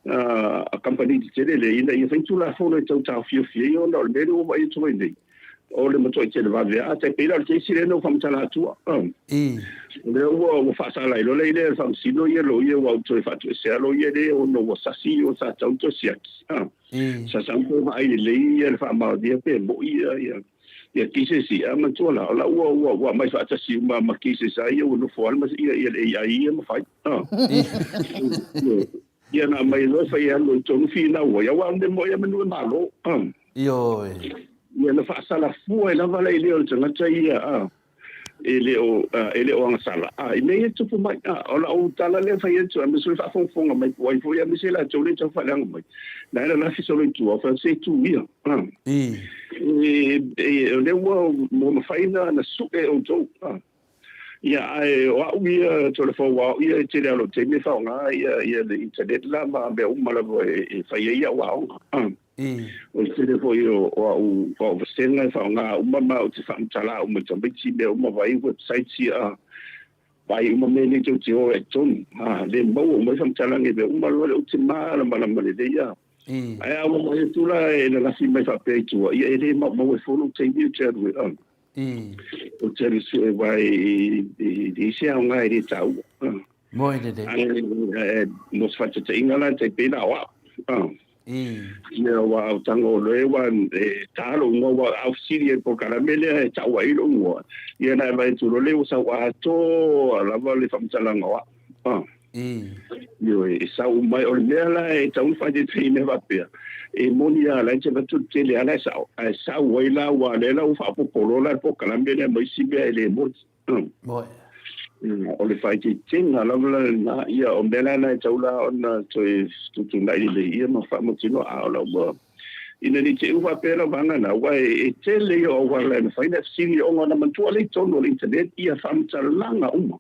Speaker 4: a kamupani tetele lea ina ia fai Tulafono e tau taofiofi ai ona o le mea lea ua vaai atu ai nei, o le matuai televave lava. Tai pei la o le case lea na ou faamatala atua. O lea ua ua faasala ai loa le le faamasino ia loia ua ou toe faatoesea loia lea ona ua sasi o sa tatau ona toe siaki. Sa sau toe vaai lelei ia le faamaonia pe moi ia ia ia cases ia manatua la o la ua ua ua aumai faatasi uma ma cases a ia ua nofo lava ia ia le AI ia ma fai ia na aumai loa fai alu i totonu finau ai aua o le mea moi lava manu e malo.
Speaker 2: Ioe.
Speaker 4: Ia na faasalafua ai lava la i leo o le tagata ia e le o, e le o agasala, a, i mea ia e tupu mai. A, o lau tala lea e fai atu, aemaise le faafogafoga mai po o ai foi, aemaise latou lea e tau faaleaga mai, na e lalafi solo i tua, fai se itu ia. A, e, e, o lea ua, ua mafai na, na sue e outou. A, ia, ae o au ia, Toleafoa, aua o au ia e tele lava o lou taimi e faaaoga ia, ia le internet la ma mea uma lava e, e fai ai au aoga. A. O le tele foi o au o au vasega e faaaoga uma ma ou te faamatala uma i tamaiti mea uma vaai websites ia vaai uma mea nei tou te o ai i totonu a le maua uma ai faamatalaga i mea uma loa lea ou te malamalama lelei a. Ae a ua vaai atu la e lalafi mai faapea i tua, ia e le maumau ai fua lou taimi ou te alu ai, ou te alu e sue aua e leai se aoga e le taua.
Speaker 2: Moe lelei.
Speaker 4: Ae mo se faataitaiga la, e tai pei la o au. Ia aua o tago o lea ua e ta lou igoa aua a ou fesili ai i le polokalame lea e tau ai lou igoa, ia na e vaai atu loa lea ua sau atoa lava le faamatalaga o au. Ioe, e sau mai, o le mea la e tatau ona faaeteete i mea faapea, e moni lava o la e te avatu le tele lava la e sao, ae sau ai la aua o lea la ua faaopoopo loa la le polokalame lea ma isi mea e le moni. O le faaeteetega lava la lena, ia o mea la na e tatau la ona toe fetuutuunai lelei ia ma faamautinoa, a o lau ua ina ne i te i ua faapea lau vaega na, aua e tele ia o auala e mafai ona fesili ona na manatua lea i totonu o le internet ia faamatalaga uma.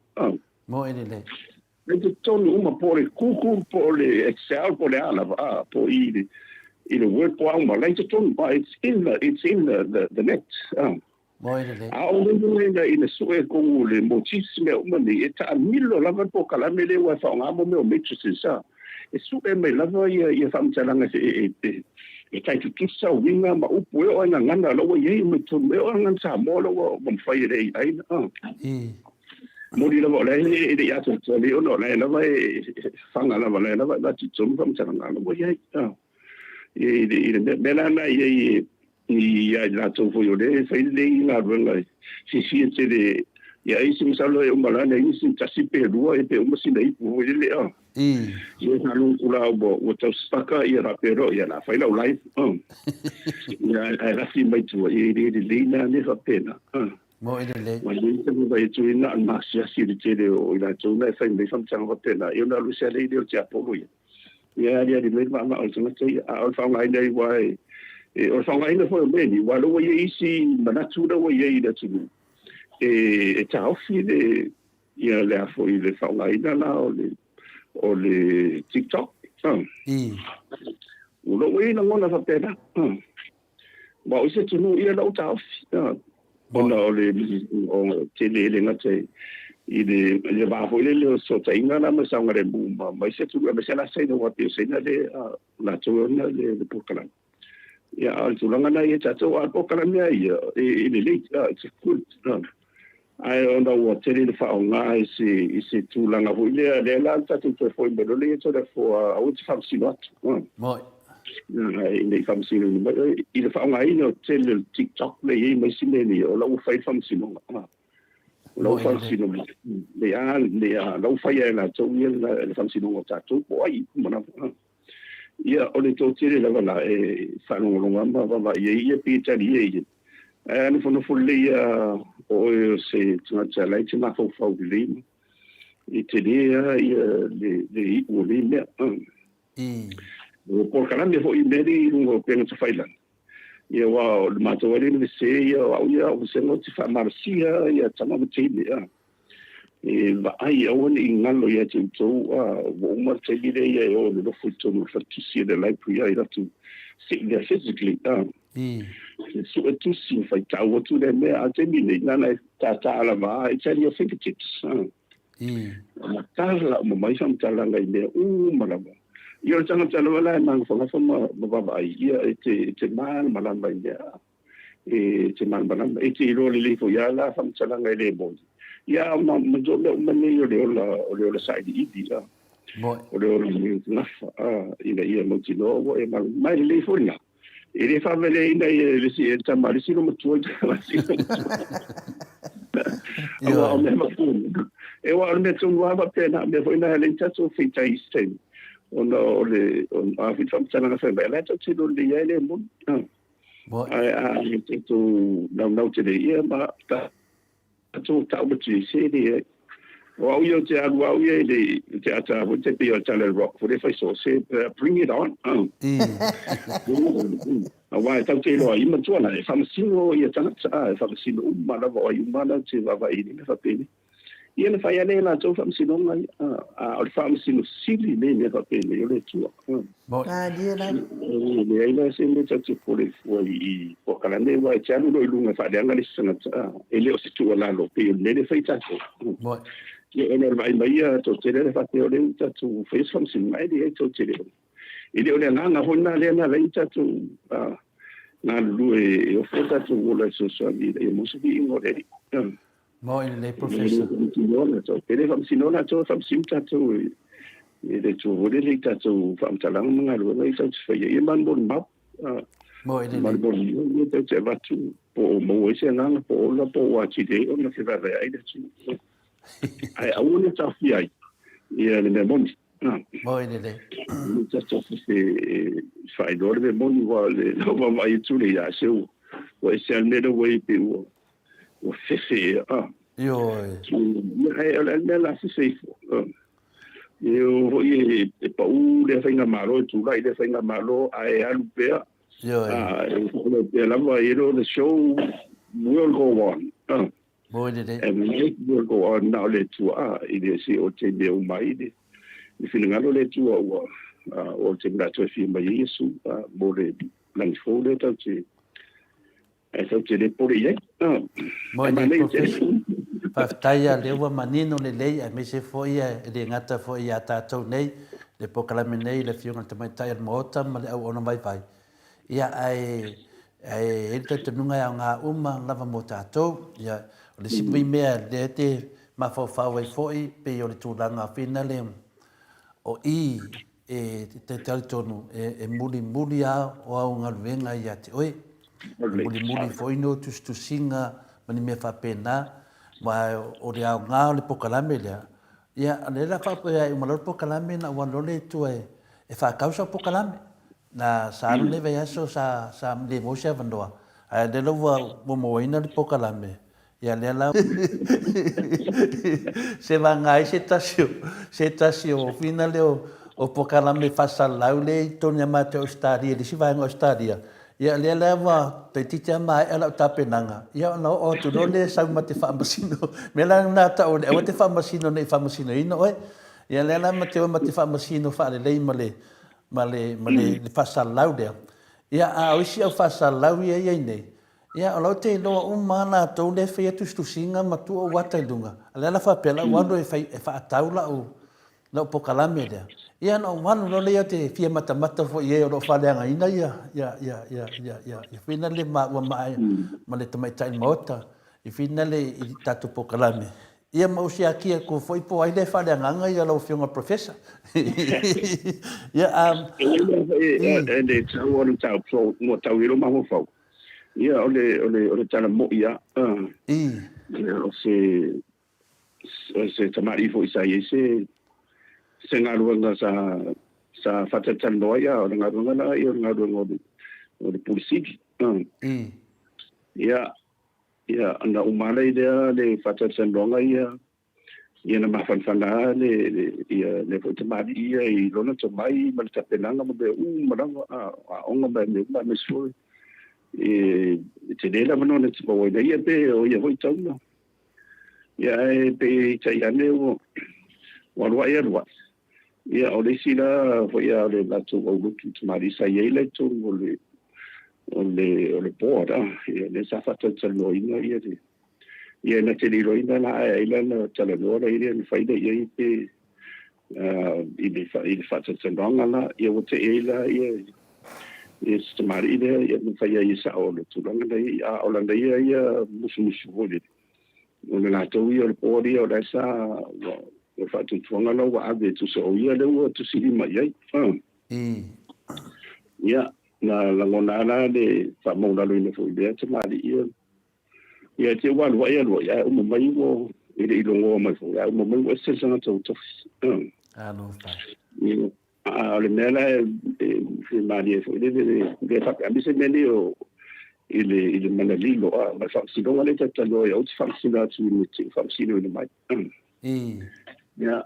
Speaker 2: Moe lelei.
Speaker 4: I totonu uma, po o le Google, po o le Excel, po o le a lava, a, po i le, i le Word, po o a uma, la i totonu, a, it's in the, it's in the, the, the net. A.
Speaker 2: Moe lelei.
Speaker 4: A o le mea ina, ina sue kou le motifs mea uma nei, e taamilo lava le polokalame lea ua e faaaoga mo mea o matrices, a. E sue mai lava ia, ia faamatalaga e, e, e, e tai tutusa uiga ma upu e oo lava i gagana la ua i ai uma i totonu, e oo lava i gagana Samoa la ua mafai e le AI, a. Moni lava o la e le i atoatoa lelei ona o la e lava e faga lava, o la e lava e avatu i totonu faamatalaga la ua i ai. I le mea la lena e i ai ia i latou foi o lea e fai lelei galuega e fiafia tele ia ai se masalo e uma la leai ni sina tasi pe lua pe uma sina ipu foi lele a. Ia faalogo atu la ua tau sipaka ia faapea loa ia o le a fai lau live. Ia ae lafi mai tua ia e le lelei la mea faapena.
Speaker 2: Mo i lelei.
Speaker 4: Ua lelei ta vaai atu i na o le maasiasi i le tele o i latou na e fai mai faamatalaga faapena, ia ona alu ese lava lea o le tiapolo ia. Ia e aliali mai le maamaa o le tagata ia, a o le faaaogaina ai aua e, o le faaaogaina foi o mea nei, aua o lea ua i ai isi manatu lea ua i ai i le atunuu, e, e taofi le, ia le a foi le faaaogaina la o le, o le TikTok. O lea ua i ai lagona faapena. Aua o isi atunuu ia la ua taofi ona o le tele e le gata i le va foi lele o fesootaiga la ma le saogalemu ma isi atunuu aemaise la Saina aua pei o Saina lea latou e ona le polokalame. Ia a o le tulaga lena ia tatou a o le polokalame lava ia e lelei, it's a good ae ona ua tele ina faaaoga i se i se tulaga foi lea, lea la tatou toe foi mai loa lea ia Toleafoa aua e te faamasino atu.
Speaker 2: Moi.
Speaker 4: Ina i faamasinoina mai oe i le faaaogaina o tele o le TikTok lea e i ai ma isi mea nei, o la ua fai le faamasinoga. O la ua faamasino mai. Nei a, nei a, la ua faia e latou ia le faamasinoga o tatou po o ai uma lava. Ia, o le toatele lava la e faalogologo ma vaavaai i ai ia pei e talia ia. Ae a nofonofo lelei lava o oe o se tagata la e te mafaufau lelei ma e tele lava ia le iu o nei mea. O polokalame foi i mea nei i luga o upega tafailagi, ia aua o le matou lava lea na sese ia, o au ia o vasega ou te faamalosia ia tama ma teine. E vaai aua ne i galo ia te outou, a ua uma le taimi lea ia e o e nonofo i totonu o le faletusi o le library a i latou sit there physically a e sue tusi ma faitau atu lea mea a le taimi nei na ona e tātā lava a it's at your fingertips a matala uma mai faamatalaga i mea uma lava. Ia o le tagata lava la e mafangafa ma vaavaai ia e te malamalama i mea E te malamalama, e te iloa lelei foi lava la faamatalaga e le moni. Ia, a ma manatua mea uma nei o le ola, o le ola sailiili, a. O le ola gafa, a, ina ia mautinoa ua e malamalama. Ma e lelei foi lena. E le faavaleaina ia le isi, e le tama a le isi loomatua i le tama a le isi loomatua. Aua o mea faapena. E aua o le mea tonu lava faapena, o mea foi na e ala ai ona tatou feitai i isi taimi, ona o le, a foi le faamatalaga fai mai, o la e tatou te iloa lelei lava e le moni. Ae a tatou naunau tele ia ma tatou tau atu i se leai. O au ia ou te alu au ia i le te ata foi te pei o le tala rock foi le fai so se bring it on. Aua e tau te iloa i matua la e faamasino ia tagata a e faamasino uma lava o ai uma la te vaavaai i le mea faapenei. Ia na fai ale e latou faamasinoga ia, a o le faamasino sili nei mea faapenei o le Atua.
Speaker 1: Malie lava.
Speaker 4: E leai la se mea tatou te popole fua i polokalame aua e te alu loa i luga e faaleaga le isi tagata, e le o se tuualalo pei o le mea lea e fai tatou. Ia ona o le vaai mai ia toatele lea faapea o lea ua tatou faia se faamasinoga, ae leai tou te le o. E le o le agaga foi lena lea na ala ai ona tatou galulue e ofo o tatou ola e fesoasoani ina ia maua se viiga o le Alii.
Speaker 2: Maoae lelei Professor.
Speaker 4: E le faamasinoa latou, e faamasino tatou e le Atua foi lele i tatou faamatalaga ma galuega ia tatou te faia. Ia ma le molimau.
Speaker 2: Maoae lelei. Ma le
Speaker 4: molimau ia tatou te avatu po o maua ai se agaga po o ola po o ua atili ai ona fevaevaeai le atunuu. Ae aua ne i taofia ai ia le mea moni.
Speaker 2: Maoae lelei.
Speaker 4: Tatou te faailoa le mea moni aua o le vaavaai atu lea ia se ua ese lava le mea lea ua i ai pei ua ua fefe ea.
Speaker 2: Ioe.
Speaker 4: Ae o le a le mea o le a fefe ifo? E o foi e pau lea faigamalo, e tulai lea faigamalo ae alu pea.
Speaker 2: Ioe.
Speaker 4: E faaauau pea lava, you know, the show will go on.
Speaker 2: Moe lelei.
Speaker 4: And the life will go on na o le Atua i le se o te mea uma ai le finagalo o le Atua ua o te mea toe fia mai ai Iesu mo le lagi fou lea tau te ae tau te le pole i ai.
Speaker 2: Moe lelei Professor. Faafetai a lea ua manino lelei aemaise foi e le gata foi ia tatou nei le polokalame nei le Afioga i le Tamaitai o le Maota ma le Auauna Vaivai. Ia, ae, ae i ai le talitonuga e aoga uma lava mo tatou. Ia, o le isi mea lea te mafaufau ai foi, pei o le tulaga finale o i e te talitonu e mulimuli lava o au galuega ia te oe. E mulimuli foi ni ou tusitusiga ma ni mea faapena, aua o le aoga o le polokalame lea, ia, o lea la faapea e uma loa le polokalame ona ou alu loa lea i tua e faatau sau polokalame. Na sa alu lenei vaiaso sa sa le maua se avanoa, ae lea la ua ua mauaina le polokalame, ia lea la se vaga ai se tasi o se tasi o fina lea o o polokalame faasalalau lea i totonu ia matou i Ausetalia i le isi vaega o Ausetalia, ia lea la ua toeitiiti lava maea lau tapenaga, ia ona oo atu loa lea sau ma te faamasino. O le mea la lena e tau o le aua e te faamasino ne i faamasinoina oe. Ia lea la ma te o ma te faamasino faalelei ma le ma le, ma le, le faasalalau lea. Ia, a o isi au faasalalau ia e i ai nei, ia, o la ou te iloa uma lava latou lea e faia tusitusiga ma tuu ou ata i luga. A o le ala faapea, o lau alu e fai, e faatau lau, lau polokalame lea. Ia, ona ou alu loa lea ou te fia matamata foi i e o lo o faaleagaina ia, ia, ia, ia, ia, ia, ia finale maua ma, ma le tamaitai Maota i finale i tatou polokalame. Ia ma ou siaki atu foi po o ai lea e faaleagaga ia lau Afioga i le Professor. Ia,
Speaker 4: E le tau o le mataupu ua tau i lou mafaufau. Ia, o le, o le, o le tala moi lava. Ia, o se, o se tamalii foi sa i ai se, se galuega sa, sa faatalatalanoa ai, a o le galuega la, ia o le galuega o le, o le Pule Sili. Ia, Ia, ona uma lava lea le faatalatalanoaga ia, ia na mafanafana lava le, le, ia lea foi tamalii ia i lona tomai ma le tapenaga ma mea uma lava, a, aoga ma mea uma, aemaise foi e, e tele le avanoa na te maua ai ia pe o ia foi taula. Ia, ae pei tai ane ua, ua alu ae alu ae. Ia, o le isi la foi a o le latou aulotu tamalii sa i ai la i totonu o le, o le, o le board, a, ia, lea sa faatalatalanoaina ia le, ia na te le iloaina la ae ai la na talanoa la ia na fai lea i ai pe, i le, i le faatalatalanoaga la, ia ua tee ai la ia, ia si tamalii lea, ia na fai ai e sao o le tulaga la ia, a o lana ia ia musumusu foi lele. O le latou ia o le board ia o la e sa ua o le faatuatuaga la ua ave e tusa o ia lea ua tusilima i ai. Ia, na lagona lava la le faamaulaloina foi i lea tamalii ia. Ia te ua alu ai alu ai ae uma mai ua e le i logoa mai foi ae uma mai ua ese le tagata ua tofi.
Speaker 2: Talofa.
Speaker 4: Ia, a o le mea la e fia malie foi lele le faapea aemaise mea nei o i le i le mana lilo a ma le faamasinoga lea ta talanoa ai aua te faamasino atu i le te faamasinoina mai. Ia,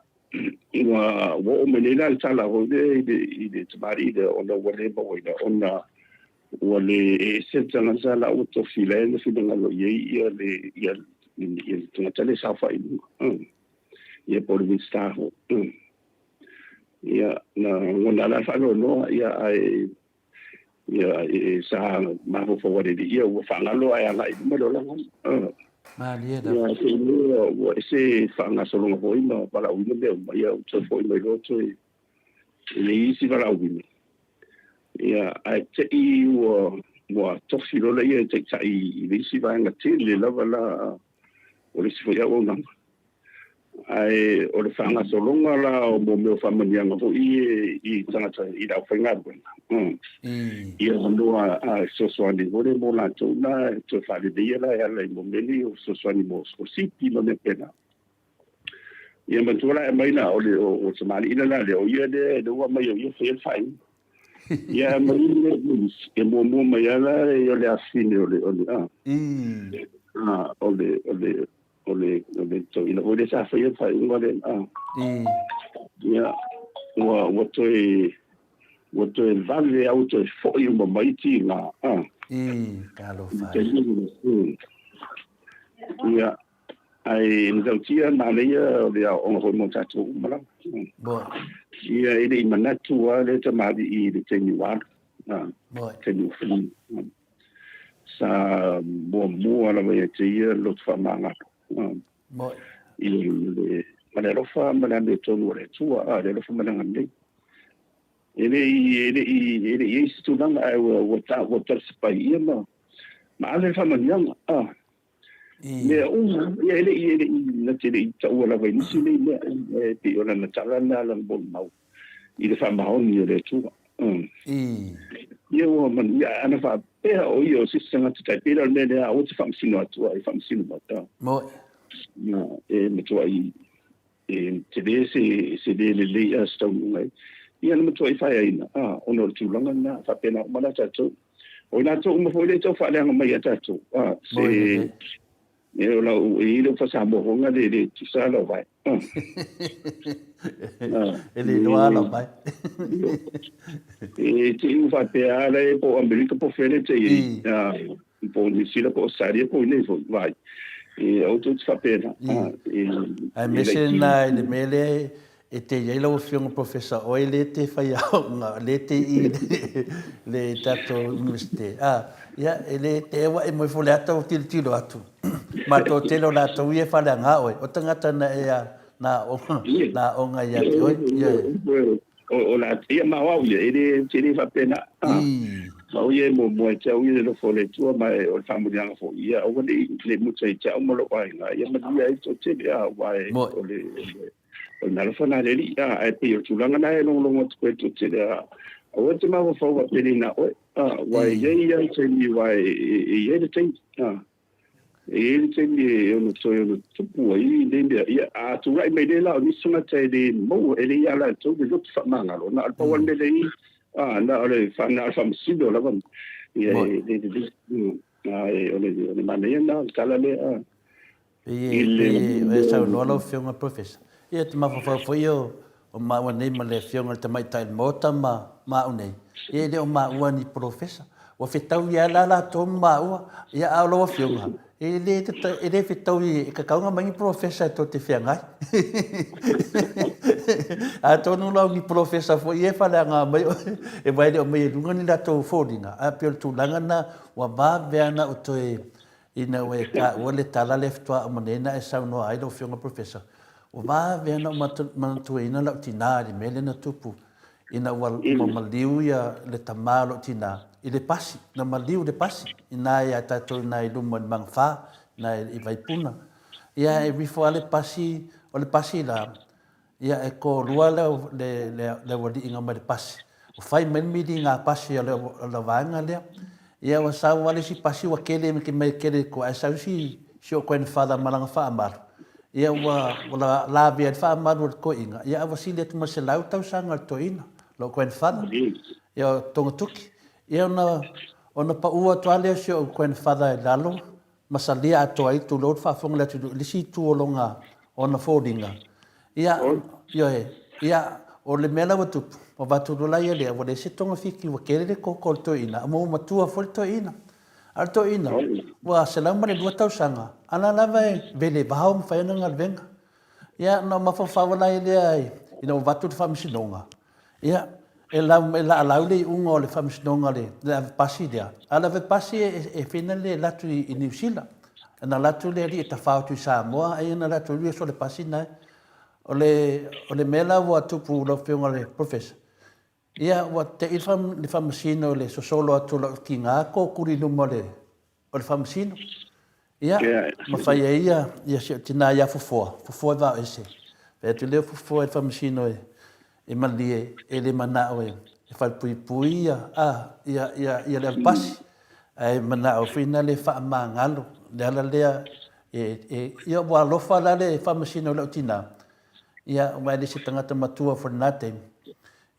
Speaker 4: ua ua oo mai nei la le tala foi lea i le i le tamalii lea ona ua le mauaina ona ua le ese le tagata la ua tofi la e na finagalo i ai ia le ia ia le tagata lea e saofai i luga. Ia po o le Minisita foi. Ia, na lagona la le faanoanoa, ia, ae, ia, e, sa mafaufau aliali, ia, ua faagalo ae agai i luma le olaga.
Speaker 2: Malie lava.
Speaker 4: Ia, se ua, ua ese faagasologa foi ma valaauina mea uma, ia, ua toe foi mai loa toe, I le isi valaauina, ia, ae te i ua, ua tofi loa lea e taitai i le isi vaega tele lava la o le isi foi auaunaga. Ae o le faagasologa la o mo mea o faamanuiaga foi ia i tagata i le aufaigaluega, ia avanoa a fesoasoani foi lea mo latou la e toe faaleleia la e ala i mo mea nei o fesoasoani mo sikolasipi ma mea faapena. Ia manatua la e aumai la o le o tamalii la lea o ia lea lea ua aumai o ia faia le faaiuga. Ia aumai le e muamua mai lava la o le afine o le o le a. A o le o le o le o le toeaina foi lea sa faia le faaiuga lea a. Ia ua ua toe ua toe vave a ua toe foi uma mai tiga a.
Speaker 2: Talofa.
Speaker 4: Ia Ae matautia manaia o le aoaoga foi mo tatou uma lava.
Speaker 2: Moe.
Speaker 4: Ia e le i manatu lava le tamalii i le taimi ua alu.
Speaker 2: Moe.
Speaker 4: Taimi ua fili. Sa muamua lava ia te ia le loto faamagalo.
Speaker 2: Moe.
Speaker 4: I le ma le alofa ma le amiotonu o le Atua, a, le alofa ma le agalelei. E le i e le i e le i i ai se tulaga ae ua ua ua talisapai ia ma ma ave le faamanuiaga. A. Mea uma, ia e le i, e le i, na te le i taua lava i nisi nei mea, e pei o lana tala lena lana molimau i le faamaoni o le Atua. Ia ua manuia, ae ana faapea o ia o se isi tagata tai pei la o le mea lea, aua te faamasino atu ai, faamasino mai.
Speaker 2: Moe.
Speaker 4: Na, e matuai e tele se, se le lelei a se taunuuga ai. Ia na matuai faeaina, a, ona o le tulaga lena, faapena uma la tatou. O i latou uma foi lea e tau faaleaga mai ia tatou, a, se, e o lau, e i ai lau faa-Samoa foi lena, le, le tusa lau vae.
Speaker 2: A. E le iloa lau vae.
Speaker 4: E te i ua faapea lava la e po o Amerika po o fea lea e te i ai, a, po o Niu Sila po o Ausetalia po o inei foi, vaai. E aua tou te faapena.
Speaker 2: Aemaise lena i le mea lea e te i ai lau Afioga Professor, oe lea e te faiaoga, lea e te i le tatou Iunivesite. Ia, e le te ua e moe foi le ata ua tilotilo atu. Ma le toatele o latou ia e faaleaga oe, o tagata na e na aoga ia te oe.
Speaker 4: Ioe. O la, ia ma o au ia, e le, e le faapena. Ma o ia e muamua ia te au ia le alofa o le Atua ma o le faamanuiaga foi, ia aua ne i le muta ia te au ma lou aiga, ia manuia ai le toatele, a, aua e, o le, o le alofa lena a le Alii, a, ae pei o le tulaga lena e logologo atu ai le toatele, a, aua e te mafaufau faapelei na oe, a, aua e i ai lava le taimi, aua e i ai le taimi, a. E i ai le taimi e ono toe ono tupu ai nei mea. Ia, a tulai mai nei la o nisi tagata e le maua, e le ia latou le loto faamagalo, na o le pau lava le mea lea i, a, na o le, na o le faamasino lava. Ia, e le lelei. A o le, o le manaia lena o le tala lea, a.
Speaker 2: Pei e, pei e saunoa lau Afioga Professor, ia e te mafaufau foi o, o maua nei ma le Afioga i le Tamaitai o le Maota ma, ma au nei, ia e le o maua ni polofesa. Ua fetaui lava la latou ma maua, ia a o lau Afioga, e le, e le fetaui, e tatau ona aumai ni polofesa e tou te feagai. Atonu la o ni polofesa foi ia e faaleaga mai oe, e aua e le o aumaia i luga ni latou foliga, ae pei o le tulaga lena ua vave lava ona ou toe Ina ua e taua le tala lea faatoa uma nei ona e saunoa ai lau Afioga Professor, ua vave lava ona ou manatuaina lau tina i le mea lea na tupu ina ua maliu ia le tama o lou tina i le pasi, na maliu i le pasi ina ia tatou ina i luma i le Magafa, ina i Vaipuna. Ia e alu ifo lava le pasi, o le pasi la, Ia, e toalua le, le, le, le aualiiga mai le pasi. Ua fai mai le miliga pasi a le, a le vaega lea. Ia, ua sau lava le isi pasi ua kele mai kele i tua, ae sau si, si ou grandfather ma lana faamalu. Ia, ua, ua lavea ai le faamalu a le toeaina. Ia, ae ua sili atu ma le 100 tausaga le toeaina, lou grandfather. Ia, o Togatuki. Ia, ona, ona pau atu lava lea o si ou grandfather i lalo, ma salia atoa ai, tulou le faafofoga a le atunuu, i le isi itu o lona, ona foliga. Ia, ioe, ia, o le mea la ua tupu, ua avatu loa la ia lea, ua leai se togafiti, ua tele le koko o le toeaina, ma ua matua foi le toeaina. A o le toeaina, ua 102 tausaga, a la lava e vele vao ma fai ana galuega. Ia, ona mafaufau la lea ina ua avatu le faamasinoga, ia, e lau, e laalau le iuga o le faamasinoga le, le ave pasi lea. A o le ave pasi e, e fina le alu atu i, i Niu Sila. Na alu atu le alii e tafao atu i Samoa, ai na alu atu e so le pasi na. O le, o le mea la ua tupu lau Afioga i le Professor, Ia, ua te'i le Faamasino i le sosolo atu o lau tiga tokuli i luma o le Faamasino. Ia, ma fai ai ia si ou tina ia Fofoa, Fofoa e vaoese. Fai atu lea o Fofoa i le Faamasino e malie, e le manao e falepuipui ia, a, ia, ia, ia le avepasi. Ae manao foi lea e faamagalo le ala lea e, e, ia ua alofa la le Faamasino i lau tina, ia, aua e le se tagata matua foi i lena taimi.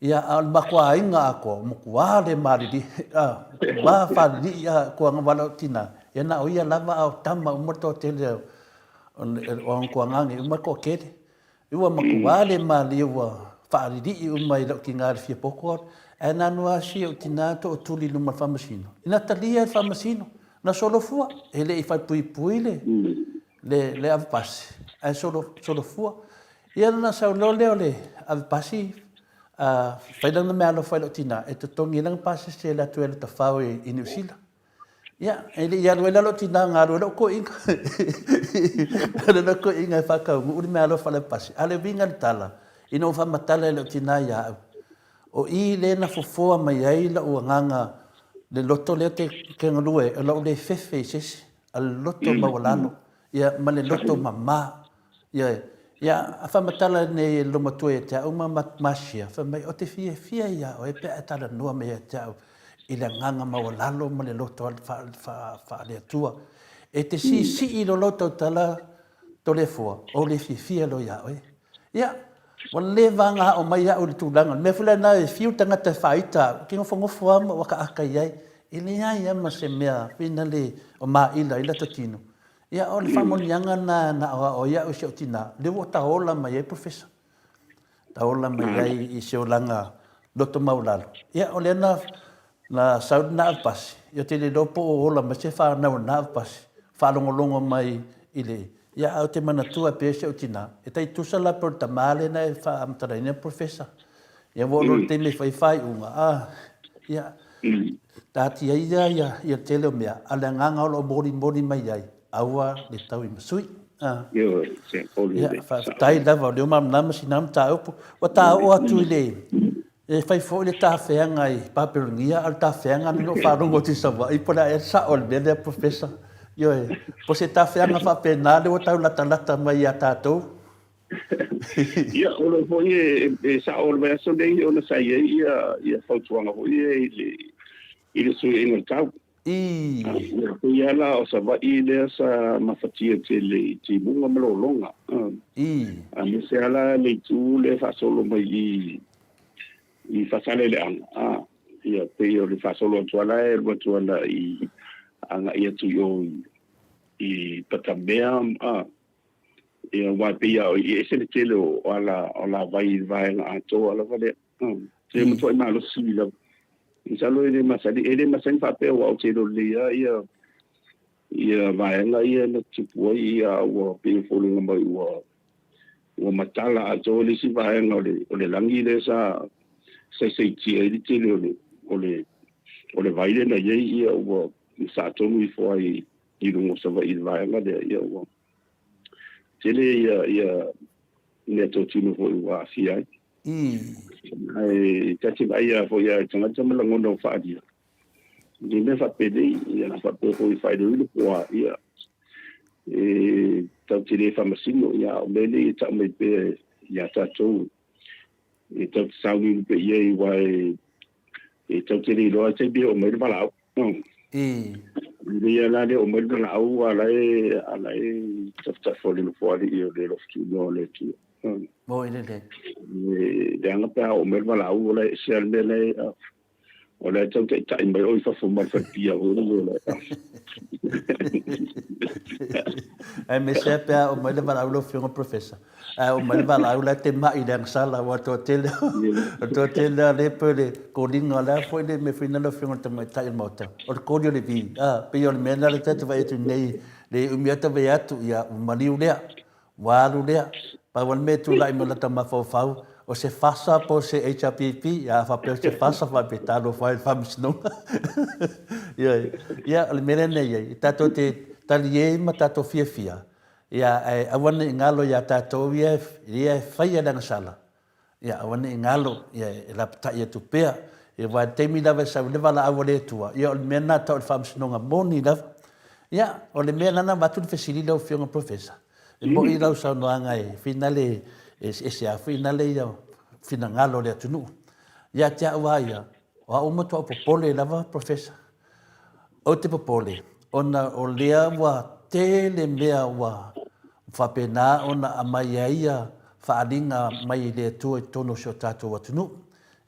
Speaker 2: Ia, a o le matou aiga atoa, ua matua le malilie, a, matua faalilii a tuagavale o tina, ia na o ia lava a o tama uma le toatele o ona tuagane uma le toatele. Ua matua le malie ua faalilii uma i lau tina i le fia poto, ae na alu lava si ou tina tootuli i luma o le faamasino. Ina talia e le faamasino, na solofua, e le i falepuipui le, le, le avepasi, ae solo, solofua. Ia ona sau loa lea o le avepasi, a fai lana meaalofa i lou tina, e totogi ai lana pasese e alu atu ai e alu tafao i Niu Sila. Ia, e le i alu ai la lou tina, na alu ai lou toeaina. Alu ai lou toeaina e faataunuu le meaalofa a le avepasi. A o le uiga o le tala, ina ua faamatala e lou tina ia au, o i lea na fofoa mai ai lou agaga, le loto lea ou te galue ai, o lou le fefe i se isi, a o le loto maualalo, ia, ma le loto mama. Ioe. Ia, a faamatala nei e le loomatua ia te au ma Marcia, fai mai, ou te fiafia ia oe pe a e talanoa mai ia te au i le agaga maualalo ma le loto faale-Atua. E te siisii loa lau tautala Toleafoa, ou le fiafia loa ia oe. Ia, ua leva ona aao mai au i le tulaga, o le mea foi lena e fiu le tagata e faaita au, ou te nofonofo lava ma ou akaaka i ai. E leai lava ma se mea finale o maila ai lata tino. Ia, o le faamanuiaga lena na aoao ai au i si ou tina, lea ua taola mai ai Professor. Taola mai ai i se olaga loto maualalo. Ia, o lea na, na sau lena avepasi, ia ou te le iloa po o ola mai se fanau o lena avepasi, faalogologo mai i le, ia, ae ou te manatua pea si ou tina, e tai tusa la pe o le tama lea na e faamatalaina Professor. Ia ua oo loa i le taimi e fai faaiuga, a, ia, taatia ia ia le tele o mea, a o le agaga o lo o molimoli mai ai, aua le tauimasui. A. Ia, faafetai lava, o lea ua malamalama sina mataupu. Ua ta oo atu i le, e fai foi le tafeaga i Papelonia, a o le tafeaga na ou faalogo atu i Savaii, po o le a ea le sao o le mea lea Professor. Ioe, po o se tafeaga faapena lea ua tau latalata mai ia tatou.
Speaker 4: Ia, o lo foi e, e sao o le vaiaso nei ona sa i ai ia, ia fautuaga foi ia i le, i le suiaiga o le tau.
Speaker 2: I.
Speaker 4: Ia, pei lava la o Savaii lea sa mafatia tele i timuga ma lologa.
Speaker 2: I.
Speaker 4: Aemaise lava la le itu lea e faasolo mai i, i Faasaleleaga. A, ia, pei o le faasolo atu lava la e alu atu ala i, agai atu i o i, i Patamea, a, Ia, aua e pei lava e ese le tele o ala o alavai i le vaega atoa lava lea. E matuai malosi lava. Masalo e le masani, e le masani faapea aua ou te iloa lelei lava ia ia vaega ia na tupu ai ia ua pei e foliga mai ua ua matala atoa le isi vaega o le o le lagi lea sa saisaitia ai le tele o le o le o le vai lea na i ai ia ua masaa tonu ifo ai i luga o Savaii i le vaega lea ia ua tele ia ia meatotino foi ua aafia ai. Ae ta te vaai lava foi lava i tagata ma lagona ua faaalia i mea faapenei, ia faapea foi faailoilo po o a, ia e tatou te le faamasino, ia a o mea nei e tau mai pea ia tatou e tatou te sauniuni pea i ai aua e tatou te le iloa le taimi e oo mai le valaau.
Speaker 2: I.
Speaker 4: Lelei lava la le oo mai le valaau a la e, a la e tafatafa o le Nofoalii o le alofa tunoa o le Atua.
Speaker 2: Moi lelei.
Speaker 4: E leaga pe a oo mai le valaau o la e ese lava le mea la e, o la e tau taitai mai oe i fafo ma le falepia foi le mea la e.
Speaker 2: Aemaise lava pe a oo mai le valaau lau Afioga Professor. Ae oo mai le valaau la e te mai i le agasala aua o le toatele o le toatele lava lea pei o le koliga o le a foi le mea foi lena lau Afioga i le Tamaitai o le Maota, o le koli o le vi. A, pei o le mea lena lea ta te vaai atu nei, le umi lava ta vaai atu, ia ua maliu lea, ua alu lea. Pau lava le mea e tulai mai lata mafaufau, o se FASA po o se HRPP, ia a faapea o se FASA, faapea talofa e i le Faamasinoga. Ioe. Ia, o le mea lea na i ai, tatou te talie ma tatou fiafia, Ia, ae aua ne i galo ia tatou ia, ia e faia le agasala. Ia, aua ne i galo, ia, e lapatai atu pea. Ia, aua i le taimi lava e sau ai le valaau a le Atua, ia, o le mea lena tau o le faamasinoga moni lava. Ia, o le mea lena na avatu le fesili lau Afioga Professor, e moni lau saunoaga e finale, e eseese lava foi nale ia finagalo o le atunuu. Ia te au lava ia, o au matuai popole lava Professor. Ou te popole, ona o lea ua tele mea ua faapena ona aumai ai ia faaaliga mai i le Atua i totonu o si o tatou atunuu,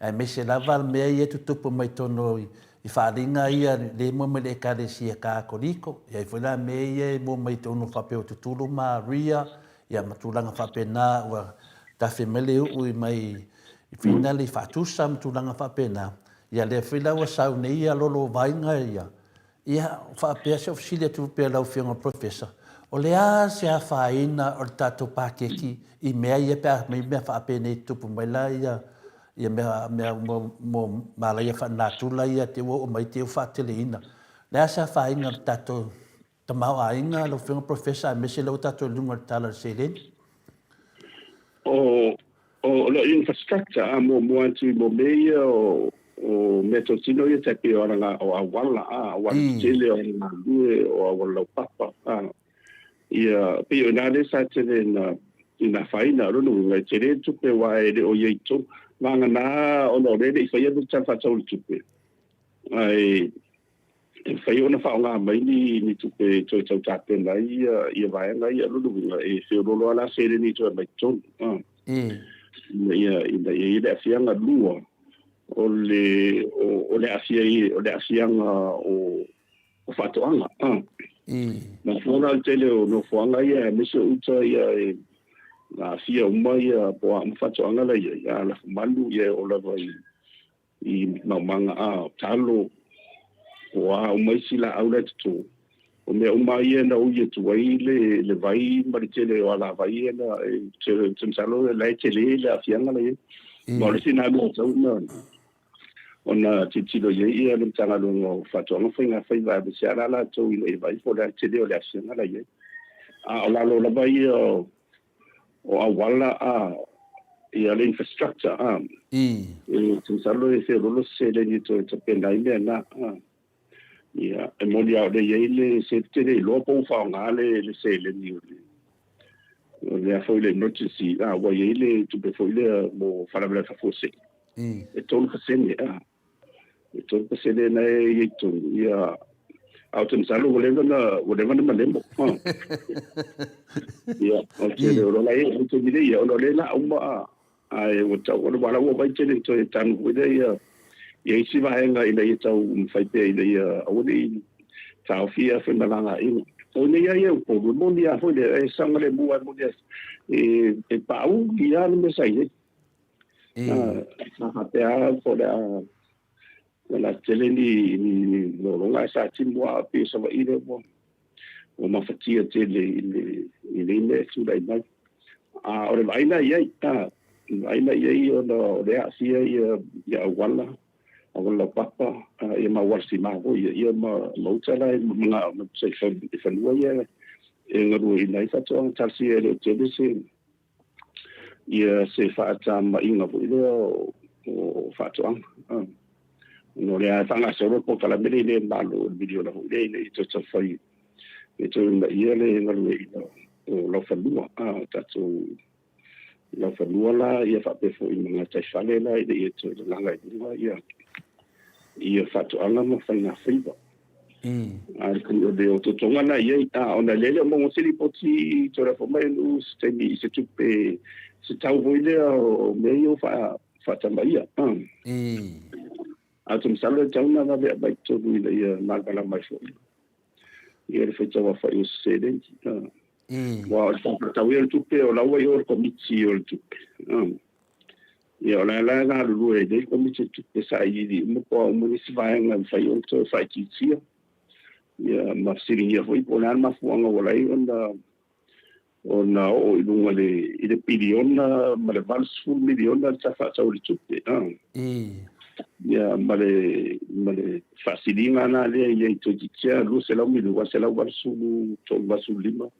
Speaker 2: aemaise lava mea ia e tutupu mai totonu i faaaliga ia lea e maua mai le Ekalesia Katoliko, e i ai foi la mea ia e maua mai totonu faapea o Tutulu ma Ria, ia ma tulaga faapena ua tafe mai le uu mai i finale i faatusa ma tulaga faapena. Ia lea foi la ua sau nei ia lolovaina ia, ia faapea se fesili atu pea lau Afioga Professor, o le a se afaina o le tatou paketi i mea ia pe a mai mea faapenei tutupu mai la ia ia mea mea mo, mo malaia faalenatura ia te ua oo mai te ua faateleina. Le a se afaina o le tatou tamaoaiga lau Afioga Professor aemaise lea ua tatou i luga o le tala o le seleni?
Speaker 4: O, o le infrastructure a muamua atu i mo mea ia o, o meatotino ia tai pei o alaga o auala a auala tetele o galue o auala laupapa a ia pei o ina lea sa tele na ina afaina. O lona uiga e tele le tupe aua e le o i ai i totonu vagana ona o lea e le i faia le Tala Faatatau o le Tupe ae e mafai ona faaaoga mai ni, ni tupe e toe tau tapena ai ia, ia vaega ia. O lona uiga, e feoloolo lava la seleni e toe aumai totonu. Ah. Ina ia, ina ia i ai le aafiaga. Lua, o le, o, o le aafia i, o le aafiaga o, o faatoaga. Ah. Mafua la le tele o nofoaga ia, aemaise o uta ia e aafia uma ia po o a uma faatoaga la i ai, a lafumanu ia e oo lava i, i maumaga a talo, po o a uma isi laau la e toto. O mea uma ia na ui atu ai le, le vai ma le tele o alavai ia na e te masalo la e tele le aafiaga la i ai. Ma o le isi na mea e tatau ona ona tilotilo i ai ia le Matagaluega o Faatoaga ma Faiga Faiva aemaise lava la latou ina ia vaai po o le a le tele o le aafiaga la i ai. A o lalo lava ia o o auala a ia le infrastructure a e te masalo e feololo se seleni e toe tapena ai mea na a. Ia e moni lava o lea e i ai le se te le iloa po ua faaaoga le le seleni o le o lea foi le emergency a ua i ai le tupe foi lea mo faalavelave faafuasei e 3% a. E 3% na e i ai totonu, ia, a ou te masalo ua leva na, ua leva na malemo. Ia, o te leo lola e, o te mile ia, ona o lea la uma a, ae ua tau, ona wala ua vai tele toe tanu foi lea ia, ia isi vaega ina ia tau mawhai pea ina ia aua ne i taofi ia femalagaaiga. O nei a ia Upolu, e moni a foi lea, e saogalemu a e moni a, e, e paau ia le mea sa i ai. Sa faapea po o le a o le a tele ni ni lologa ae sa timu lava pei o Savaii lea ua ua mafatia tele i le i nei mea e tulai mai. A o le vaai la i ai, a le vaai la i ai ona o lea e aafia ia ia auala, auala laupapa, ia ma auala sima foi ia, ia ma ma uta la e ma i fanua ia e galueaiina ai faatoaga. Talosia e le o tele se ia se faatamaiga foi lea o faatoaga. Ona o lea e faagasolo le polokalame lea i le Malo, le miliona foi lea ina ia toe taumafai e toe uunaia le galueaiina o laufanua, o tatou laufanua la, ia faapea foi ma gataifale la ina ia toe lalaga i luga ia ia faatoaga ma faigafaiva. Ae pei o le otootoga lena i ai, a ona lea e le o maua se lipoti toe lafo mai e nuu se taimi i se tupe, se tau foi lea o mea ia ua faatamaia. Ae ou te masalo e tatau ona vave aumai i totonu ina ia malamalama ai foi ia le faitauaofai o se seleni. Aua o le faatatau ia o le tupe, o la ua i o le Komiti o le Tupe. Ia, o la e la e galulue ai nei le Komiti o Tupe sailiili uma po o a uma nisi vaega e mafai ona toe faaitiitia. Ia, ma fesiligia foi po o le a le mafuaaga ua ala ai ona ona oo i luga i le i le piliona ma le 80 miliona le Tala Faatatau o le Tupe. Ia, ma le ma le faasiliga la lea ia i toeitiitia 200 miliona, 180, 85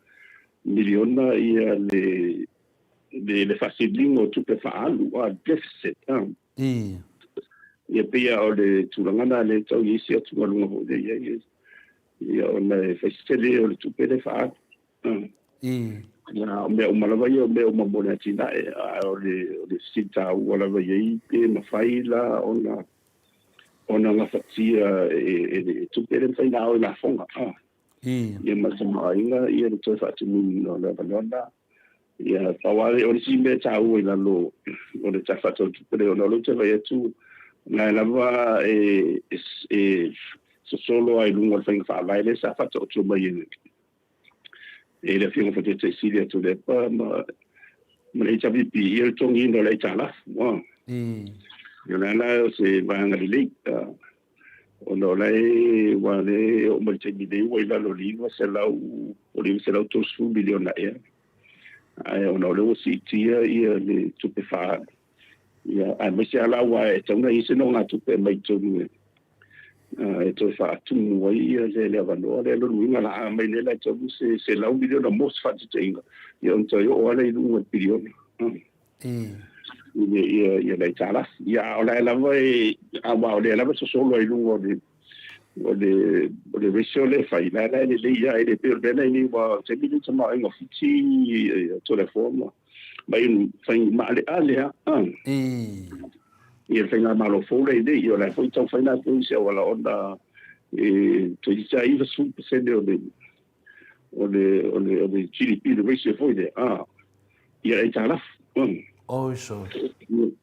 Speaker 4: miliona ia le le faasiliga o tupe faaalu, a deficit.
Speaker 2: Ii.
Speaker 4: Ia pei lava o le tulaga lena lea e tau i ai se atugaluga foi lea i ai, ia ona e fai se tele o le tupe lea e faaalu.
Speaker 2: Ii.
Speaker 4: Ia, o mea uma lava ia o mea uma mo le atinae, a o le o le fesili taua lava i ai pe mafai la ona ona gafatia e le tupe lea e mafai ona ao i lafoga.
Speaker 2: Ii.
Speaker 4: Ia ma le tamaoaiga ia le toe faatumuina o le avanoa lena. Ia, pau lava o le isi mea taua i lalo o le Tala Faatatau o le Tupe lea, ona o lea ou te vaai atu, o la e lava e, e, e sosolo lava i luga o le faiga faavae lea sa faataoto mai e e le Afioga foi i le Taitai Sili a Tuilaepa ma ma le HRPP, ia le totogiina o le aitalafu. Ia o le a la o se vaega lelei, ona o la e ua le oo mai le taimi nei ua i lalo o le 900 o le 930 miliona ea, ae ona o lea ua siitia ia le tupe faaalu, ia aemaise lava la aua e tatau ona i ai se nogatupe e aumai i totonu e e toe faatumu ai ia le, le avanoa lea. Lona uiga la a aumai nei la e tatau se 100 miliona mo se faataitaiga, ia ona toe oo lava lea i luga i le piliona. I ia ia le aitalafu. Ia a o la e lava e aua o lea lava e sosolo ai i luga o le o le o le ratio lea e fai, la la e lelei lava, e le pei o le mea la e i nei aua o le taimi lenei tamaoaiga o Fiti Toleafoa ma ma i fai maaleale lava. Ia le faigamalo fou lea i nei, ia o la e foi taumafai latou i se auala ona e toeitiiti lava 90% o le o le o le o le GDP le ratio foi lea, a ia aitalafu.
Speaker 2: Oi so.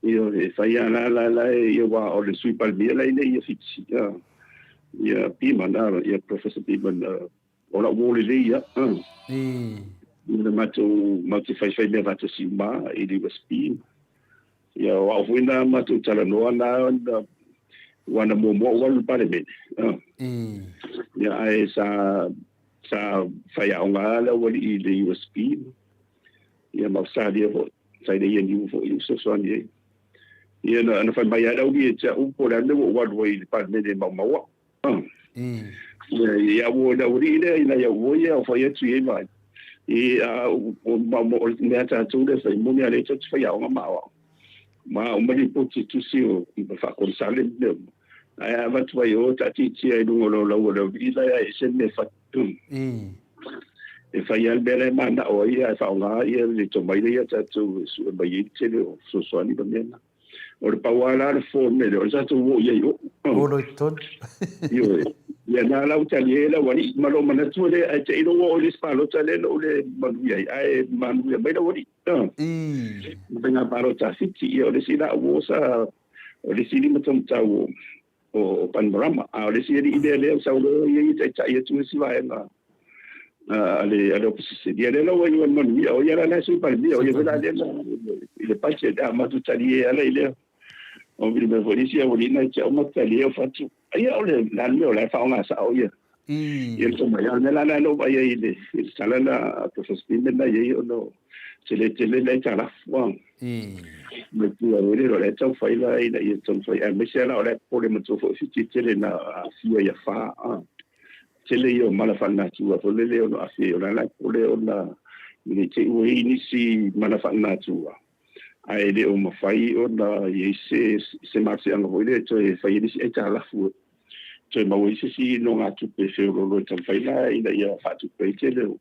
Speaker 4: Ia e fai lava la la la ia aua o le Sui Palemia la e i nei ia Fiti, ia Beaman, ia Professor Beaman, o lau uo lelei ia. Ia le matou matou te faifai mea faatasi uma i le USP. Ia o au foi na matou talanoa na na ua na muamua ou alu i le Palemene. Ia ae sa sa faiaoga lava le aualii i le USP. Ia ma Ausetalia foi. Sa i le ENU foi e fesoasoani ai. Ia na, na fai mai lava le aualii ia te au po o le a le mea ua ou alu ai i le Palemene e maumau au. Ia ua le aualii lea ina ia ua ia o fai atu i ai vaai. I a o ma mo o le mea tatou lea fai moni a le tatou fai aoga ma aoao. Ma o mali poti tusi o faakonesale ma mea uma. Ae a avatu ai o taatitia i luga o lau lau o le aualii la e ese le mea e fai. E fai lava le mea la e manao ai ae faaaoga ia le tomai lea ia tatou e sue mai ai le tele o fesoasoani ma mea na. O le pau lava la le fofo o le mea lea, o le tatou o i ai o.
Speaker 2: Olo i totonu.
Speaker 4: Ioe. Ia na la ua talie ai lau alii ma lou manatu lea, ae te i lou oo i le isi palota lea na ou le manuia ai, ae manuia mai lau alii.
Speaker 2: Ii.
Speaker 4: Faiga palota a Fiti, ia o le isi la uo sa, o le isi limataumatau o, o Bainimarama. A o le isi alii lea lea sau loa ia ia taitai atu le isi vaega a le a le opposition. Ia lea la ua iu ai manuia, o ia la la Sui Palemia, o ia foi la lea i le budget a matou talie ala i lea. O vili mai foi isi aualii na i te au matou talie o fatu. Ia o le la le mea o la e faaaoga sao ia. Ia le tomai. A o le mea la lea na ou vaai ai i le i le tala lena a Professor Beaman na i ai ona tele tele le aitalafu. Ma tua ai le o la e taumafai la ina ia taumafai aemaise la o la e popole matua foi Fiti tele na aafia i afa. Tele ia o mala faalenatura foi lele ono aafia ai o la la e popole ona ina i te i ua i ai nisi mala faalenatura ae le o mafai ona i ai se se malosiaga foi lea e toe fai ai nisi aitalafu toe maua ai se isi nogatupe feoloolo e taumafai la ina ia faatupe ai tele o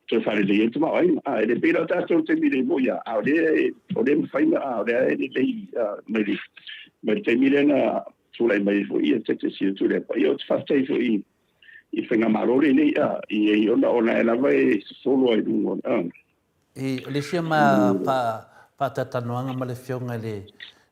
Speaker 4: toe faalelei ai le tamaoaiga. A e le pei la o tatou i le taimi nei moi a, a o lea o lea e mafai na a o lea e lelei mai le mai le taimi lea na tulai mai ai foi ia Taitai o Tuilaepa. Ia ou te faafetai foi i le faigamalo lenei a i ai ona o la e lava e sosolo ai i luga o
Speaker 2: I, o le isi ma faatalatalanoaga ma le Afioga i le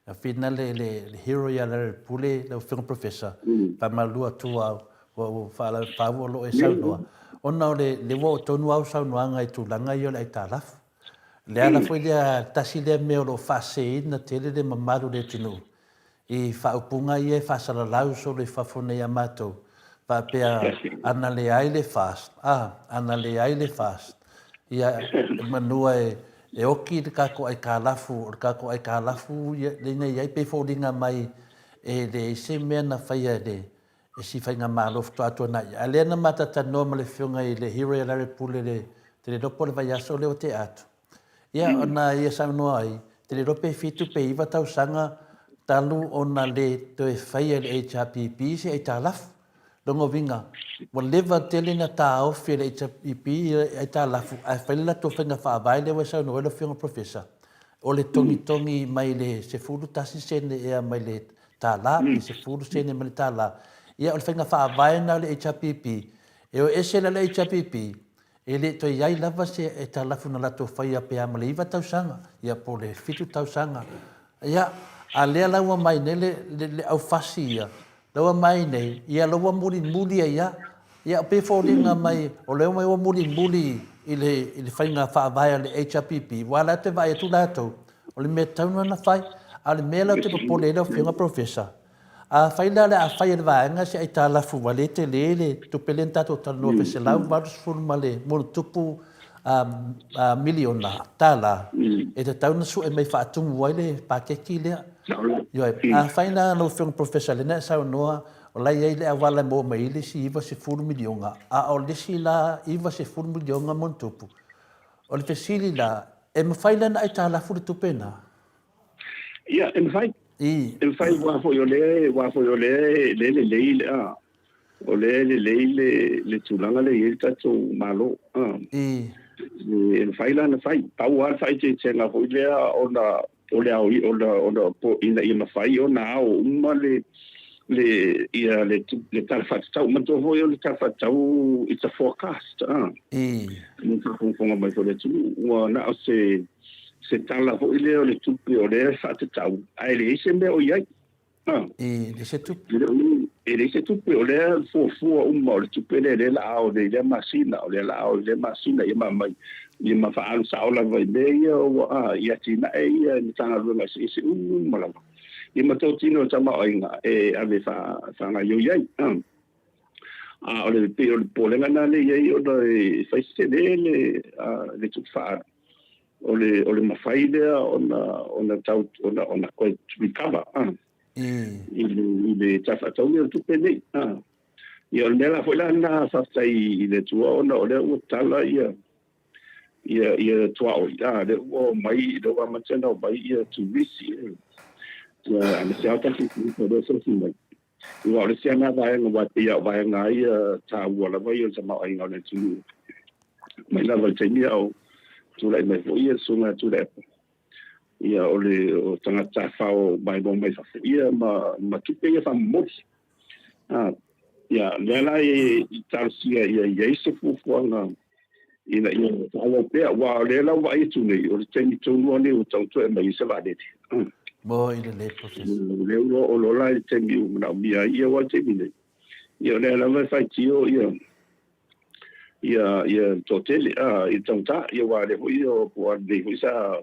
Speaker 2: Afina le, le, le hero ia Larry Pule, lau Afioga Professor, faamalulu atu au, ua ou faalaupau o lo o e saunoa, ona o le, le ua oo tonu au saunoaga i tulaga ia o le aitalafu. O le ala foi lea, tasi lea mea o lo o faaseseina tele le mamalu o le atunuu, I faaupuga ia e faasalalau solo i fafo nei a matou, faapea, ana leai le fast, a, ana leai le fast, ia, manua e, e oki le tatou aitalafu, o le tatou aitalafu ia, lea na i ai pei e foliga mai e leai se mea na faia e le, e si faigamalo faatoa tuanai. A lea na ma talatalanoa ma le Afioga i le Hero ia Larry Pule i le Telelopo i le vaiaso lea ua tea atu. Ia, ona ia saunoa ai, te le iloa pe fitu pe iva tausaga talu ona le toe faia e le HRPP se aitalafu. Lona uiga, ua leva tele na taofi e le HRPP ia aitalafu ae fai le latou faiga faavae lea ua e saunoa ai lau Afioga Professor, o le togitogi mai le 11 sene ea mai le $1 pe 10 sene mai le $1. Ia o le faiga faavae lena a le HRPP, e o ese la le HRPP, E le toe i ai lava se aitalafu na latou faia pe a ma le iva tausaga, ia po o le fitu tausaga. Ia, a lea la ua mai nei le, le, le aufasi ia, la ua mai nei, ia la ua mulimuli ai lava. Ia, pei e foliga mai, o lea ua mulimuli i le, i le faiga faavae a le HRPP, aua o la e toe vaai atu latou, o le mea tatau ona fai. A o le mea la ou te popole ai lau Afioga Professor, Afai la o le a fai e le vaega se aitalafu ua le tele le tupe lea na tatou talanoa pe $180 ma le tupu miliona tala e tatau ona sue mai faatumu ai le paketi lea. Ioe. Afai la lau Afioga Professor lea na e saunoa o la e i ai le auala e maua mai ai le isi $90 miliona, a o le isi la $90 miliona ma ona tupu, o le fesili la, e mafai la ona aitalafu le tupe lena?
Speaker 4: Ia, e mafai. E mafai aua foi o lea, aua foi o lea, lea e lelei le, a, o lea e lelei le, le tulaga lea e i ai le tatou Malo. A. E mafai la ona fai. Pau lava le faaeteetega foi lea ona o le ao, ona, ona, po, ina ia mafai ona ao uma le, le, ia, le, le Tala Faatatau. Manatua foi o le Tala Faatatau, it's a forecast. A. Le faafogafoga mai foi a le atunuu, ua na o se, se tala foi lea o le tupe o lea e faatatau, ae leai se mea o i ai.
Speaker 2: E leai se tupe.
Speaker 4: E leai se tupe, o lea e fuafua uma o le tupe lea, lea la a o i lea masina, o lea la a o i lea masina, ia ma mai, ia ma faaalu sao lava i mea ia ua, a, i atinae ia i Matagaluega eseese uma lava. Ia ma totino o le tamaoaiga e ave faagaioi ai. A o le pei o le popolega lena lea e i ai ona e fai se tele le, le tupe faaalu. O le, o le mafai lea ona, ona tau, ona, ona toe recover, i le, i le Tala Faatatau lea o le Tupe lenei. Ia o le mea la foi la lena faafetai i le Atua ona o lea ua tala ia, ia, ia tuaoi, a, lea ua omai, lea ua amata ona omai ia turisi, ia, aemaise lava o tatou turisi o lea e feofi mai. Aua o le isi lava lena vaega, aua e pei lava o vaega lava ia taua lava ia o le tamaoaiga o le atunuu. Mai lava i le taimi a o tulai mai foi ia le Susuga ia Tuilaepa, ia o le o tagata tafao maimoa mai fafo ia ma, ma tupe ia faamomoli. A, ia, lea la e talosia ia i ai se fuafuaga ina ia faaauau pea, aua o lea la ua vaai atu nei, o le taimi tonu lava lenei ua tatau ona toe aumai ai se vaalele.
Speaker 2: Mo i lelei Professor.
Speaker 4: O lea ua oo loa la i le taimi ua manaomia ai, ia aua o le taimi nei, ia o lea lava e faitio ia ia ia le toatele, a, i le taugata, ia aua o lea foi po o a nei foi sa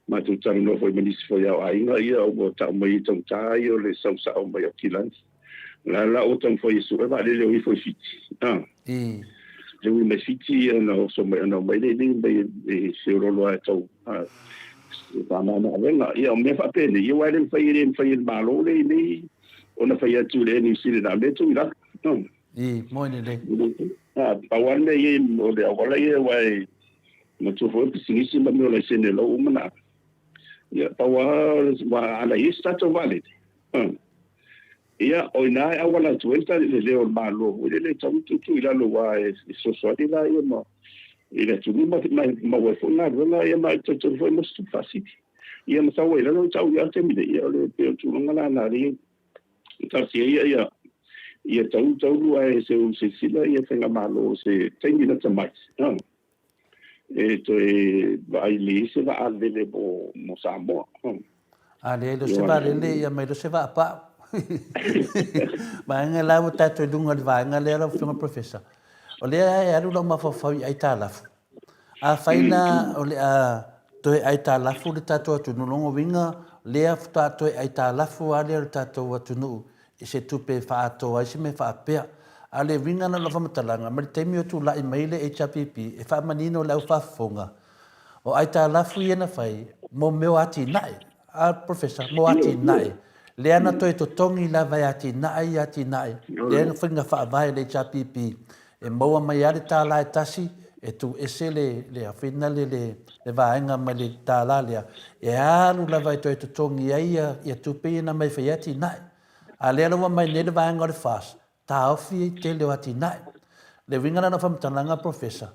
Speaker 4: matou talanoa foi ma nisi foi o aiga, ia ua tau mai i taugata ia o le sau sao mai Aukilani. O la la ua taumafai e sue vaalele o ifo i Fiti. A. Le ui mai Fiti ia ona oso mai ona omai lea i inei mai e feololo lava e tau faamama avega. Ia o mea faapenei, ia aua e le mafai e le mafai e le Malo lea i inei ona fai atu i le Air New Zealand a o mea tuu i lalo.
Speaker 2: I, moe lelei.
Speaker 4: A, pau lava le mea i ai o le auala ia aua e matua foi o pisinisi ma mea o laisene o la ua uma ona ave. Ia pau lava ua ala i ai se tatou vaalele. Ia, o ina e auala atu ai le leo o le Malo foi lele e tatau ona tuutuu i lalo aua e fesoasoani la ia ma i le atunuu ma maua ai foi galuega ia ma e talitonu foi mo se tupe faasili. Ia ma sau ai i lalo tau ia le taimi nei, ia o le pei o le tulaga la na lea e talosia ia ia ia taulu taulu ae seu silasila ia faigamalo se taimi lata mai. E toe vaai lelei se vaalele mo Samoa.
Speaker 2: A leai loa se vaalele, ia mai loa se vaapau. Vaega la ua tatou i luga o le vaega lea lau Afioga Professor. O lea e alu lau mafaufau i aitalafu. Afai la o le a toe aitalafu le tatou atunuu, lona uiga lea faatoa toe aitalafu lava lea o le tatou atunuu i se tupe e faaatoa ai se mea faapea. A o le uiga la o lau faamatalaga, mai le taimi o tulai mai le HRPP e faamanino i le au faafofoga, o aitalafu ia na fai mo mea o atinae, a Professor, mo atinae, lea na toe totogi lava e atinae ia atinae, lea na faiga faavae a le HRPP e maua mai lava le $1 e tasi e tuuese le le afina le le le vaega mai le tālā lea e alu lava e toe totogi ai ia ia tupe ia na aumai e fai ai atinae. A lea la ua aumai nei le vaega o le FAST, taofi ai tele o atinae. Le uiga la o lau faamatalaga Professor,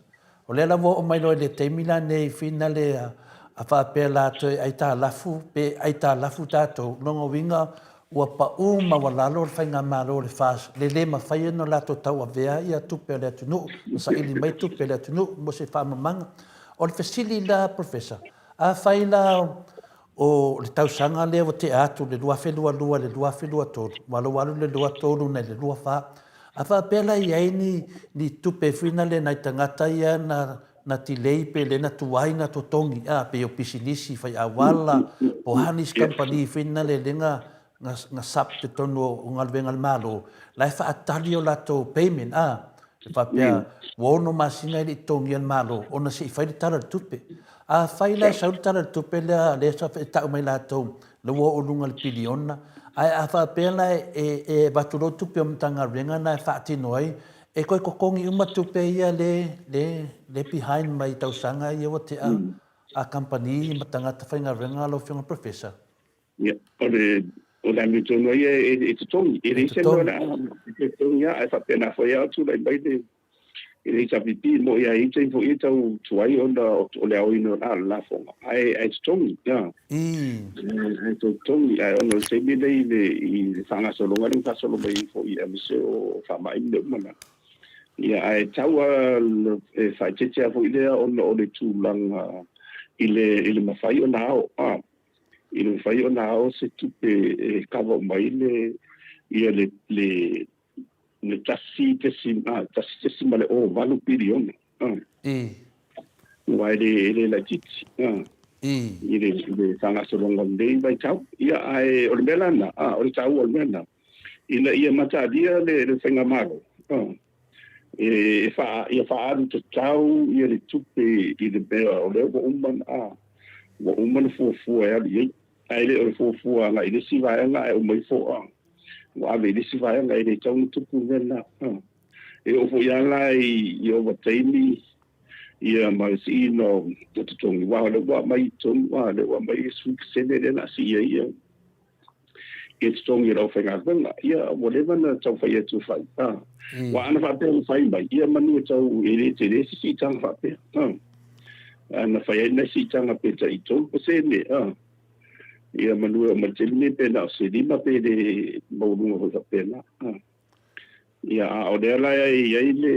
Speaker 2: o lea la ua oo mai loa i le taimi la nei finale a faapea la toe aitalafu pe aitalafu tatou, lona uiga ua pau maualalo le faigamalo o le FAST le le mafai ona latou tauavea ia tupe a le atunuu ma saili mai tupe a le atunuu mo se faamamaga. O le fesili la Professor, afai la O le tausaga lea ua tea atu, le 2022 i le 2023, aua lea ua alu le 23 nai le 24, a faapea la e i ai ni, ni tupe foi na lea nai tagata ia na, na delay pe le na tuai na totogi, a, pei o pisinisi fai auala, po o a nisi kamupani foi na lea lea na, na, na sub totonu o galuega a le Malo, la e faatali o latou payment, a, e faapea ua ono masina e le i totogia e le Malo ona se i fai le Tala o le Tupe. Afai la e sau le Tala o le Tupe lea lea sa e tau mai latou lea ua oo i luga i le piliona, ae a faapea la e e avatu loa tupe o Matagaluega na e faatino ai, e toe totogi uma tupe ia le le le behind mai tausaga ia ua tea a kamupani ma tagata faigaluega lau Afioga i le Professor?
Speaker 4: Ia, o le o le amiotonu ai e totogi, e leai se mea o le a e totogi lava, ae faapena foi lava o tulai mai le i le HRPP, e moni lava e i ai taimi foi e tau tuai ona o le aoina o le lafoga, ae ae totogi, ia. Ae totogi, ae ona o le taimi lenei i le i le faagasologa lea na faasolo mai ai foi aemaise o faamai ma mea uma na. Ia, ae tau lava e faaeteete lava foi lea ona o le tulaga i le i le mafai ona ao, i le mafai ona ao se tupe e kava uma ai le ia le le le 1.08 piliona. Aua e le e le laitiiti i le i le faagasologa o lenei vaitau. Ia ae o le mea la lena, o le taua o le mea lena, ina ia mataalia le le faigamalo e faa, ia faaalu tatau ia le tupe i le mea o lea ua uma na, ua uma na fuafua e alu i ai. Ae le o le fuafua agai i le isi vaega ae uma ifo ua ave i le isi vaega, e le tatau ona tupu le mea lena. E oo foi lava la i ovataimi ia ma le siiina o totogi, aua o lea ua aumai i totonu, o lea ua aumai le 10% lea o le a sii ai ia totogi o le aufaigaluega. Ia, ua leva ona tau fai atu e fai. Aua ana faapea na fai mai, ia manu e tau, e le tele se siitaga faapea. Ana fai ai nai siitaga pe tai 3%, ia manu e oo mai i le taimi lenei pe na o se 5 pe le maualuga foi faapena. Ia, a o lea la e i ai le,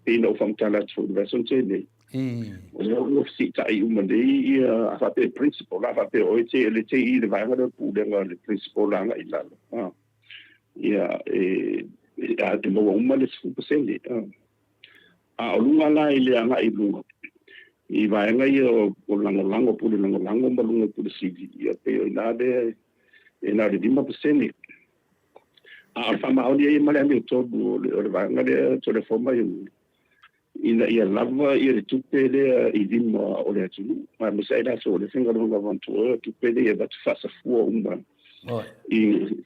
Speaker 4: pei ona ou faamatala atu foi i le vaiaso na tea nei, o lea ua fesiitai uma nei ia, a faapea e principal, a faapea o oe te, le te i le vaega lea o le pulega o le principal agai i lalo, a, ia, e, a, e maua uma le 10%, a. A o luga la i le agai i luga, i vaega ia o lagolago, pule lagolago ma luga i pule sili, ia pei o i ina lea e na o le 5%. A o le faamaoni ai ma le amiotonu o le, o le vaega lea Toleafoa Mayomunu, ina ia lava ia le tupe lea i lima o le atunuu, aemaise ai latou o lea e faigaluega avanoa, o tupe nei e avatu faasafua uma i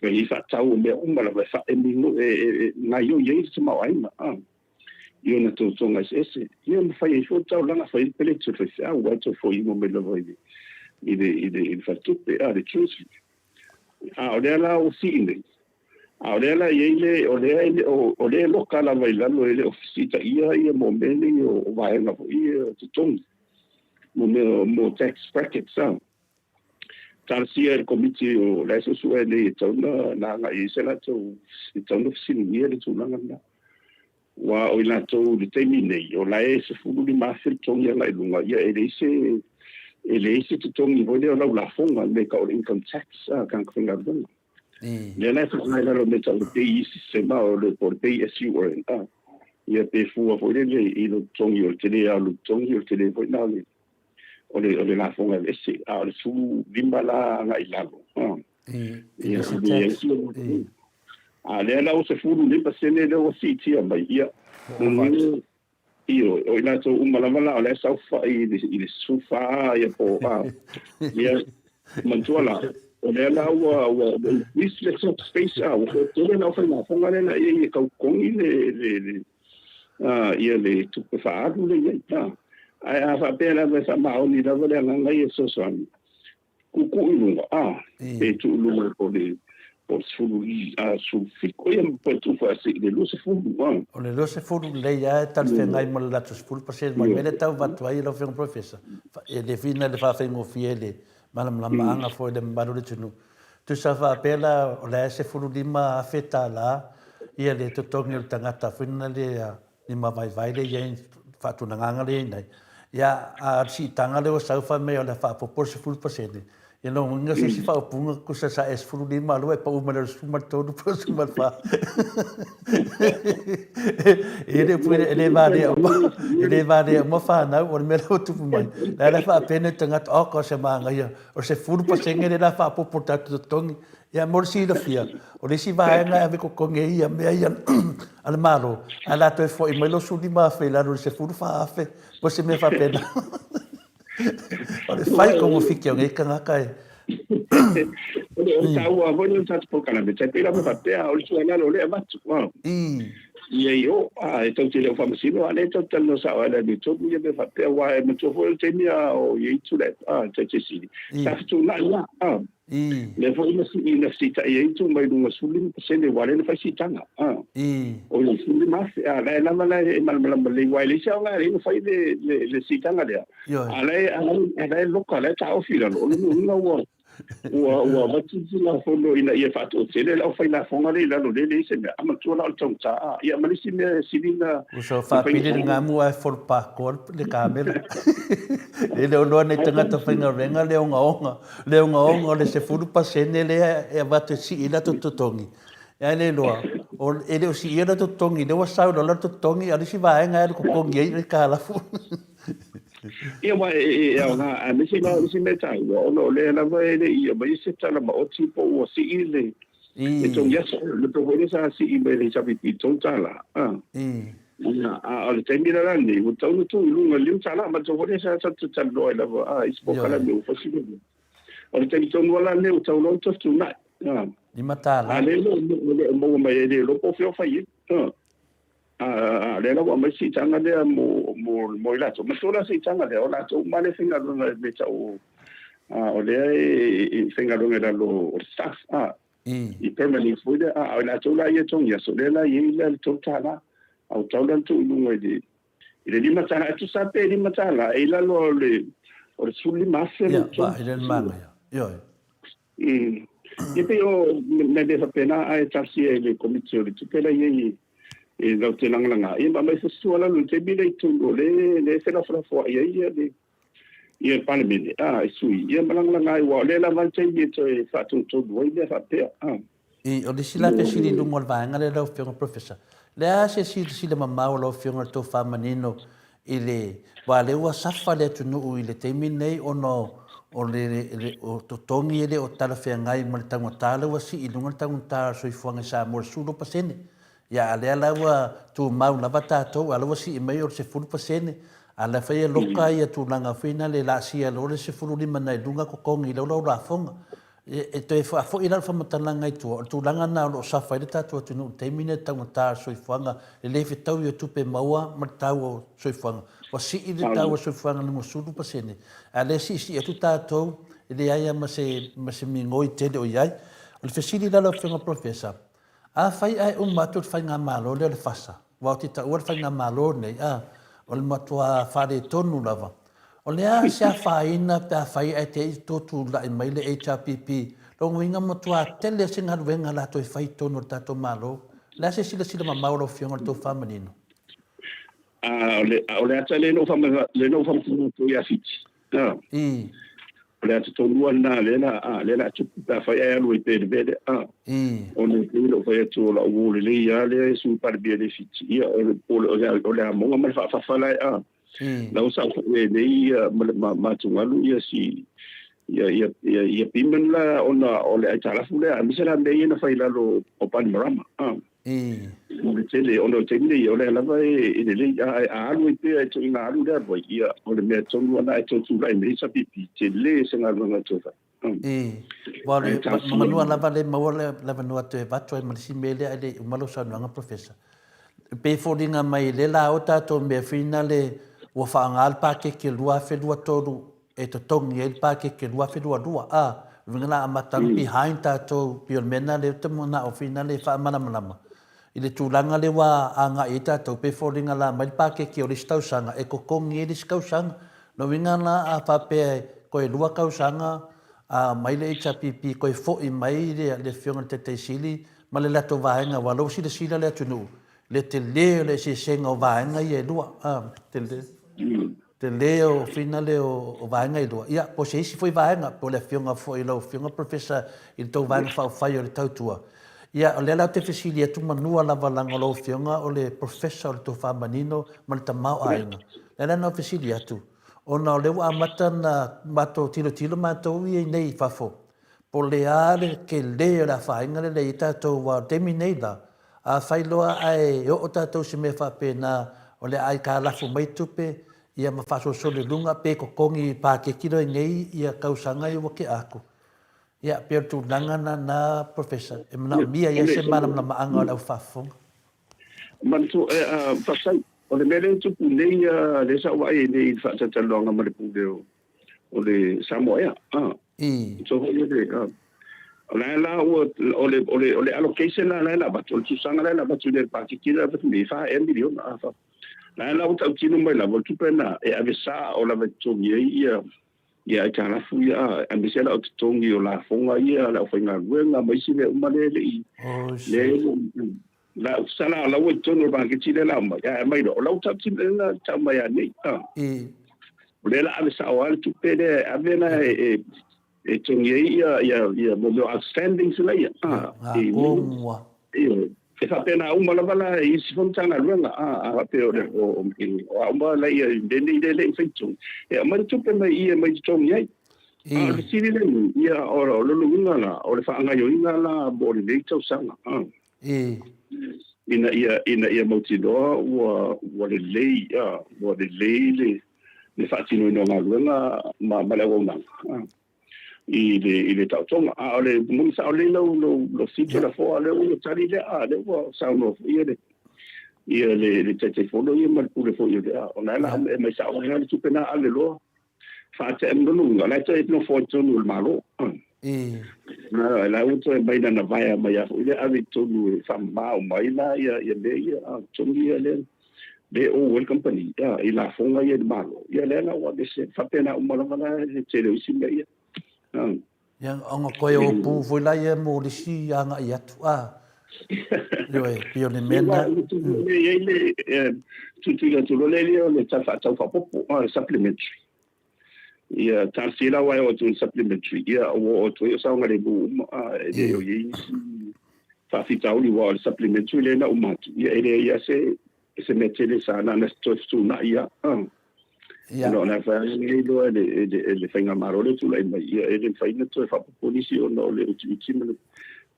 Speaker 4: i faatau o mea uma lava e faaemi e, e, e gaioi ai le tamaoaiga i ona totoga eseese. Ia ma fai ai foi le taulaga, fai ai le peleti o le faifeau, aua e tau foi uma mai lava i le, i le, i le, i le faletupe, le treasury. A o lea la ua sii nei, a o lea la e i ai le, o lea e le o, o lea e loka lava i lalo e le o fesiitaia ia mo mea nei o, o vaega foi ia totogi, mo mea, mo tax brackets a. Talosia e le Komiti o la e suesuea nei e tatau ona na agai i ai se latou, e tatau ona fesiligia le tulaga lena. Aua o i latou i le taimi nei, o la e $15,000 le totogi agai i luga, ia e leai se, e leai se totogi foi lea o lau lafoga, le mea e tau o le income tax a tagata faigaluega. Lea la e faaaoga i lalo o mea e tau o le PAYE system a, o le, po o le pay as you earn a. Ia pe fua foi lele i lou totogi, o le tele lava o lou totogi, o le tele foi lena o le, o le, o le lafoga e aveese, a o le 15 la agai i lalo, a.
Speaker 2: I, i le se tax. I.
Speaker 4: A lea la ua 15% lea ua siitia mai, ia, ioe, o i latou uma lava la o la e saofai i le, i le 14 ia po o, a, ia, manatua la, o lea la ua, ua, ua increase le tax base, a, ua toatele le aufailafoga lea la i ai e tau totogi le, le, le, Ia le tupe faaalu lea i ai. Ae a faapea lava e faamaoni lava le agaga ia e fesoasoani, tuutuu i luga, pe tuu i luga po o le 17, ia pe tuu faasee i le 20.
Speaker 2: O le 20 lelei lava e talafeagai ma le latou 10% ma le mea lea e tau avatu ai lau Afioga Professor, e le fina le faafaigofie i le malamalamaaga foi i le mamalu o le atunuu. Tusa faapea la o la e $15,000 ia le totogi o le tagata foi lena lima vaivai lea i ai faatulagaga lea i ai nei. Ia, a o le siitaga lea ua sau fai mai o le a faaopoopo le 10%, ia lona uiga o se isi faaupuga tusa sa e 15 a lua e pau mai le 13 po o le 14. E le e le valea uma, e le valea uma whānau, o le mea lea ua tupu mai. La la faapena tagata, oh, ko se māngaia, o le 10% lea la faaopoopo le tatou totogi. Ia mo le silafia, o le isi vaega e ave totogi ai ia mea ia a le Malo, ae la toe foi mai lou 15,000 i lalo i le 14,000 po o se mea faapena. O le fai kogofiti o nei tagata e
Speaker 4: O le taua foi lea o le tatou polokalame, tai pei lava faapea o le tuualalo o lea e avatu. Ia i o, a e tou te le o faamasino, a o lea e tou te talanoa sao ai i le amiotonu ia mea faapea, aua e manatua foi o le taimi a o i ai Tuilaepa, Taitaiasili, sa fetuunai lava. Lea foi na sii na fesiita'i ai tuu mai luga 15% aua lea na fai siitaga. O le 15,000, a la e lava la e malamalama lelei aua e leai se aoga e ala ai ona fai le le siitaga lea. A la e a la e loka, la e taofi i lalo. O lona uiga ua ua ua avatu le Tulafono ina ia faatoatele le aufai lafoga lea i lalo lea e leai se mea. A matua la o le taugata, a ia ma le isi mea e sili
Speaker 2: ona Ua sau faapili le gamu ae folopakoa le kamela. E le o iloa nei tagata faigaluega le ogaoga, le ogaoga o le 10% lea e avatu e sii ai latou totogi. Ae le iloa, e le o siia latou totogi, lea ua sau loa latou totogi, a o le isi vaega e alu totogi ai aitalafu.
Speaker 4: Ia aua e aoga, aemaise la o le isi mea taua, ona o lea lava e le i aumaia se tala maoti po ua sii le totogi aso. Le mea foi lea sa sii mai le HRPP i le $3. A o le taimi la lenei, ua tatau ona tuu i luga i le $5, ma le foi lea sa tatou talanoa ai lava i isi polokalame ua fai sili. O le taimi tonu lava la lenei ua tatau loa ona toe fetuunai.
Speaker 2: $5.
Speaker 4: A o lea e le o maua mai ai, e le iloa po o fea o fai ai. A o lea la ua aumai le siitaga lea mo i latou. Manatua la siitaga lea, o latou uma lea e faigaluega i mea tau o lea e faigaluega i lalo o le staff. I permanent foi lea, a o i latou la ia e togi aso, lea la e i ai le $3, a ua tatau la ona tuu i luga i le i le $5. E tusa lava pe $5 e i lalo o le o le $15,000
Speaker 2: Ia, vaai lea i le manaia. Ioe.
Speaker 4: Ia pei o nai mea faapena ae talosia i le Komiti o le Tupe la e i ai e latou te lagalaga ia ma aumai foi se tuualalo i le taimi lea i totonu o lea e felafolafoai ai le ia le Palemene, a, i sui, ia ma lagalaga ai, aua o lea lava le taimi e toe faatonutonu ai mea faapea, a.
Speaker 2: I, o le isi la fesili i luga o le vaega lea lau Afioga Professor, le a se silasila mamao a lau Afioga i le tofa manino i le, aua lea ua safa le atunuu i le taimi lenei ona o le o totogi e le o talafeagai ma le taugata lea ua sii i luga le taugata o le soifuaga i Samoa i le 10%. Ia, a lea la ua tumau lava tatou, a o la ua sii mai o le 10%, a la foi e loka ia tulaga foi na le laasia loa le 15 nai luga totogi i lau lau lafoga. E toe faafoi la le faamatalaga i tua, o le tulaga lena o lo o safa ai le tatou atunuu i le taimi lenei i le taugata o le soifuaga, le le fetaui o tupe maua ma le tau o soifuaga. Ua sii le tau o le soifuaga i le 50%, a o lea e siisii atu tatou, e leai lava ma se migoi tele o i ai. O le fesili la lau Afioga Professor, Afai ae uma atu le faigamalo lea o le FASA, aua ou te taua le faigamalo lenei, a, o le matua faaletonu lava. O le a se afaina pe afai ae te i tou tulai mai le HRPP? Lona uiga matua tele se galuega la toe fai i totonu o le tatou Malo. O le a se silasila mamao a lau Afioga i le tou faamanino?
Speaker 4: A, o le ata lea na ou faamatalaina atu ia Fiti. A.
Speaker 2: I.
Speaker 4: O le ata tonu lava lena lea la a lea la a tupu pe afai ae alu ai pea i le mea lea. A.
Speaker 2: I.
Speaker 4: Ona e pei ona ou fai atu o lau uo lelei lava lea e Sui Palemia le Fiti, ia o le o le o le amoga ma le faafafa la e a.
Speaker 2: I.
Speaker 4: La ua sao foi e nei ia ma le ma ma atugalu ia si ia ia ia ia Beaman la ona o le aitalafu lea aemaise la mea ia na fai i lalo o Bainimarama. A.
Speaker 2: I.
Speaker 4: O le tele, ona o le taimi nei, o lea lava e lelei, a a alu ai pea e tuuina alu le alu ai, ia, o le mea tonu lava lena e toe tulai mai ai HRPP, tele se galuega e toe fai.
Speaker 2: I. Aua o le manua lava lea e maua le avanoa e toe avatu ai ma le isi mea lea ae le i uma lau saunoaga Professor. E pei e foliga mai lea la o tatou mea finale ua faaaoga le pakeke 2023 e totogi ai le pakeke 2022, a, uiga la amata ona behind tatou, pei o le mea lena lea ou te manao finale e faamalamalama i le tulaga lea ua agai ai tatou, pei e foliga la aumai le pakeke o le isi tausaga e totogi ai le isi tausaga. Lona uiga la a faapea e toe lua tausaga a aumai le HRPP toe foi mai le Afioga i le Taitai Sili ma le latou vaega aua o lea ua silasila le atunuu i le tele o le eseesega o vaega ia e lua, a, tele, tele o finale o vaega e lua, ia, po o se isi foi vaega, po o le Afioga foi i lau Afioga Professor i le tou Vaega Faaupufai o le Tautua. Ia, o lea la ou te fesili atu manua lava leaga o lau Afioga o le Professor o le Tofa Manino ma le Tamaoaiga. O lea la na ou fesili atu, ona o lea ua amata ona matou tilotilo matou ia i inei i fafo, Po o le a le tele o le afaina lea e i ai tatou aua o le taimi nei la, afai loa ae oo tatou i se mea faapena o le a aitalafu mai tupe ia ma faasolosolo i luga pe totogi paketi loa i nei ia tausaga ia ua tea atu. Ia pei o le tulaga lena Professor e manaomia ai se malamalamaaga o le au faafofoga.
Speaker 4: Manatua, faafetai. O le mea lea e tupu nei, lea sa ou vaai ai nei i le faatalatalanoaga ma le Pule o o le Samoa Air. Ah.
Speaker 2: I.
Speaker 4: So foi le ah. O la la ua o le o le o le allocation la la la avatu o le tusaga la la avatu le paketi la avatu nei fa ea miliona ah fa. La la ua tautino mai lava o le tupe na e ave sa o lava e totogi ai ia ia aitalafu ia ah, aemaise la o totogi o lafoga ia a le aufaigaluega ma isi mea uma lea e le i
Speaker 2: Oh,
Speaker 4: le La sala la ua i totonu o le paketi lea la aumai, ae aumai loa, o la ua tautino lea la tau mai nei. Ah.
Speaker 2: I.
Speaker 4: O lea la ave sao lava le tupe lea e ave la e, e, e togi ai ia, ia, ia mo mea o outstandings la ia.
Speaker 2: Ah. I, mua.
Speaker 4: Ia, e faapena uma lava la i isi foi Matagaluega, ah, a faapea o, le, o, o, o a uma la ia i lenei le le i faitogi. E aumai le tupe mai ia mai totogi ai.
Speaker 2: I.
Speaker 4: A o le fesili lenei, ia, o, o lona uiga la, o le faagaoioiga la mo lenei tausaga. Ah.
Speaker 2: I.
Speaker 4: Ina ia, ina ia mautinoa ua, ua lelei, a, ua lelei le, le faatinoina o galuega ma, ma le auaunaga, a, i le, i le taotoga. A o le moni sao lelei lau, lau, lau fesili Toleafoa, lea ua tali lea, a, lea ua saunoa foi ia le, ia le, le Taitaifono ia ma le Pule foi o le, a, o la e la e aumai sao ai lava le tupe lena ave loa. Faatea ma lona uiga, o la e toe nofo ai i totonu o le Malo.
Speaker 2: I.
Speaker 4: Na, la ua toe aumai lana vaea mai lava foi lea ave i totonu e faamama uma ai la ia, ia mea ia, a, totogi ia lea, lea e ou ai le kamupani, a, i lafoga ia i le Malo. Ia lea la ua aveese, faapena uma lava la le tele o isi mea ia. A.
Speaker 2: Ia, ona toe opu foi la ia mo le isi agai atu, a. Ioe, pei o le mea lena.
Speaker 4: E i ai le tuitui atu loa lea o le Tala Faatatau Faaopoopo, le supplementary. Ia, talosia la aua e oo atu i le supplementary, ia ua oo atu ai o saogalemu uma, e le o i ai nisi faafitauli aua o le supplementary lea na uma atu, ia e leai lava se se mea tele sa na ona toe fetuunai lava.
Speaker 2: Ia.
Speaker 4: Ona o le a fai lava loa e le, e le, e le faigamalo lea e tulai mai, ia e le mafai ona toe faaopoopo nisi ona o le utiuti ma le,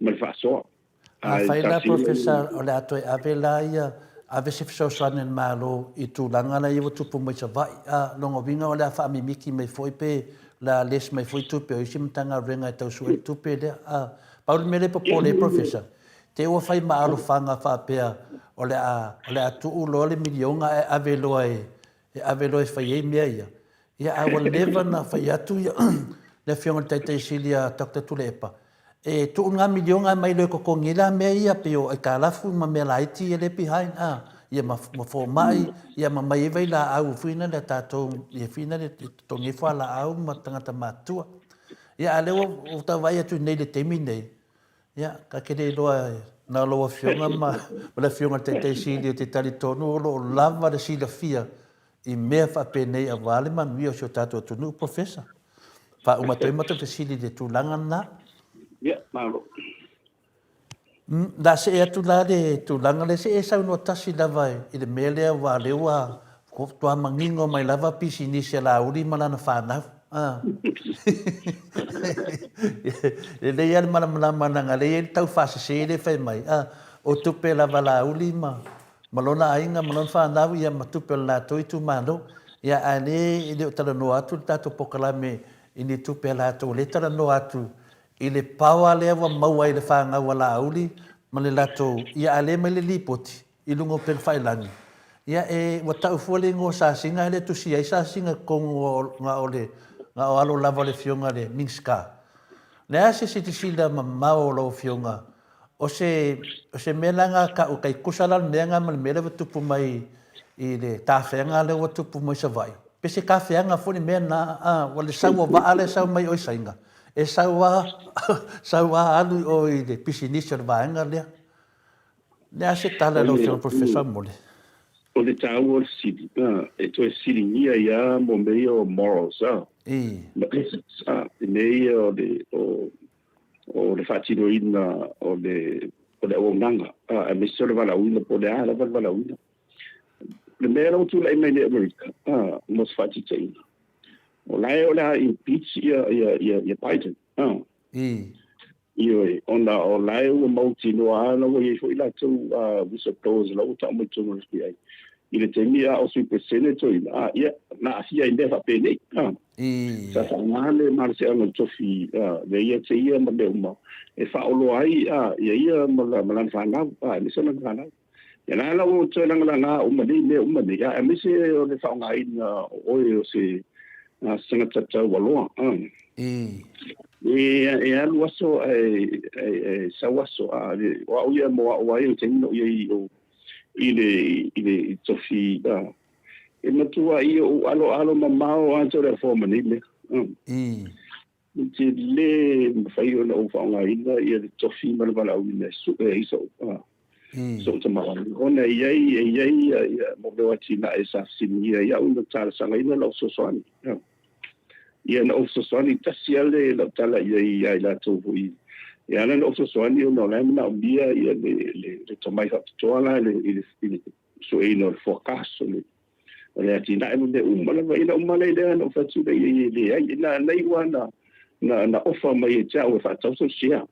Speaker 4: ma le faasoa.
Speaker 2: Afai la Professor o le a toe ave la ia, ave se fesoasoani a le Malo i tulaga la ia ua tupu mai Savaii, a, lona uiga o le a faamimiki mai foi pe o le a less mai foi tupe o isi Matagaluega e tau sue le tupe lea. A, pau le mea lea e popole ai Professor, te i ua fai ma alofaga faapea o le a, o le a tuu loa le miliona ae ave loa e, e ave loa e fai ai mea ia. Ia, a ua leva ona fai atu ia le Afioga i le Taitai Sili ia Doctor Tuilaepa, e tuu lena miliona ae mai loa e totogi ai la mea ia pei o aitalafu ma mea laiti ia lea e behind, a, ia ma, ma fomai, ia ma mai ai vailaau foi na lea tatou, ia foi na lea e totogi ai fualaau ma tagata matutua. Ia, a o lea ua, ua tau vaai atu nei i le taimi nei, Ia, ta te le iloa na o lau Afioga ma le Afioga i le Taitai Sili ou te talitonu o lo o lava le silafia i mea faapenei aua le manuia o si o tatou atunuu, Professor. Faauma atu ai matou fesili i le tulaga lena.
Speaker 4: Ia, malo.
Speaker 2: La see atu la le tulaga lea, se e saunoa tasi lava i le mea lea aua o lea ua faatoa manino mai lava pisinisi a Laauli ma lana fanau. A. Lelei lava le malamalama leaga o lea e i ai le taufaasese lea e fai mai, a, o tupe lava a Laauli ma ma lona aiga ma lona fanau ia ma tupe o le latou itumalo. Ia ae le e le o talanoa atu le tatou polokalame i ni tupe a latou, o lea e talanoa atu i le power lea ua maua i le fanau a Laauli ma le latou, ia a le mai le lipoti. i luga o upega failagi, ia e, ua tau fua le igoa o Sasiga ae le tusia ai Sasiga i totonu o, na o le, na o alo lava o le afioga i le Minisita. O le a se silasila mamao o lau afioga, o se, o se mea la na tau, tai tusa la le mea na ma le mea lea ua tupu mai i le tafeaga lea ua tupu mai Savaii, pe se tafeaga foi le mea na, a, ua le sau o vaa lea e sau mai o i Saina, e sau a, sau a alu i o i le pisinisi o le vaega lea. Le a se tala lau Afioga Professor mo le.
Speaker 4: O le taua o le fesili, e toe fesiligia ai lava mo mea ia o morals, ma ethics, i mea ia o le, o le faatinoina o le, o le auaunaga, aemaise o le valaauina, po o le a lava le valaauina. Le mea la ua tulai mai nei i Amerika, mo se faataitaiga, o la e o le a impeach ia, ia, ia, ia Biden. Ioe, ona o la e ua mautinoa lava la ua i ai foi latou whistleblowers la ua tau mai totonu o le FBI i le taimi a o Sui Peresetene toeaina, a, ia, na aafia i mea faapenei. A, sa faaaoga le malosiaga o le tofi ia ia te ia ma mea uma e faaoloa ai ia ia ma lana fanau, aemaise lana fanau. Ia la la ua toe lagalaga uma nei mea uma nei, aemaise o le faaaogaina o oe o se tagata taualoa. E alu aso ae sau aso, o au ia mo au ai i le taimi na ou i ai i le i le tofi, e matua ia ou aloalo mamao lava Toleafoa ma nei mea. Ou te lē mafai ona ou faaaogaina ia le tofi ma le valaauina e sue ai sou sou tamaoaiga, ona e i ai e i ai ia mo mea o atinae sa fesiligia ai au na talosagaina lau fesoasoani. Ia na ou fesoasoani tasi lava le lau tala i ai ia i latou foi e ala ona ou fesoasoani ona o la e manaomia ia le le tomai faapitoa la i le i le sueina o le forecast o le o le atinae ma mea uma lava. Ina ua malai lea na ou fai atu lea i ai, leai, na na iu lava na na ofa mai ia te au e faatau sou share.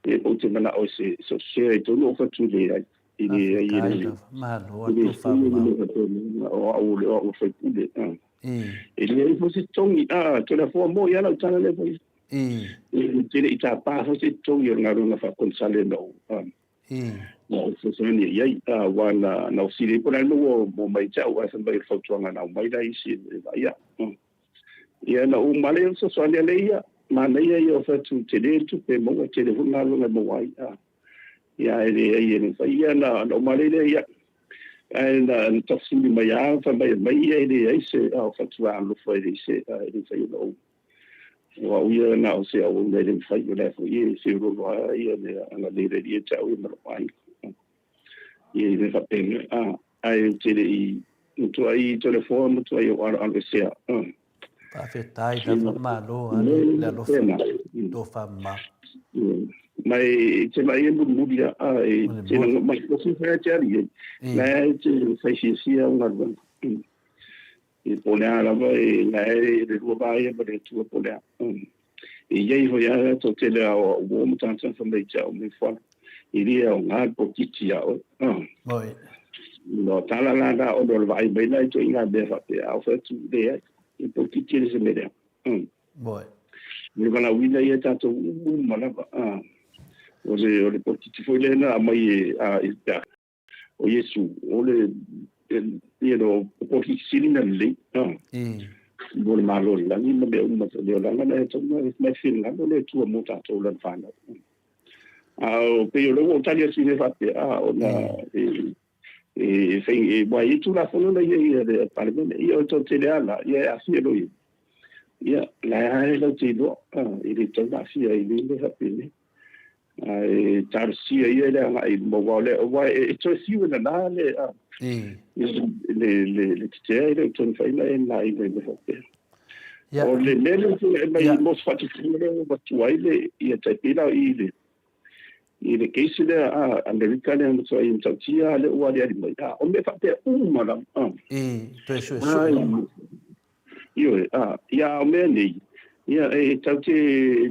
Speaker 4: E ou te manao i se sou share i totonu, ou fai atu, leai, e leai, e
Speaker 2: le Malo a tofa mamao.
Speaker 4: O au o au o le faipule. E leai foi se totogi. Toleafoa moi lava lau tala lea foi. E te le i tapa foi se totogi o le galuega faa-konesale na ou Na ou fesoasoani i ai, aua na na fesili ai po o le a le mea ua ua mai te au, ae fai mai o le fautuaga na aumai la isi e vaai au. Ia na ou uma lea fesoasoani a lea ia, manaia ia o fai atu tele le tupe e maua, tele foi galuega e maua ai. Ia ae leai e le mafai. Ia na na uma lea ia, ae na na taufesili mai lava fai mai aumai ia e leai se o fai atu a alofa e leai se e le mafai ona ou O au ia na o se auauna e le mafai, o la foi e feoloolo lava ia le agalelei le Alii ia te au ia ma lou aiga. Ia i mea faapena, a, ae ou te le i matuai Toleafoa, matuai ou aloaloesea.
Speaker 2: Faafetai lava, malo lava le alofa, tofa mamao.
Speaker 4: Ma e te vaai e mulimuli lava, a, e te mai foi te Alii ai, la e te fai fiafia au galuega. E po o le a lava e la e le lua va ia ma le Atua po o le a. E i ai foi lava tou tele a o au uo ma tagata fai mai te au me fuala. E le aoga le polokiki ia oe.
Speaker 2: Moi.
Speaker 4: No tala la na ona o le vaai mai la i ituaiga mea faapea, a o fai atu, leai, e polokiki e le se mea leaga.
Speaker 2: Moi.
Speaker 4: O le valaauina ia tatou uma lava. O le o le polokiki foi lea na aumai e a i pe a O Iesu, o le, you know, o polokiki sili na lelei, mo le Malo o le lagi ma mea uma, le olaga na e tatau ona mai finagalo le Atua mo tatou lana fanau. A o pei o lea ua ou tali atu i mea faapea, a ona e, e, fai, e, ua i ai Tulafono na i ai a le Palemene, ia o le toatele lava la, ia e aafia loa i ai. Ia, la e lava e latou te iloa, e le tatau ona aafia i nei mea faapenei. Ae talosia ia le agai i luma, aua o le, aua e toe fiu e nana le, le, le, le tetea e le o toe mafai ona e nanaina i mea faapea. O le mea lea e mai mo se faatitoga lea ua avatu ai le, ia tai pei la i le, i le case lea a Amerika lea na matuai matautia lea ua aliali mai. A, o mea faapea uma lava.
Speaker 2: Toe suesue.
Speaker 4: Ioe, ā, ia o mea nei, ia e tau te,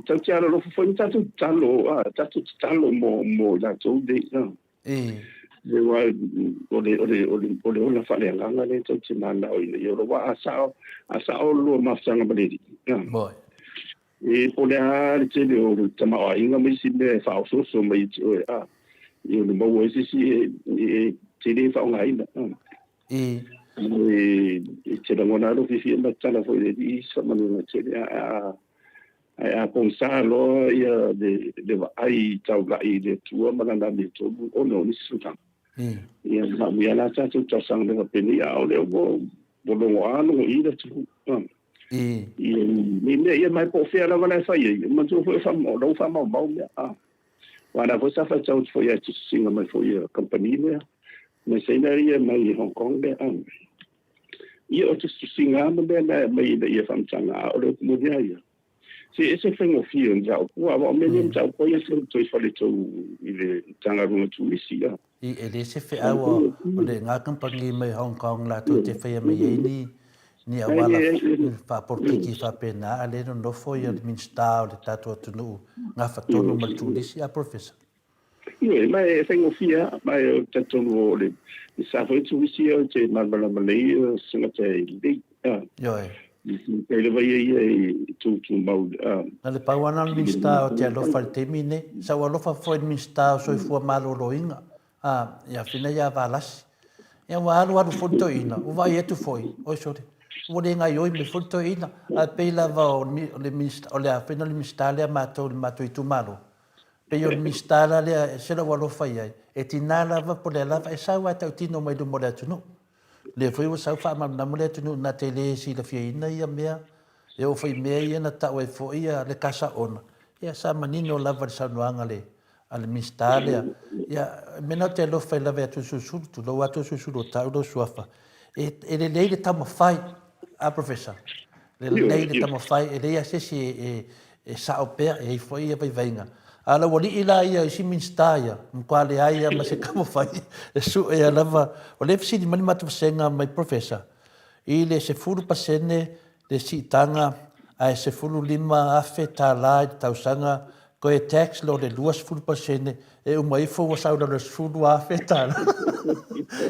Speaker 4: tau te alolofa foi ma tātou tatalo, ā, tātou tatalo mō, mō i latou nei, ā. Le wā, o le, o le, o le, o le ola faaleagaga lea tau te nānā ina ia ola, wā a sao, a sao lua mafutaga ma le Alii, ā.
Speaker 2: Moi.
Speaker 4: E po o le a le tele o le tamaoaiga ma isi mea e faaosooso mai ia te oe, ā. Ia ona maua ai se isi e te le faaaogaina.
Speaker 2: I.
Speaker 4: E te lagona lava lou fiafia ma tatala foi i le Alii i se faamanuiaga tele, ae a pogisa loa ia le vaai taulai i le Atua ma Lana amiotonu ona o nisi tulaga, ia manuia la tatou talosaga mea faapenei, a o lea ua logo A logo I le atunuu. Ia nei mea ia ma e po o fea lava la e fai ai, manatua foi o la ua faamaumau mea. Aua o la foi sa faitau atu foi ia tusitusiga mai foi a kamupani lea, mai Saina ia mai Hong Kong lea. Ia o tusitusiga lava ma mea na e aumai ina ia faamatalaga, a o le upu moni lava ia, se e ese le faigofie o le mataupu, aua o mea nei o mataupu ia sa toe faletonu i le Matagaluega o Turisi.
Speaker 2: I, e le se feau o le nga kamupani mai Hong Kong latou te faia mai ai ni ni auala faapolokiki faapena, a le nonofo ia le Minisita o le tatou atunuu gafa tonu ma le turisi, a Professor?
Speaker 4: Ioe, ma e faigofie lava, ma e talitonu o le sa foi o turisi ia ou te malamalama lelei o se tagata e lelei.
Speaker 2: Ioe.
Speaker 4: Kai lava ia ia i tūtūmau.
Speaker 2: Na le pau lava na o le Minisita o te alofa i le taimi lenei. Sa ou alofa foi i le Minisita o Soifua Maloloina, a, ia Fina ia Valasi. Ia ua alualu foi le toeaina, ua vaai atu foi, oi sole, ua le gaoioi mai foi le toeaina. Ae pei lava o le Minisita, o le a foi na o le Minisita lea a matou i le matou itumalo. Pei o le Minisita la lea e se lou alofa i ai, e tiga lava po o lea lava e sau lava e tautino mai luma o le atunuu. Lea foi ua sau faamalamalama le atunuu na te le silafiaina ia mea, e oo foi i mea ia na tau ai foi ia le kasa ona, ia sa manino lava le saunoaga a le Minisita lea. Ia, mea na ou te alofa ai lava ia Toeolesulusulu, tulou lava Toeolesulusulu o tau lou suafa, e lelei le taumafai, a Professor? Lelei le taumafai, e leai lava se isi e sao pea, e i ai foi ia vaivaiga. A o le aualii la ia, isi Minisita ia, matua leai lava ma se taumafai e sue lava. O lea e fesili mai le matou vasega mai Professor, i le 10% le siitaga ae $15,000 i le tausaga, toe tax loa le 20% e uma ifo ua sau i lalo i le $10,000.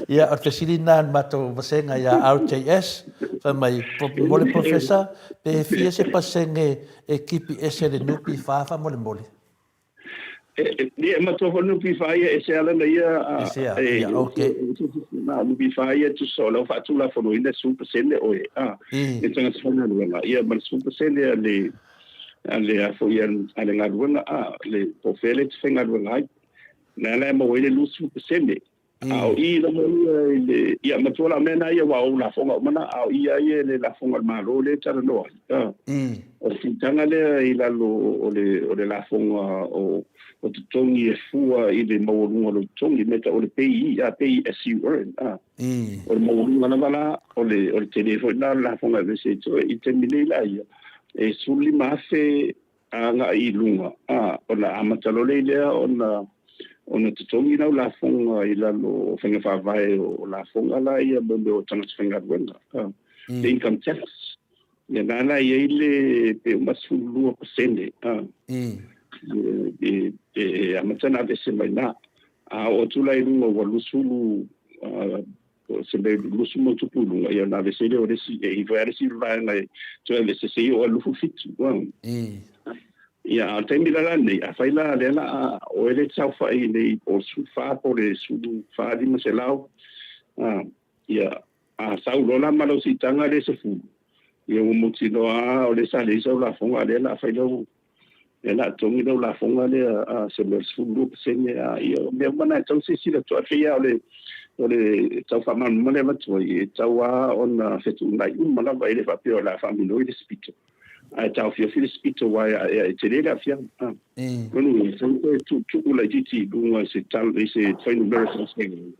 Speaker 2: Ia, o le fesili lena a le matou vasega ia RJS, fai mai, mo le Professor, pe fia se pasene e tipi ese le NPF faamolemole?
Speaker 4: E matua foi le NPF ia, e ese lava lana ia...
Speaker 2: Ese lava, ia, ok.
Speaker 4: Na, NPF ia tusa o la ua faatulafonoina e 10% oe, a, e tagata faigaluega, ia ma le 10% a le a le a foi a le galuega a le po o fea le te faigaluega ai. Na la e maua ai le 20%. A o i lava ia i le ia matua la mea na ia aua o lafoga uma na, a o i lava ia i le lafoga a le Malo lea e talanoa ai. A. O le siitaga lea i lalo o le o le lafoga o o totogi e fua i le maualuga o lou totogi, mea tau o le pay, a, pay as you earn. A. O le maualuga lava la, o le, o le tele foi lena o le lafoga e aveese ai toe. I le taimi nei la ia, e 15,000 agai i luga, a, ona amata loa lea ona, ona totogi lau lafoga i lalo o faiga faavae o lafoga la ia mo mea o tagata faigaluega, a, le income tax. Ia na la e i ai le pe uma 12%, a, e, e amata ona aveese mai i ina. A oo atu la i luga ua 20, se mea 20 ma ona tupu i luga, ia ona aveese lea o le isi, e i ai foi lava le isi vaega e toe aveese seia oo i le 27. Ia, a o le taimi la lenei, afai la lea la a oe lea e te saofai nei po o le 14 po o le 14 500, Ia, a sau loa la ma lau siitaga lea e 10, ia ua mautinoa lava o lea sa leai sau lafoga, a o lea o le a fai lau, lea o le a totogi lau lafoga lea a se mea o le 12%. A, ia, o mea uma na e tatau ona silasila totoa. E pei lava o le, o le tau faamalamalama lea e avatu ai, e tatau lava ona fetuunai uma lava, e le faapea o le a faaminoi le isi pito, ae taofiofi le isi pito aua e tele le aafiaga. Lona uiga, e tatau ona toe tuutuu laitiiti i luga i se tala, i se fuainumera talafeagai.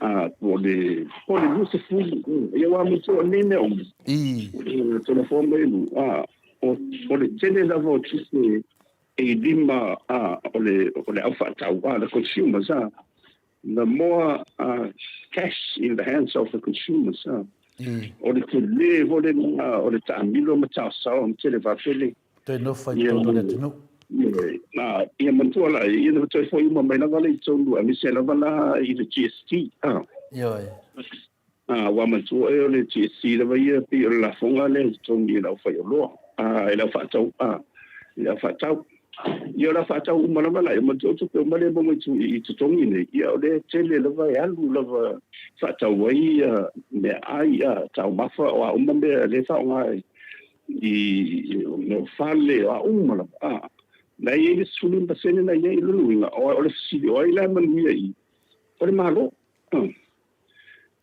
Speaker 4: A, po o le, po o le 20, ia aua manatua o nei mea uma, Tulafono mai lu, a, o, o le tele lava o tupe e i lima a, o le, o le au faatau, a, the consumers, a, the more cash in the hands of the consumers, a, o le tele foi lena o le taamilo ma taosaoa ma televavele.
Speaker 2: Toe nofo ai totonu o le atunuu.
Speaker 4: Ioe. Na, ia manatua la, ia na toe foi uma mai lava lea i totonu, aemaise lava la i le GST. Ah.
Speaker 2: Ioe.
Speaker 4: Ah, ua manatua e o le GST lava ia pei o le lafoga lea e totogi e le aufaioloa, ah, e le au faatau, ah, e le au faatau. Ia o le a faatau uma lava la, e uma le tupe uma lea e maua mai i totogi nei, ia o lea e tele lava e alu lava faatau ai ia meaai, ia taumafa, o a uma mea lea e faaaoga i mea o fale, o a uma lava. A, na i ai le 15% na i ai, o lona uiga, o le fesili, o ai la e manuia i i? O le Malo.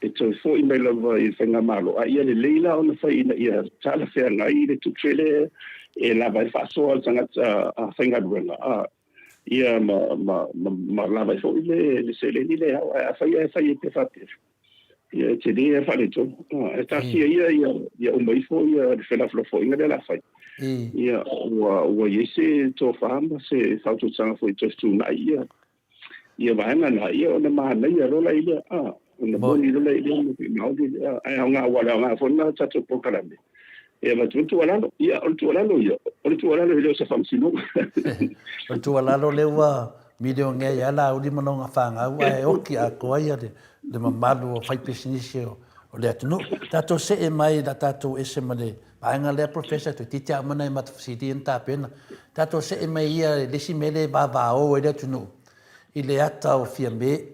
Speaker 4: E toe foi mai lava i le faigamalo, a ia lelei la ona fai ina ia talafeagai le tupe lea e lava ai le faasoa a le tagata faigaluega, a, ia ma, ma, ma, ma lava ai foi le, le seleni lea e ao. Ae afai ae fai ai pea faapea, ia e tele lava le faaletonu. A, e taatia ia ia, ia uma ifo ia le felafolafoaiga lea o le a fai. Ia, ua, ua i ai se tofa ma se faautautaga foi e toe fetuunai ia ia vaega na, ia ona manaia loa lea, a, ona moni loa lea ma faamaoni lea, ae aoga, aua o le aoga foi lena o tatou polokalame, e avatu ai le tuualalo. Ia, o le tuualalo ia, o le tuualalo e le o se faamasinoga.
Speaker 2: O le tuualalo lea ua milionea ai lava Laauli ma lona fanau ae oki atoa ia le mamalu o faipisinisi o le atunuu. Tatou see mai la tatou ese ma le vaega lea Professor, toeitiiti lava uma nai matou fesili ia na tapena. Tatou see mai ia i le isi mea lea e vavao ai le atunuu i le ata o Fiame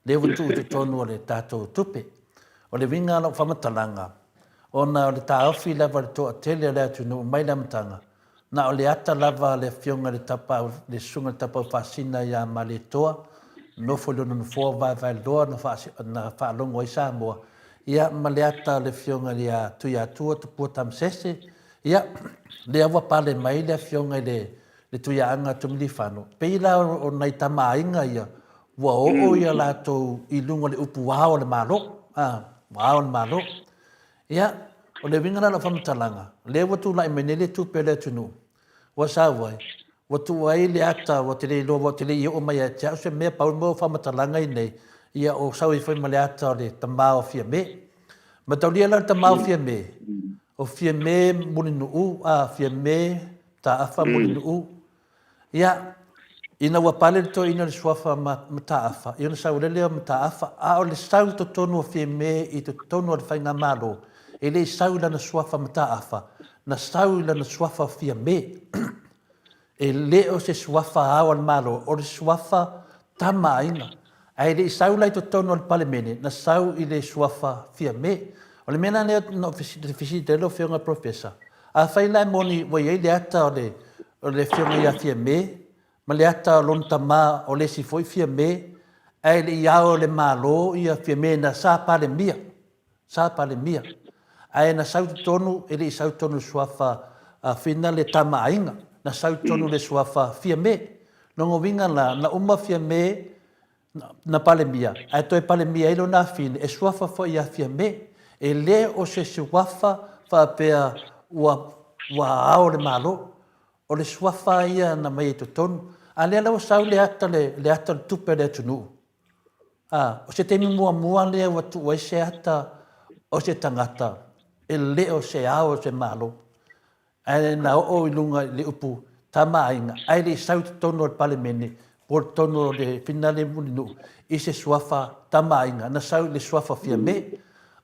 Speaker 2: lea ua tuu i totonu o le tatou tupe. O le uiga o lau faamatalaga, ona o le taofi lava o le toatele o le atunuu mai le amataga, na o le ata lava a le Afioga i le Tapaau, le Susuga i le Tapaau Faasina ia Malietoa, nofo i lona nofoa vaevaeloa na faalogo ai Samoa, ia ma le ata o le Afioga ia Tuiatua Tupua Tamasese, ia, lea ua pale mai le Afioga i le le Tuiaaga Tumilifano, pei la o nai tama aiga ia, ua oo ia latou i luga o le upu ao o le Malo, a, ua ao le Malo. Ia, o le uiga la o lau faamatalaga, o lea ua tulai mai nei le tupe a le atunuu, ua sau ai, ua tuu ai le ata, ua te le iloa, ua te le i oo mai ia te au se mea, pau le mea o faamatalaga i nei, ia o sau ai foi ma le ata o le tama o Fiame. Mataulia la o le tama o Fiame, o Fiame Mulinuu, a, Fiame Mataafa Mulinuu, Ia, ina ua pale le toeaina i le suafa Mataafa, ia ona sau lea o Mataafa, a o le sau i totonu o Fiame i totonu o le Faigamalo, e le i sau i lana suafa Mataafa, na sau i lana suafa Fiame. E le o se suafa ao a le Malo, o le suafa Tama a Aiga. Ae le i sau la i totonu o le Palemene, na sau i le suafa Fiame. O le mea la lea na ou fesili ai lau Afioga i le Professor, afai la e moni ua i ai le ata o le o le Afioga ia Fiame ma le ata o lona tama o le isi foi Fiame, ae le i ao e le Malo ia Fiame na sa Palemia, sa Palemia, ae na sau i totonu, e le i sau i totonu i le suafa Fina le tama aiga, na sau i totonu i le suafa Fiame. Lona uiga la, na uma Fiame na Palemia, ae toe Palemia ai lona afine, e suafa foi ia Fiame. E le o se suafa faapea ua ua ao le Malo. O le suafa ia na aumai i totonu. A lea la ua sau le ata le ata o le tupe a le atunuu. A, o se taimi muamua lea ua tuu ai se ata o se tagata e le o se ao o se Malo, ae na oo i luga i le upu Tama a Aiga, ae le i sau i totonu o le Palemene po o totonu o le Finale Mulinuu i se suafa Tama a Aiga, na sau i le suafa Fiame.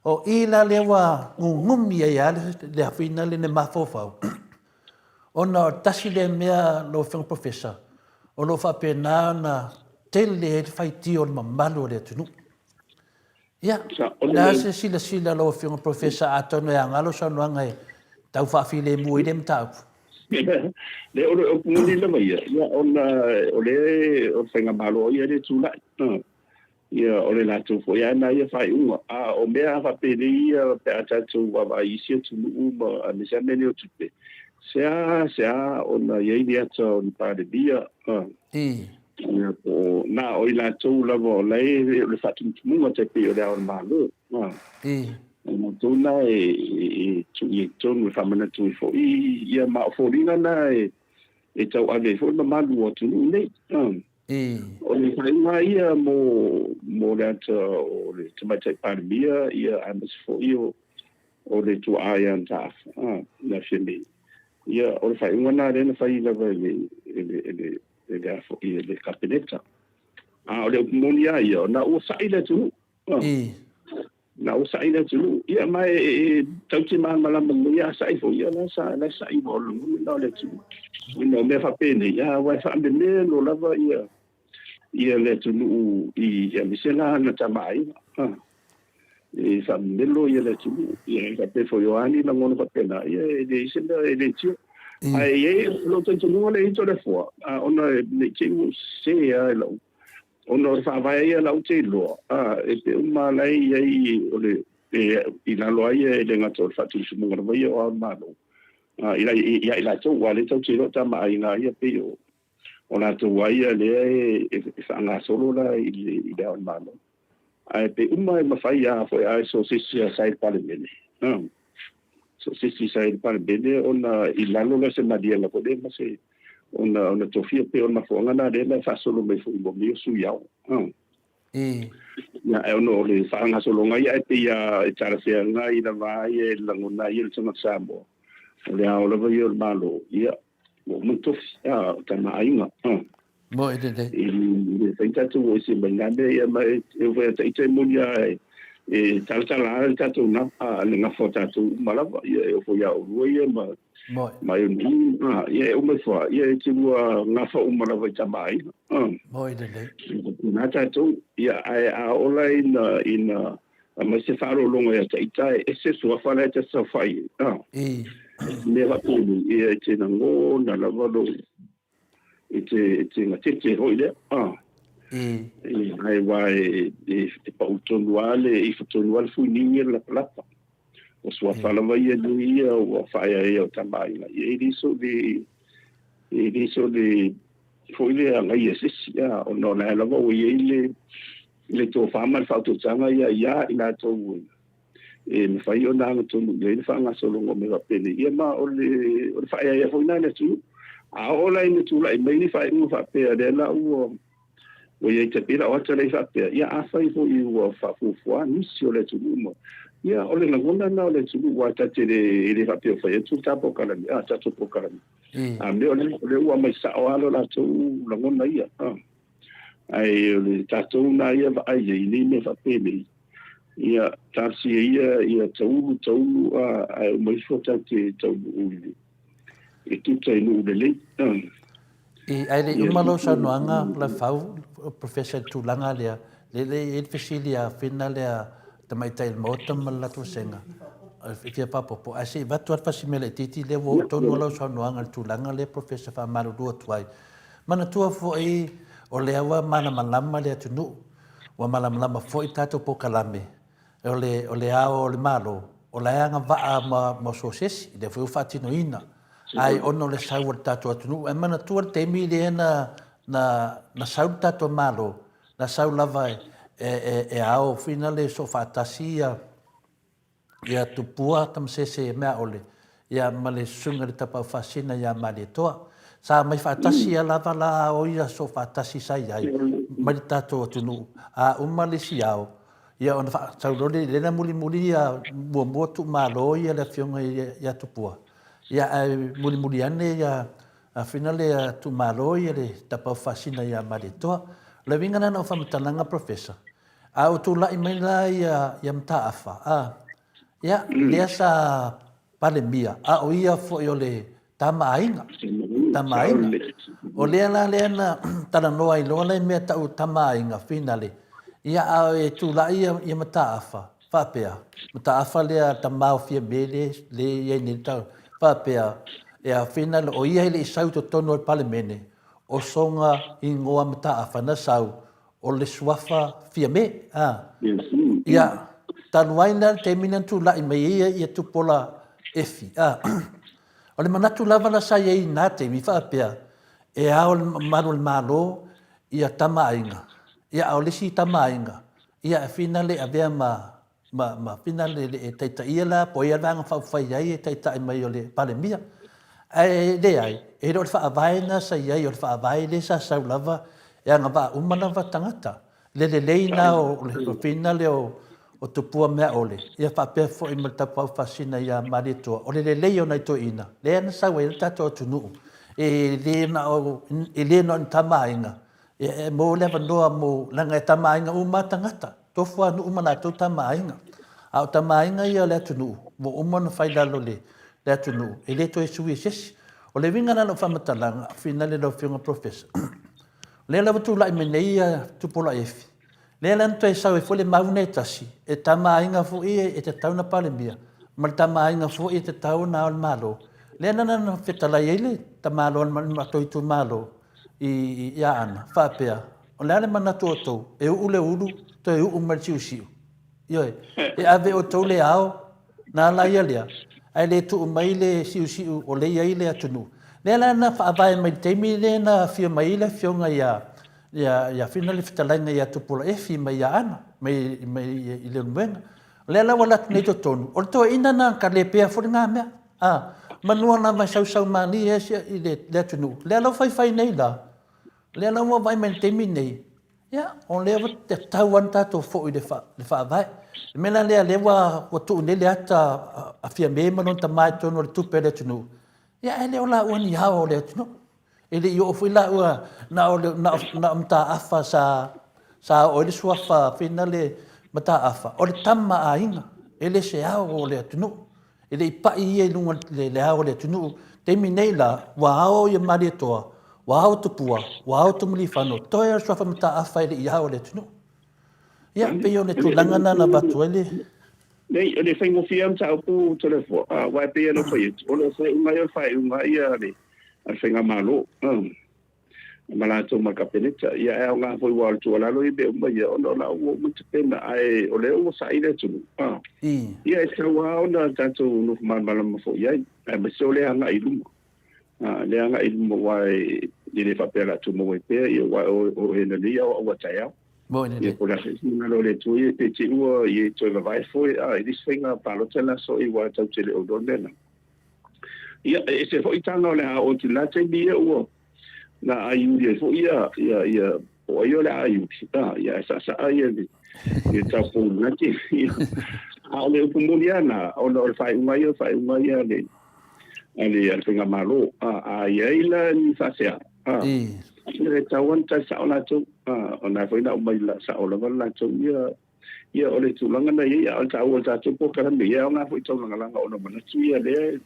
Speaker 2: O i la lea ua gugumi ai lava le Finale le mafaufau, ona o le tasi lea mea lau Afioga Professor, o lo o faapena ona tele ai le faitio o le mamalu o le atunuu. Ia, o le a se silasila a lau Afioga Professor atonu e aoga lau saunoaga e tau faafilemu ai lea mataupu?
Speaker 4: Le o le upu moni lava ia, ia ona o le o le faigamalo ia lea e tulai. Ia o le latou foi lava na ia faaiuga. A o mea faapenei ia pe a tatou vaavaai i isi atunuu ma aemaise lava mea nei o tupe, sea sea ona i ai ni ata o ni Palemia, Ia, po o na o i latou lava o la e o le faatumutumuga tai pei o le Ao o le Malo. O latou na e tuu i totonu e faamanatu ai foi ia, ma o foliga na e tauave ai foi le mamalu o atunuu nei. O le faaiuga ia mo le ata o le Tamaitai Palemia, ia aemaise foi o le tuaa ia Mataafa, le Fiame. Ia, o le faaiuga na lea na fai lava e le e le a foi e le Kapeneta. A o le upu moni lava ia, ona ua sa'i le atunuu. Na ua saʻi le atunuu, ia ma e, e tatou te malamalama lelei a saʻi foi, ia la sa la saʻi ua o le lagona lena o le atunuu. Ona o mea faapenei, ia aua e faamemelo lava ia ia le atunuu i aemaise la ana tamaaiga. A e faamemelo ia le atunuu, ia e faapea foi o a ni lagona faapena, ia e leai se mea e le tio. Ae i ai lou talitonuga lea e i ai Toleafoa, a ona ne i te i ua ou sese lava i lau Ona o le faavae ia la ou te iloa, a, e pei uma la e i ai o le, e, i lalo ai e le gata o le faatumusumuga lava ia o Ao o le Malo, a, i, ia i latou, aua o lea tatou te iloa tama aiga ia pei o, o latou lava ia lea e, e, e faagasolo la i le, i le Ao o le Malo. Ae pei uma e mafai lava foi a so o se isi sa i le Palemene, a, so o se isi sa i le Palemene ona i lalo la o se maliega foi lea ma se, ona ona tofia pei o le mafuaaga lena lea na faasolo mai foi mo mea o sui ao.
Speaker 2: I.
Speaker 4: Ia, ae ona o le faagasologa ia e pei lava e talafeagai lava ia e lagona ai e le tagata Samoa, o le ao lava ia o le Malo, ia, ua uma ona tofi, a, o tama aiga, a.
Speaker 2: Mo e lelei.
Speaker 4: E le mafai ona tatou o ese mai na mea, ia, ma e oo foi ia ita e moni lava e, e talatala lava le tatou gafa, le gafa o tatou uma lava, ia, e oo foi ia oulua ia ma,
Speaker 2: Moe.
Speaker 4: Mai o ni, a, ia e uma ifo lava, ia e te lua gafa uma lava i tama aiga. A.
Speaker 2: Moe lelei.
Speaker 4: Na tatou, ia, ae a oo la ina, ina aumai se faaaloaloga ia Taita e ese suafa la e ta te saofai ai, a.
Speaker 2: I.
Speaker 4: Mea faapenei, ia e te lagona lava lou, e te, e te gatete foi lea, a.
Speaker 2: I.
Speaker 4: Ae aua e, e, e pau tonu lava le, e ifo tonu lava le fuiniu ia i le lapalapa. O suafa lava ia nei ia ua faaeaea o tama aiga, ia e le so le, e le so le foi le agaia e se isi, a, ona o la lava ua i ai le, le tofa ma le faautautaga ia ia i latou e mafai ona agatonu i ai le faagasologa o mea faapenei. Ia ma o le, o le faaeaea foi lena i le atunuu. A oo la ina tulai mai ni faaiuga faapea, lea la ua Ua i ai te pei la o ata lea i faapea, ia afai foi ua faafuafua nisi o le atunuu ma, ia o le lagona lena o le atunuu aua ta te le, e le faapea ua fai atu le ta polokalame, a, tatou polokalame. A mea o lea, o lea ua aumai sao lava lo latou lagona ia, a. Ae o le tatou lena ia vaai i ai i nei mea faapenei, ia talosia ia ia taulu taulu, a, ae uma ifo tatou te taunuu i le, e tuta i nuu lelei.
Speaker 2: I, ae le i uma lau saunoaga Lafau, Professor i le tulaga lea, le le i ai le fesili a Fina lea tamaitai i le Maota ma le latou vasega, e fia faaopoopo, ae se i avatu lava le fasimea laitiiti lea ua oo tonu lau saunoaga i le tulaga lea Professor faamalulu atu ai. Manatua foi o lea ua malamalama le atunuu, ua malamalama foi tatou polokalame O le, o le ao o le Malo, o la e agavaa ma, ma so o se isi, lea foi ua faatinoina. Ae ona o le sau o le tatou atunuu, ae manatua le taimi lea na, na, na sau le tatou Malo, na sau lava e, e, e, e ao finale soofaatasi ia, ia Tupua Tamasese Meaole, ia ma le Susuga i le Tapaau Faasina ia Malietoa. Sa aumai faatasi ia lava la ao ia soofaatasi sa i ai mai le tatou atunuu, a uma le isi ao, Ia ona faatau loa lea, lea na mulimuli ia muamua tuumalo ia le afioga ia Tupua, ia ae mulimuli ane ia afina le tuumalo ia le Tapaau Faasina ia Malietoa. O le uiga lena o faamatalaga Professor, a ua tulai mai la ia ia Mataafa, a, ia lea sa Palemia, a o ia foi o le Tama aiga. Tama aiga. O lea la lea na talanoa ai loa le mea tau tama aiga, finale. Ia a e tulai ia, ia Mataafa, faapea, Mataafa lea tama o Fiame le, le i ai nei tau, faapea, ia finale, o ia e le i sau i totonu o le Palemene, o sona igoa Mataafa na sau, o le suafa Fiame, a. Ia, talu ai la le taimi na tulai mai ai ia Tupuola Efi, a. O le manatu lava la sa i ai i na taimi faapea, e ao le mamalu o le Malo ia tama aiga, ia a o le isi tama aiga, ia e finale avea ma ma, ma finale le e taitaia la, po o ai le Vaega Faaupufai ai e taitai mai o le Palemia. Ae leai, e le o le faavae lena sa i ai, o le faavae lea sa sau lava e agavaa uma lava tagata. Le lelei lena o le finale o, o Tupua Meaole, ia faapea foi ma le Tapuau Faasina ia Malietoa, o le lelei o nai toeaiina, lea na sau ai le tatou atunuu, e le na o, e le na o ni tama aiga, e mo le avanoa mo, leaga e tama aiga uma lava tagata. Tofu lava nuu ma latou tama aiga. A o tamaaiga ia o le atunuu, ua uma ona fai i lalo le le atunuu, e le toe sui e se isi. O le uiga la o lau faamatalaga, finale lau Afioga Professor, o lea la ua tulai mai nei ia Tupuola Efi, lea la na toe sau ai foi le mau lea e tasi, e Tama a Aiga foi e tatau ona Palemia, ma le Tama a Aiga foi e tatau ona Ao o le Malo. Lea la na fetalai ai le tamaloa o le matou itumalo i Aana, faapea, o le a le manatu o outou, e uu le ulu, toe uu mai le siusiu. Ioe, e ave e outou le ao, na ala ia lea, ae le tuu mai le siusiu o lea e i ai le atunuu. Lea la na faavae mai i le taimi lea na afio mai ai le afioga ia, ia, ia Fina le fetalaiga ia Tupuola Efi mai Aana, mai, mai i Leulumoega. O lea la ua alu atu nei i totonu, o le toeaina lena na talepea foi lena mea. A, manua lava e sausau malie ai i le, le atunuu. Lea la ua faifai nei la, lea la ua vaai mai i le taimi lenei, Ia, o lea ua tatau lava ona tatou foi i le Faavae. O le mea la lea, lea ua tuu nei le ata a Fiame ma lona tama i totonu o le tupe a le atunuu, ia ae le o laua ni ao o le atunuu. E le i oo foi laua, na o Mataafa sa oo ai le suafa foi lea Mataafa, o le tama a aiga, e le se ao o le atunuu. E le i pai ia i luga o le ao o le atunuu. O le taimi nei la, ua ao ia Malietoa, ua ao Tupua, ua ao Tumilifano, toe lava o le suafa Mataafa e le i ao le atunuu. Ia, pei o le tulaga lena na avatu ai le...
Speaker 4: Nei, e le faigofie lava mataupu Toleafoa, aua e pei lava ona ou fai atu, o le faaiuga ia o le faaiuga ia a le Faigamalo. Ma latou ma le Kapeneta. Ia e aoga foi aua o le tuualalo i mea uma ia ona o la ua uma tapena ae o lea ua sa'i le atunuu. A. Ia e tatau lava ona tatou nofo malamalama foi i ai aemaise o le agai i luma. A, le agai i luma aua e le faapea o le a tumau ai pea ia aua o e lelei aoao a taeao. Ia po o le a foi se finagalo o le Atua ia pe te i ua ia toe vavae foe a i le isi faiga palota le aso aua tatou te le o iloa le mea lena. Ia e ese foi taga o le a oo atu i le la taimi ia ua na aiuli ai foi ia ia ia po o ai o le a aiuli a ia ae saasaa ia le le taupou laki a o le upu moni lava na ona o le faaiuga ia o le faaiuga ia a le a le a le faigamalo a a i ai la ni faasea a e tatau ona tali sao latou a o na foi na aumai la sao lava latou ia ia o le tulaga na i ai a o le taua o le tatou polokalame ia e aoga foi taulagalaga ona manatu ia lea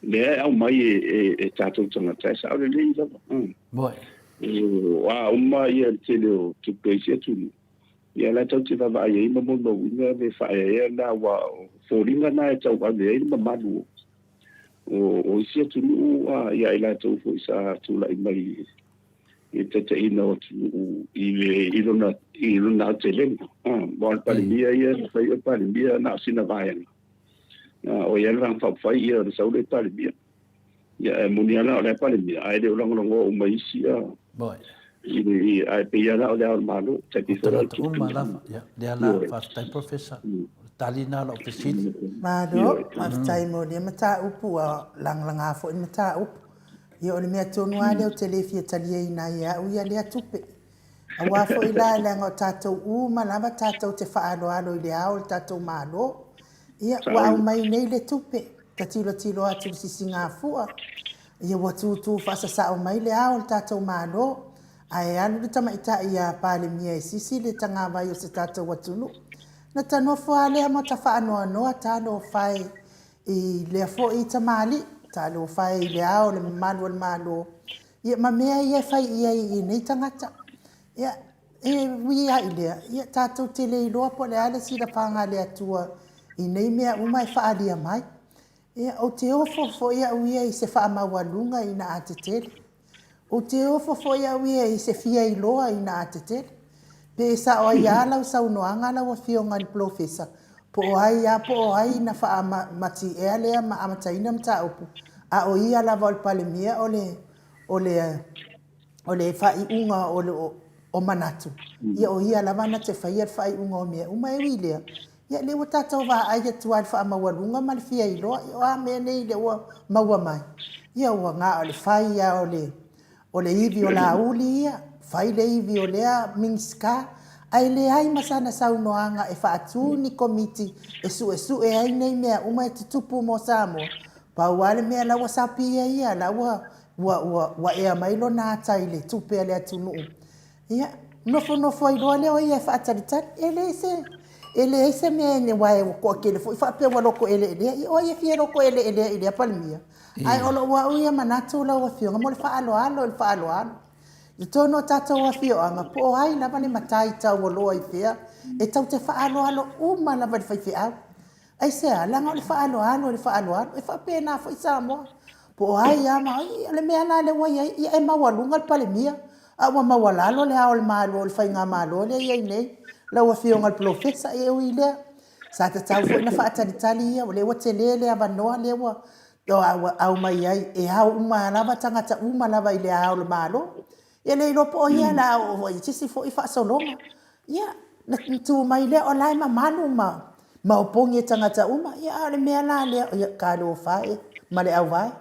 Speaker 4: lea e aumai e, e, e tatou tagata e sao lelei lava.
Speaker 2: Moe.
Speaker 4: O a uma ia le tele o tupe i isi atunuu, ia la tatou te vaavaai ai ma molimauina le faaeaea lena aua o foliga na e tauave ai le mamalu o, o isi atunuu a, ia i latou foi sa tulai mai i le taitaiina o atunuu i le i lona i lona aotelega. Aua o le Palemia ia na fai o le Palemia na o sina vaega. O ia le Vaega Faaupufai ia o le sau lea i Palemia. Ia e moni lava la o la e Palemia ae le o lagolagoa uma e isi a i le i ae pei lava la o le Ao o le Malo tai pei foi la o le
Speaker 2: Tagata uma lava. Ia, lea la, faafetai Professor. O le tali lena o lau fesili.
Speaker 1: Malo, faafetai mo lea mataupu ua lagalaga foi le mataupu. Ia o le mea tonu lava lea ou te le fia taliaina ai e au ia lea tupe. Aua foi la, leaga o tatou uma lava tatou te faaaloalo i le ao o le tatou Malo. Ia, ua aumai nei le tupe, ta tilotilo atu i le sisigafua, ia ua tutu faasasao mai le ao o le tatou Malo, ae alu le tamaitai ia Palemia e sisi le tagavai o se tatou atunuu. Na ta nofo lava lea ma ta faanoanoa talofa e i lea foi tamalii, talofa e i le ao o le mamalu o le Malo, Ia ma mea ia e fai i ai i nei tagata. Ia, e ui lava i lea, ia tatou te le iloa po o le a le silafaga a le Atua i nei mea uma e faaalia mai. Ia, ou te ofo foi au ia i se faamaualuga ina a tetele. Ou te ofo foi au ia i se fia iloa ina a tetele. Pe sao ai lava lau saunoaga lau Afioga i le Polofesa, po o ai lava po o ai na faamatiea lea ma amataina mataupu, a o ia lava o le Palemia o le, o le, o le faaiuga o le, o manatu, ia o ia lava na te faia le faaiuga o mea uma. E ui i lea, ia lea ua tatou vaai atu lava i le faamaualuga ma le fia iloa, ia o a mea nei lea ua maua mai? Ia ua na o le fai lava o le, O le ivi o Laauli ia, fai le ivi o lea Minisita, ae leai ma sana saunoaga e faatu ni komiti e suesue ai nei mea uma e tutupu mo Samoa. Pau lava le mea la ua sapi ia ia, la ua, ua, ua, ua ea mai lona ata i le tupe a le atunuu. Ia, nofonofo ai loa lea o ia e faatalitali. E le se, E leai se mea e aua ua toatele foi faapea ua loto eleelea. Ia o ai e fia loto eleelea i lea Palemia? Ae o lou au ia manatu lau Afioga mo le faaaloalo i le faaaloalo. I totonu o tatou afioaga, po o ai lava le matai taualoa i fea, e tatou te faaaloalo uma lava i le faifeau. Aisea? Leaga o le faaaloalo i le faaaloalo. E faapena foi Samoa. Po o ai lava ma ai, o le mea la lea ua i ai, ia e maualuga le Palemia, a ua maualalo le Ao o le Malo o le Faigamalo lea e i ai nei, lau Afioga i le Polofesa. E ui i lea, sa tatau foi ona faatalitali ia, o lea ua tele le avanoa lea ua aumai ai, e ao uma lava tagata uma lava i le Ao o le Malo. Ia le iloa po o ia o le a oo i se isi foi faasologa. Ia, na tu mai lea o la e mamalu ma ma opogi e tagata uma. Ia, a o le mea la lea, ia, talofa e ma le auvae.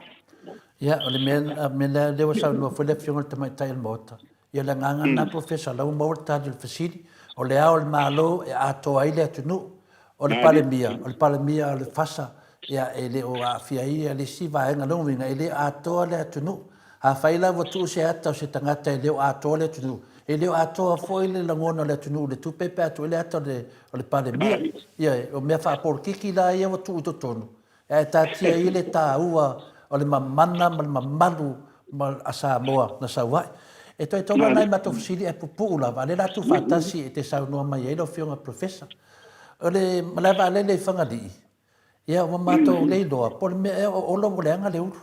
Speaker 2: Ia, o le mea, mea lea, lea ua saunoa foi le Afioga i le Tamaitai o le Maota, ia o le agaga lena Polofesa, o la ua maua le tali o le fesili, o le ao o le Malo e atoa ai le atunuu. O le Palemia, o le Palemia o le FASA, ia, e le o aafia ai le isi vaega. Lona uiga, e le atoa le atunuu. Afai la ua tuu se ata o se tagata e le o atoa le atunuu, e le o atoa foi le lagona o le atunuu i le tupe pe a tuu ai le ata o le Palemia. Ioe, o mea faapolokiki la ia ua tuu i totonu, ae taatia ai le taua o le mamana ma le mamalu a Samoa na sau ai. E toe tolu lava nai matou fesili ae pupuu lava, a o lea o le a tuufaatasi e te saunoa mai ai lau Afioga i le Polofesa. O le malae vaalele i Fagalii, ia ua matou le iloa po o le mea ea o Olo ua leaga le ulu.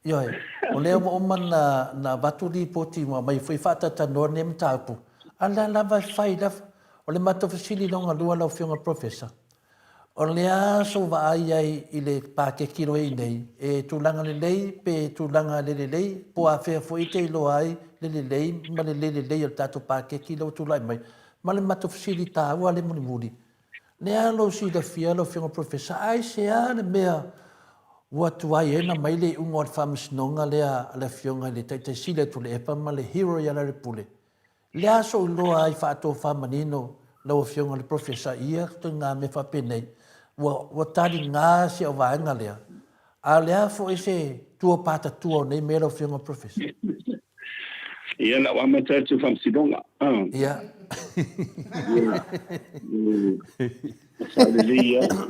Speaker 2: Ioe, o lea ua uma ona avatu lipoti ua aumai foi faatalatalanoa lenei mataupu, a o lea lava e fai lava. O le matou fesili lona lua lau Afioga i le Polofesa, o le a sou vaai i ai i le paketi o lo o i ai nei, e tulaga lelei pe tulaga le lelei, po o afea foi e te iloa ai le lelei ma le le lelei o le tatou paketi lea ua tulai mai? Ma le matou fesili taua lea mulimuli, Lea lou silafia lau Afioga Professor, aisea le mea ua tuai ai ona aumai le iuga o le faamasinoga lea a le Afioga i le Taitai Sili a Tuilaepa ma le Hero ia Lealailepule? Le a sou iloa ai faatofa manino lau Afioga i le Professor i ia ituaiga mea faapenei ua taliga si au vaega lea, a o le a foi se tua patatua o nei mea lau Afioga Professor?
Speaker 4: Ia, na ua amata atu faamasinoga.
Speaker 2: Ia.
Speaker 4: Ia. Sao lelei lava.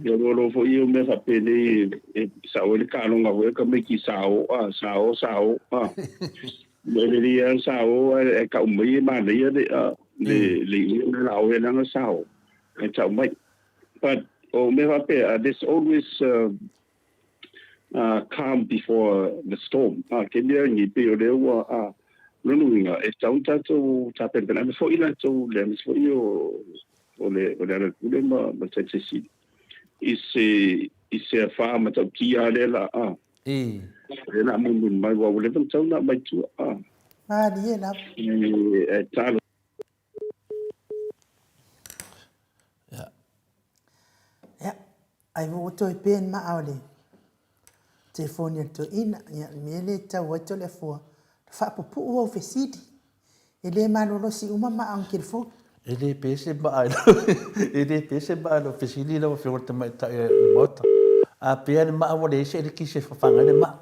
Speaker 4: Ia o lo foi ia o mea faapenei e sao ai le taaloga foi a tamaiti sao, sao, sao. E lelei lava le sao ae tau mai e manaia le le iuga lea o le leaga sao ae tau mai. But o mea faapea, there's always calm before the storm. A, ke mea ni pei o lea ua, a, lona uiga, e tatau ona tatou tapenapena, aemaise foi latou le, aemaise foi o, o le, o Lealailepule ma, ma le Taitai Sili, i se, i se afa matautia lea la, a, lea la mulimuli mai, aua ua leva ona tatau ona aumai tua, a.
Speaker 1: Malie lava.
Speaker 4: E, e talo.
Speaker 1: Ia, ai ua toe pe le maa o le telefoni a le toeaina. Ia, le mea lea e tatau ai Toleafoa, faapupuu au fesili. E le malolosi uma maa o ni telefoni.
Speaker 2: E le pe se maa i lau, e le pe se maa i lau fesili lau Afioga i le Tamaitai o le Maota. A pea le maa ua leai se eletise e fafaga ai le maa.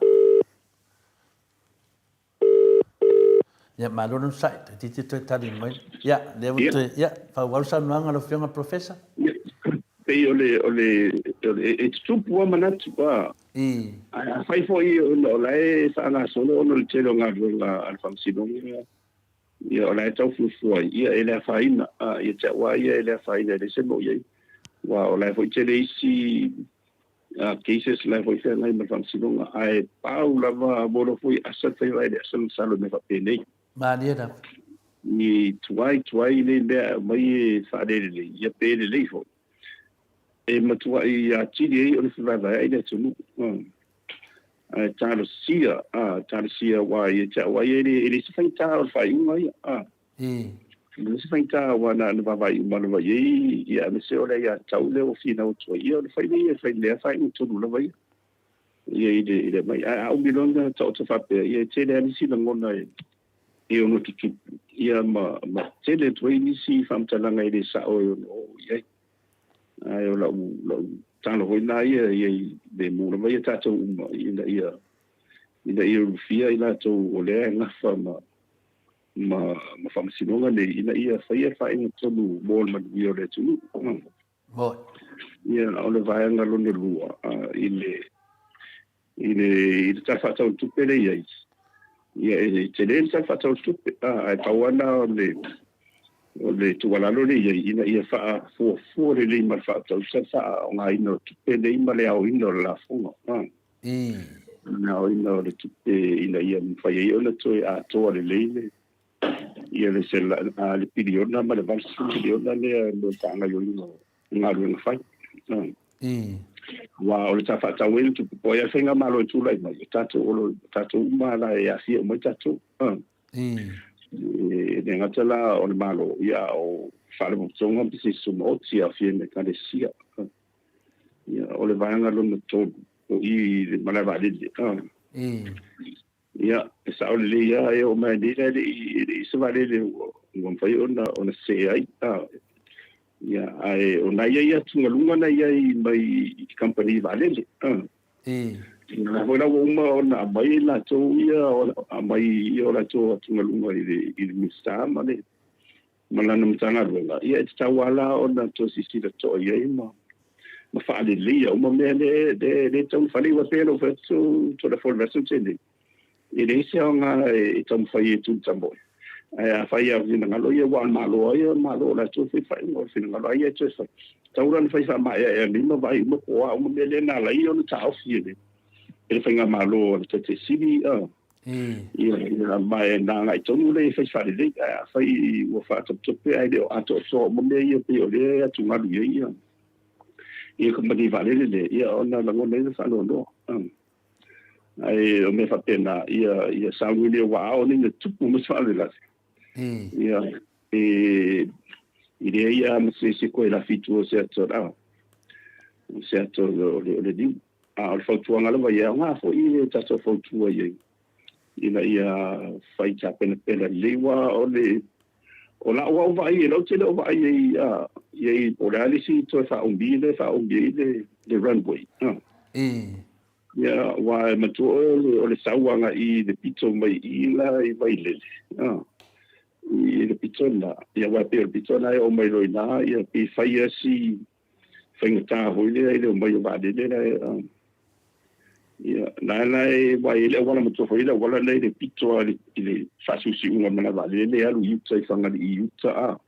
Speaker 2: Ia, malo le onosai, toeitiiti toe tali mai. Ia, lea ua toe, ia, faaauau le saunoaga a lau Afioga Professor.
Speaker 4: Ia, pei o le, o le, o le, e tutupu lava manatu, a. Ae afai foi ona o la e faagasolo ona o le tele o galuega a le Faamasinoga, ia o la e tau fuafua ai, ia e le afaina, a, ia te au lava ia e le afaina, e leai se mea o i ai. Aua o la e foi tele isi cases la e foi feagai ma le faamasinoga, ae pau lava mo lo foi asa le faiva e le asa masalo i mea faapenei.
Speaker 2: Malie lava.
Speaker 4: Ni tuai tuai nei mea e aumai e faalelelei, ia pe lelei foi. E matuai atili ai o le fevaevaeai le atunuu. Ae talosia, talosia aua ia te au lava ia e le se faigata o le faaiuga ia. E se faigata aua na ona vaavaai uma lava i ai, ia aemaise o le aiatatau lea ua finau atu ai, ia o le fai lea e fai lea faaiuga tonu lava ia. Ia i le, i le aumai. Ae a umi loa ona taoto faapea, ia e tele lava nisi lagona e, e ono tutupu, ia ma, ma tele atu ai nisi faamatalaga e le sao e ono oo i ai. Ae o lau, lau talo foi lena ia, ia i lemu lava ia tatou uma, ina ia, ina ia ulufia i latou o lea e gafa ma, ma ma faamasinoga nei ina ia faia le faaiuga tonu mo le manuia o le atunuu.
Speaker 2: Moni.
Speaker 4: Ia, o le vaega lona lua i le i le i le Tala Faatatau o le Tupe lea e i ai, ia e tele le Tala Faatatau o le Tupe, ae pau lava lena o le o le tuualalo lea e i ai ina ia faafuafua lelei ma le faatausa le faaaogaina o tupe nei ma le aoina o le lafoga. Le aoina o le tupe ina ia mafai ai ona toe atoa lelei le ia le le piliona ma le 80 miliona lea mo le faagaoioiga o galuega fai. Aua o le Tala Faatatau ai o le Tupe, po o ai lava le faigamalo e tulai mai, o tatou o lo tatou uma la e aafia uma ai tatou. E le gata la o le Malo, ia a o Faalapotopotoga ma Pisinisi Tumaoti e aofia ai ma Ekalesia. Ia, o le vaega lona tolu, o i i le malae vaalele. Ia, e sao lelei lava, e oo mai nei la e le i, e le i se vaalele ua, ua mafai ona, ona see ai. Ia, ae o na i ai atugaluga na i ai mai i kamupani vaalele. Ia foi la ua uma ona aumai e latou ia, aumai ia o latou atugaluga i le, i le Minisita ma le, ma lana Matagaluega, ia e tatau lava la ona toe silasila totoa i ai ma ma faaleleia uma mea lea lea lea e taumafai aua pei ona ou fai atu Toleafoa i le vaiaso na tea nei, e leai se aoga e taumafai ai e tulitamoe. Ae afai lava o finagalo ia, aua o le Malo lava ia o le Malo o latou e fai faaiuga, o le finagalo lava ia e toe fai. E tatau la ona fai faamaeaea nei ma vaai uma po o a uma mea lea na ala ai ona taofi e le e le faigamalo a le Taitai Sili Ia, ma e na agai tonu lea e fai faalelei, ae afai ua faatopetope ae le o atoatoa uma mea ia pei o lea e atugalu i ai ia, ia kamupani vaalele lea, ia ona lagona ai le faanoanoa. Ae o mea faapena, ia, ia sauniuni aua a oo nei ina tupu mai se faalavelave, ia, e, e leai lava ma se isi e toe lafi i tua o se ata o se ata o le liu. A o le fautuaga lava ia, e aoga foi le tatou fautua i ai ina ia fai tapenapena lelei, aua o le o la'u au vaai i lau tele o vaai ai i ai po o le a le isi toe faaumi lea e faaumi ai le le runway. Ia, aua e matua oe o le o le sau agai i le pito mai i la i Vailele, i le pito lena, ia aua e pei o le pito lena e oo mai loa i ina, ia pei e fai lava si faigata foi lea i le omai o vaalele la e ia la la e aua e i ai le auala matua foi le auala lea i le pito lava i le faasiusiuga o le malae vaalele lea e alu i uta i Fagalii i uta a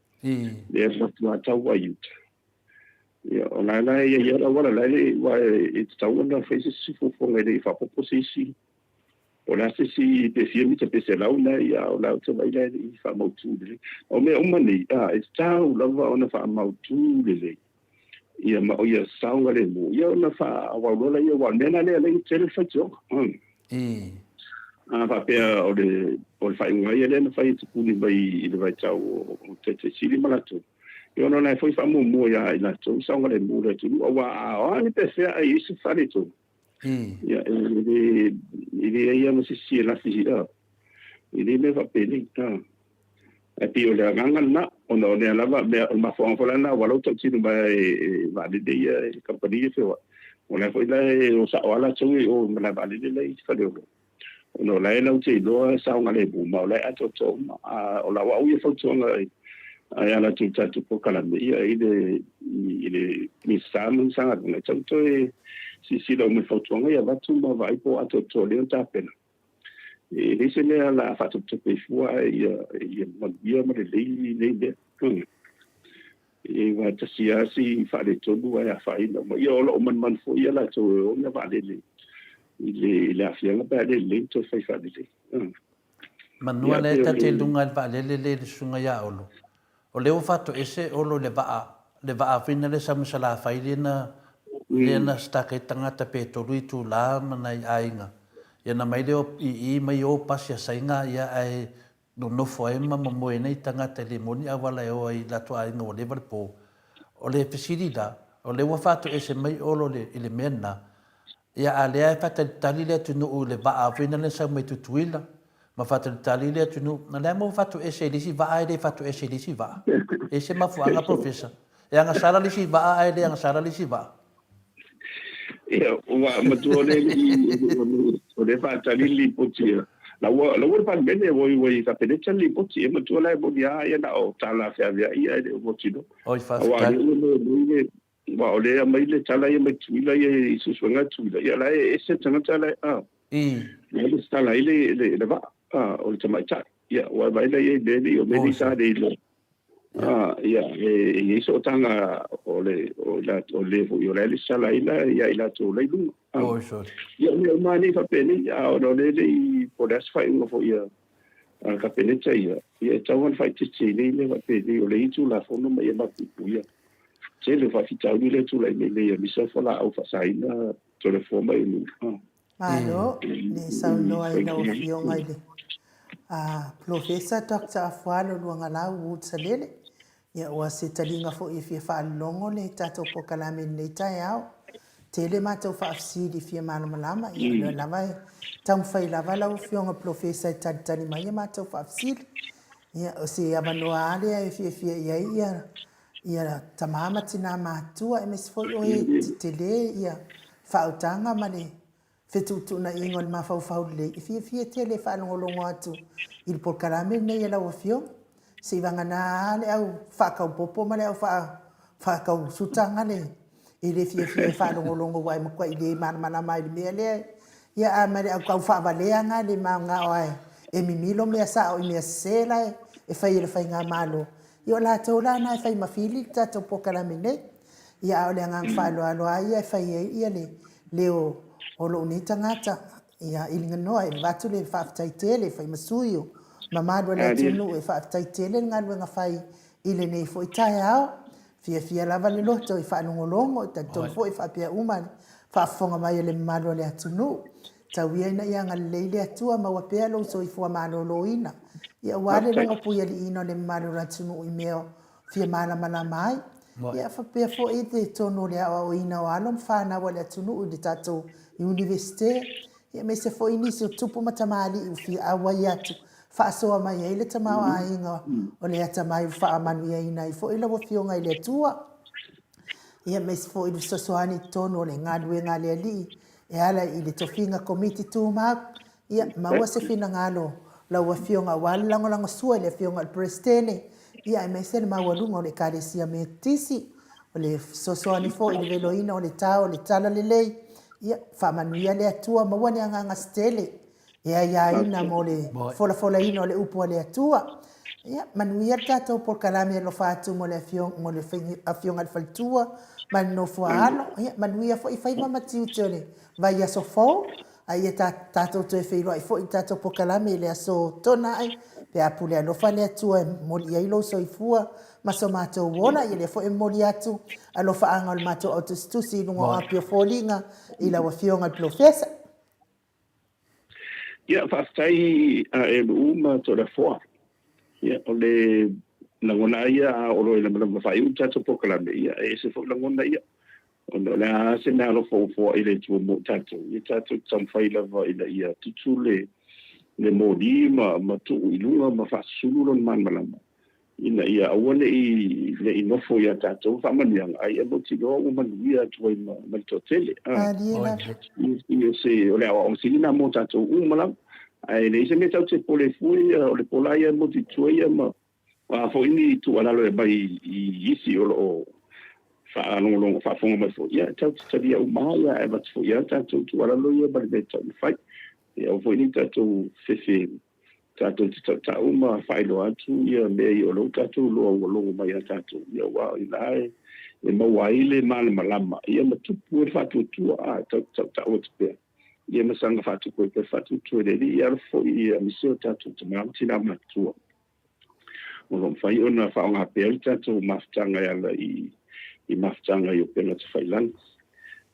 Speaker 4: lea e matua tau ai i uta. Ia o la la e i ai le auala la e aua e tatau ona fai se isi fuafuaga e le i faaopoopo se isi Po o le a se isi pe fia mita pe 100 na ia, o la ou te vaai la e le i faamautu lelei. O mea uma nei, a, e tatau lava ona faamautu lelei ia ma o ia saogalemu, ia ona faaauau loa lea, aua o le mea lena lea e ala ai ona tele le faitioga. A faapea o le, o le faaiuga ia lea na fai e tapuni mai i le vaitau o Taitai Sili ma latou, ia ona o la e foi faamuamua ia i latou saogalemu o le atunuu, aua a o a ni pefea ae i ai se faaletonu, Ia, e le, e leai lava ma se isi e lafi, a, e le mea faapenei, a. Ae pei o le agaga lena, ona o lea lava, mea, o le mafuaaga foi la lena ua ala ou tautino mai e, e vaalele ia, e kamupani ia feoai, o la foi la e o sao lava latou ia i o i malae vaalele la e i Faleolo, ona o la e latou te iloa e saogalemu, ma o la e atoatoa uma. A o lau au ia fautuaga e ala atu i le tatou polokalame, ia, i le, i le Minisita ma le Matagaluega, e tatau ona toe silasila uma i fautuaga ia avatu ma vaai po o atoatoa lelei ona tapena. E leai se mea o le a faatopetope ai fua ae ia, ia manuia ma lelei nei mea. E aua e tasi lava si faaletonu ae afaina uma. Ia o lo o manumanu foi ia latou e ona vaalele i le, i le aafiaga pe a le lelei ona toe fai faalelei.
Speaker 2: Manu a lea ta te luga i le vaalele lea i le susuga ia Olo. O lea ua faatoese Olo i le vaa, le vaa foi lea sa mai Salafai lea na, lea na stuck ai tagata pe tolu itula ma nai aiga. Ia na mai lea i i mai o pasi a Saina ia ae nonofo ai ma momoe ai nai tagata e le moni auala e o ai i latou aiga ua leva le po. O le fesili la, o lea ua faatoese mai Olo i le mea lena, Ia, a lea e faatalitali le atunuu i le vaa foi lena e sau mai Tutuila, ma faatalitali le atunuu, na lea mo fatoese i le isi vaa ae le fatoese i le isi vaa. E i ai se mafuaaga Professor? E agasala le isi vaa ae le agasala le isi vaa.
Speaker 4: Ia, ua matua o lea o lea faatali le lipoti a La ua la ua le Palemene ua ua i Kapeneta le lipoti, e matua la e moni a ia na o tala feaveai ia e le o mautinoa.
Speaker 2: Oi,
Speaker 4: Aua
Speaker 2: faafetai.
Speaker 4: o lea ua mai le aua o lea e aumai le tala ia mai Tutuila ia i suesuega a Tutuila, ia la e ese le tagata la e a. La e lesitala ai le le le vaa a o le tamaitai. Ia ua e vaai la i ai i mea nei o mea nei sa le iloa. A ia e i ai sootaga o le o i o le foi o la e lesitala ai la ia i latou la i luga. A ia o mea uma lava nei faapenei, a ona o lea e le i po o le a se faaiuga foi a a le Kapeneta ia, ia e tatau ona faaeteete i nei mea faapenei, o lea e i ai Tulafono ma ia mapuipuia. Tele o faafitauli lea e tulai mai nei aemaise lava fualaau faasaina Toleafoa ma Elu.
Speaker 1: Malo le saunoa i lau Afioga i le Polofesa Doctor Afualo Luagalau Wood Salele. Ia ua se taliga foi e fia faalogo le tatou polokalame i lenei taeao. Tele matou faafesili fia malamalama, ia o lea lava e taumafai lava lau Afioga Polofesa e talitali mai a matou faafesili. Ia o se avanoa lava lea e fiafia i ai ia ia tama ma tina matutua aemaise foi o e tetele ia faautaga ma le fetuutuunaiga o le mafaufau lelei e fiafia tele e faalogologo atu i le polokalame lenei a lau Afioga. Seivagana lava le au faakaupopo ma le au faakausutaga le e le fiafia e faalogologo aua e matuai le malamalama ai i le mea lea. Ia a ma le au tau faavaleaga le manao lava e mimilo mea sao i mea sese la e fai e le faigamalo. Ia o latou la na e fai ma fili le tatou polokalame nei. Ia a o le agaga faaaloalo lava ia e fai ai ia le leo o lou nei tagata ia i Liganoa e avatu le faafetai tele e fai ma sui o mamalu o le atunuu e faafetai tele le galuega fai i lenei foi taeao. Fiafia lava le loto i faalogologo, e talitonu foi e faapea uma le faafofoga mai a le mamalu o le atunuu. Tau ia ina ia agalelei le Atua, maua pea lou soifua maloloina, ia aua le logo puialiiina o le mamalu o le atunuu i mea o fia malamalama ai. Ia faapea foi i totonu o le aoaoina o alo ma fanau a le atunuu i le tatou Iunivesite, ia aemaise foi nisi o tupu ma tamalii ua fia auai atu, faasoa mai ai le tamaoaiga o le atamai ua faamanuiaina ai foi lau Afioga i le Atua. Ia aemaise foi le fesoasoani i totonu o le galuega a le Alii e ala i le tofiga Komiti Tumau, ia maua se finagalo lau Afioga aua le lagolagosua i le Afioga i le Peresetene, ia aemaise le maualuga o le Ekalesia Metotisi, o le fesoasoani foi i le veloina o le ta o le Talalelei, ia faamanuia le Atua, maua ni agaga se tele e aiaina mo le folafolaina o le upu a le Atua. Ia, manuia le tatou polokalame alofa atu mo le afioga, mo le afioga i le faletua ma le nofo a alo. Ia, manuia foi faiva ma tiute o le vaiaso fou. A ia tatou toe feiloai foi i le tatou polokalame i le aso Toonai, pe a pule alofa le Atua e momoli i ai lou soifua ma so matou ola. Ia lea foi e momoli atu alofaaga o le matou autusitusi i luga o api o foliga i lau Afioga i le Polofesa.
Speaker 4: Ia, faafetai a Elu ma Toleafoa. Ia, o le lagona lava ia a oo loa ina malama faaiu le tatou polokalame, ia, e ese foi lagona ia. Ona o le a lava se mea alofa ua foai le Atua mo i tatou, ia tatou te taumafai lava ina ia tutu le le moli ma ma tuu i luga ma faasusulu lona malamalama. ina ia aua ne i ne i nofo iā tatou le faamanuiaga, a ia mautinoa ua manuia atu ai ma ma le toatele. A, ia se, o le aoaoga sili lena mo tatou uma lava. Ae leai se mea tatou te pole ai fua ia, o le pola ia e motu i tua ia ma o a foi ni tuualalo e aumai i isi o lo o faalogologo faafofoga mai foi, ia tatou te talia uma lava ia, ae avatu foi lava tatou tuualalo ia ma le mea e tatau ona fai. Ia aua foi ne i tatou fefe tatou te tautau ma faailoa atu ia mea ia o lea ua tatou iloa ua logo mai ia tatou, ia aua o i ina e maua ai le malamalama, ia ma tupu ai le faatuatua, a, tatou te tautau atu pea, ia ma saga faatupu ai pea le faatuatua i le Alii, ia alofa foi ia aemaise o tatou tama ma tina matutua. O lo o mafai ona faaaoga pea le tatou mafutaga e ala i i mafutaga i upega tafailagi.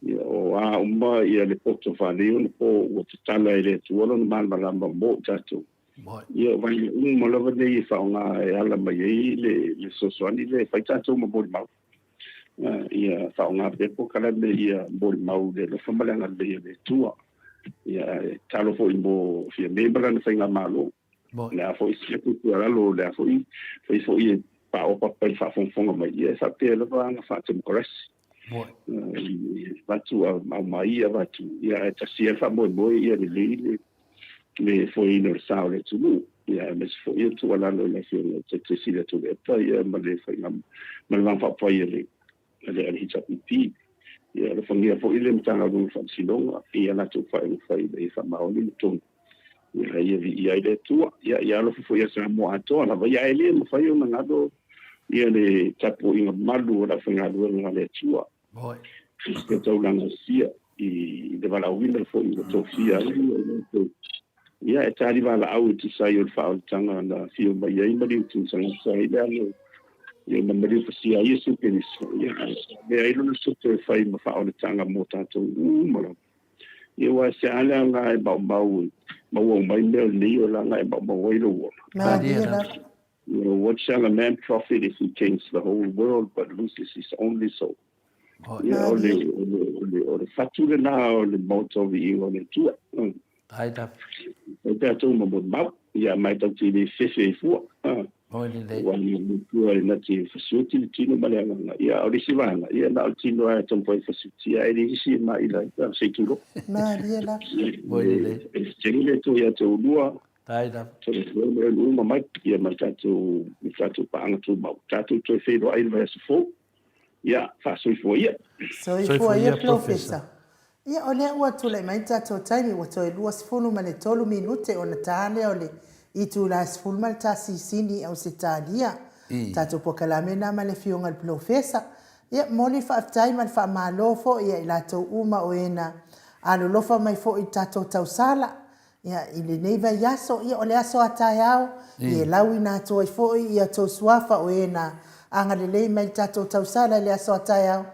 Speaker 4: Ia, o a uma ia le poto faaneionapo ua tatala e le Atua lona malamalama mo i tatou. Ia, o vaega uma lava nei e faaaoga e ala mai ai le le fesoasoani lea e fai tatou ma molimau. Ia faaaoga pea polokalame ia molimau i le alofa ma le agalelei o le Atua. Ia, e tatalo foi mo Fiame ma lana faigamalo. O le a foi se tuualalo, o le a foi fai foi e paopapa i le faafogafoga mai, ia e faapea lava aga faatemokarasi. Avatu aumai, avatu, ia ae tasi lava le faamoemoe ia lelei le Le foeina o le sa o le atunuu, ia aemaise foi ia tuualalo i le Afioga i le Taitai Sili a Tuilaepa ia ma le faiga ma le Vaega Faaupufai a le a le HRPP. Ia alofagia foi le Matagaluega o Faamasinoga i a latou faaiuga fai ina ia faamaoni le tonu ia ia viia ai le Atua. Ia ia alofa foi ia Samoa atoa lava, ia ae le mafai ona galo ia le tapuaiga malu o le aufaigaluega a le Atua. I taulaga sia i le valaauina foi ua tofia ai i latou. Ia e tali valaau e tusa ai o le faaolataga na afio mai ai maliu tagata i le alo ia na maliu pasia ai Iesu Keriso, ia ae avea ai lona toto e fai ma faaolataga mo tatou uma lava. Ia aua e se a le aoga e maumau e maua uma ai mea o lenei olaga e maumau ai lou ola.
Speaker 1: Malie lava.
Speaker 4: You know, what shall a man profit if he gains the whole world but loses his only soul? Ia, o le, o le, o le, o le fatu lena o le Maota o Viiga o le Atua.
Speaker 2: Ai lava.
Speaker 4: E tatou ma molimau, ia mai tatou te le fefe ai fua.
Speaker 2: Oi lelei.
Speaker 4: Ua ni matua e na te fasioti le tino ma le agaga. Ia, o le isi vaega, ia na o le tino lava e taumafai e fasioti, ae le isi e maila ai, se i tulou.
Speaker 1: Malie lava.
Speaker 2: Oi lelei.
Speaker 4: E tele le Atua ia te oulua.
Speaker 2: Ai lava.
Speaker 4: Toe mea uma mai ia ma le tatou le tatou paaga tumau. Tatou toe feiloai i le vaiaso fou. Ia, faasoifua ia.
Speaker 1: Soifua ia Polofesa. Ia, o lea ua tulai mai le tatou taimi, ua toe 23 minute ona ta lea o le itula e 11 Sini i Ausetalia. Tatou polokalame lena ma le Afioga i le Polofesa. Ia, momoli le faafetai ma le faamalo foi ia i latou uma o e na alolofa mai foi i le tatou tausala. Ia, i lenei vaiaso, ia, o le aso a taeao, ia e lauina atu ai foi ia tou suafa o e na agalelei mai i le tatou tausala i le aso a taeao,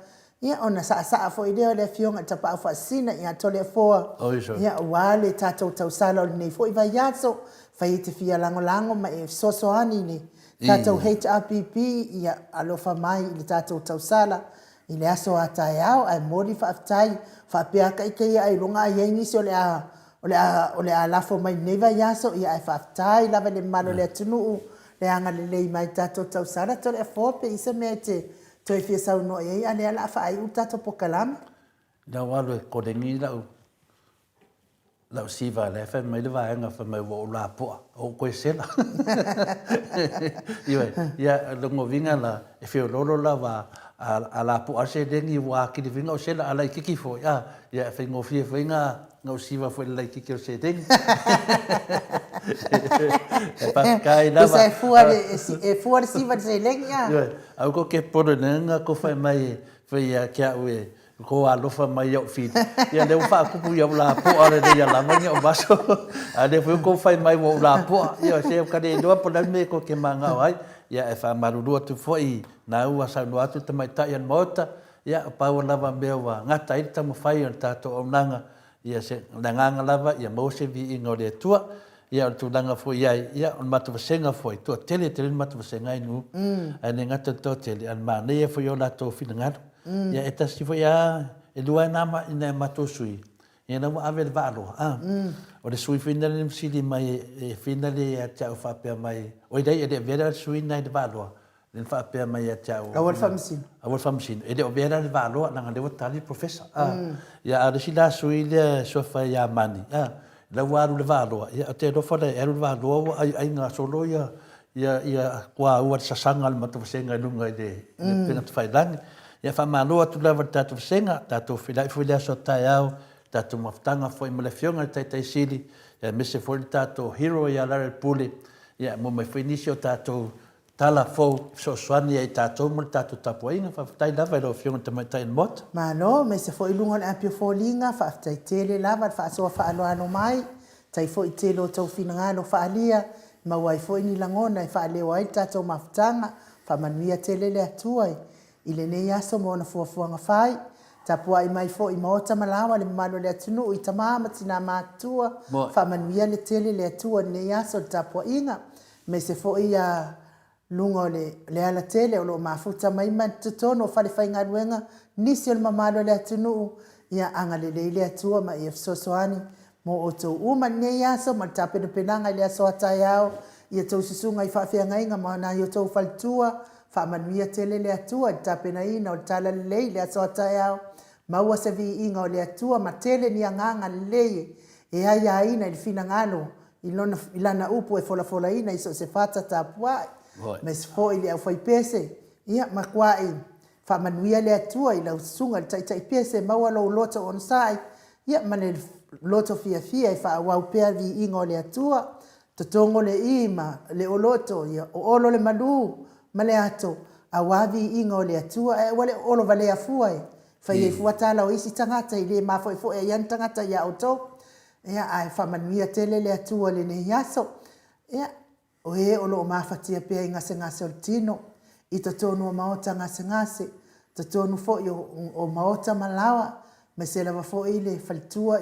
Speaker 1: ia, ona saasaa foi lea o le Afioga i le Tapaau Faasisina ia Toleafoa, ia, aua le tatou tausala o lenei foi vaiaso, fai e te fia lagolago ma e fesoasoani i le tatou HRPP, ia, alofa mai i le tatou tausala I le aso a taeao, ae momoli faafetai, faapea ka ike ia ailoga a i ai nisi o le a, o le a, o le a lafo mai i lenei vaiaso, ia ae faafetai lava i le mamalu o le atunuu, le agalelei mai i tatou tausala, Toleafoa pe i se mea e te toe fia saunoa i ai, a lea la a faaiu le tatou pokalame.
Speaker 2: Ina ua alu e koleni lau Lau siva lea fai mai le vaega fai mai ua ou lapoa, ou koe sela. Ioe, ia lona uiga la, e feoloolo lava a lapoa le seleni ua atili foi ona ou sela, a laitiiti foi, a, ia e faigofie foi na ou siva foi i le laitiiti o le seleni. E faafetai lava.
Speaker 1: Tusa e fua le, e fua le siva i le seleni, a?
Speaker 2: Ioe, aua kou te polo nei na kou fai mai, fai ia te au e, Ko alofa mai ia'u fili. Ia lea ua faakupu ia'u lapoa lenei ia lava ni a'u maso. A lea foi ua kou fai mai ua ou lapoa. Ia se ka le iloa po o le a le mea kou te manao ai. Ia e faamalulu atu foi na ua saunoa atu le tamaitai o le Maota. Ia pau lava mea ua gata ai le taumafai o le tatou auaunaga. Ia se le agaga lava ia maua se viiga o le Atua. Ia o le tulaga foi i ai, ia o le matou vasega foi, toatele tele le matou vasega i Nuu, ae le gata i le toatele, a o le manaia foi o latou finagalo. Ia e tasi foi lava, e lua lava nai a matou sui, ia la ua ave le vaaloa, a. O le sui foi lena na fesili mai e finale ia te au faapea mai, oi leai e le avea le sui lena i le vaaloa, Lea na faapea mai ia te au.
Speaker 1: Aua le faamasino.
Speaker 2: Aua le faamasino. E le o avea la le vaaloa, leaga o lea ua tali le Professor. A. Ia, a o le isi la sui lea e suafa ia Mani, a, la ua alu i le vaaloa, ia, ou te alofa la e alu i le vaaloa ua aiaiga solo ia, ia, ia kuaua le sasaga o le matou vasega i luga i le, i le upega tafailagi. Ia, faamalo atu lava i le tatou vasega, tatou feiloai foi i le aso a taeao, tatou mafutaga foi ma le Afioga i le Taitai Sili, aemaise foi le tatou hero ia Larry Pule, ia, maua mai foi nisi o tatou Tala fou e fesoasoani ia i tatou ma le tatou tapuaiga. Faafetai lava i lau Afioga i le Tamaitai o le Maota.
Speaker 1: Malo, aemaise foi i luga o le api o foliga, faafetai tele lava le faasoa faaaloalo mai, tai foi tele o tou finagalo faaalia, e maua ai foi ni lagona e faaleo ai le tatou mafutaga, faamanuia tele le Atua i lenei aso ma ona fuafuaga fai, tapuai mai foi i maota ma laoa le mamalu o le atunuu i tama ma tina matutua, faamanuia le tele le Atua i lenei aso i le tapuaiga, Aemaise foi ia luga o le le alatele o lo o mafuta mai ma totonu o falefaigaluega nisi o le mamalu o le atunuu, ia agalelei le Atua ma ia fesoasoani mo outou uma i lenei aso ma le tapenapenaga i le aso a taeao, ia tou susuga i faafeagaiga ma nai outou faletua, faamanuia tele le Atua i le tapenaina o le talalelei i le aso a taeao, maua se viiga o le Atua ma tele ni agaga lelei e. E aiaina i le finagalo i lona, i lana upu e folafolaina i so o se fata tapuai, aemaise foi le aufaipese, ia matuai faamanuia le Atua i lau susuga i le taitai pese, maua lou loto onosai, ia ma le loto fiafia e faaauau pea viiga o le Atua. Totogo le i ma le oloto, ia oolo le malu ma le ato, aua viiga o le Atua, ae aua le oolo valea fua e fai ai fua tala o isi tagata i le mafoefoe ai lava ni tagata ia outou. Ia, ae faamanuia tele le Atua i lenei aso. Ia, o e o lo o mafatia pea i gasegase o le tino, i totonu o maota gasegase, totonu foi o maota ma laoa, aemaise lava foi le faletua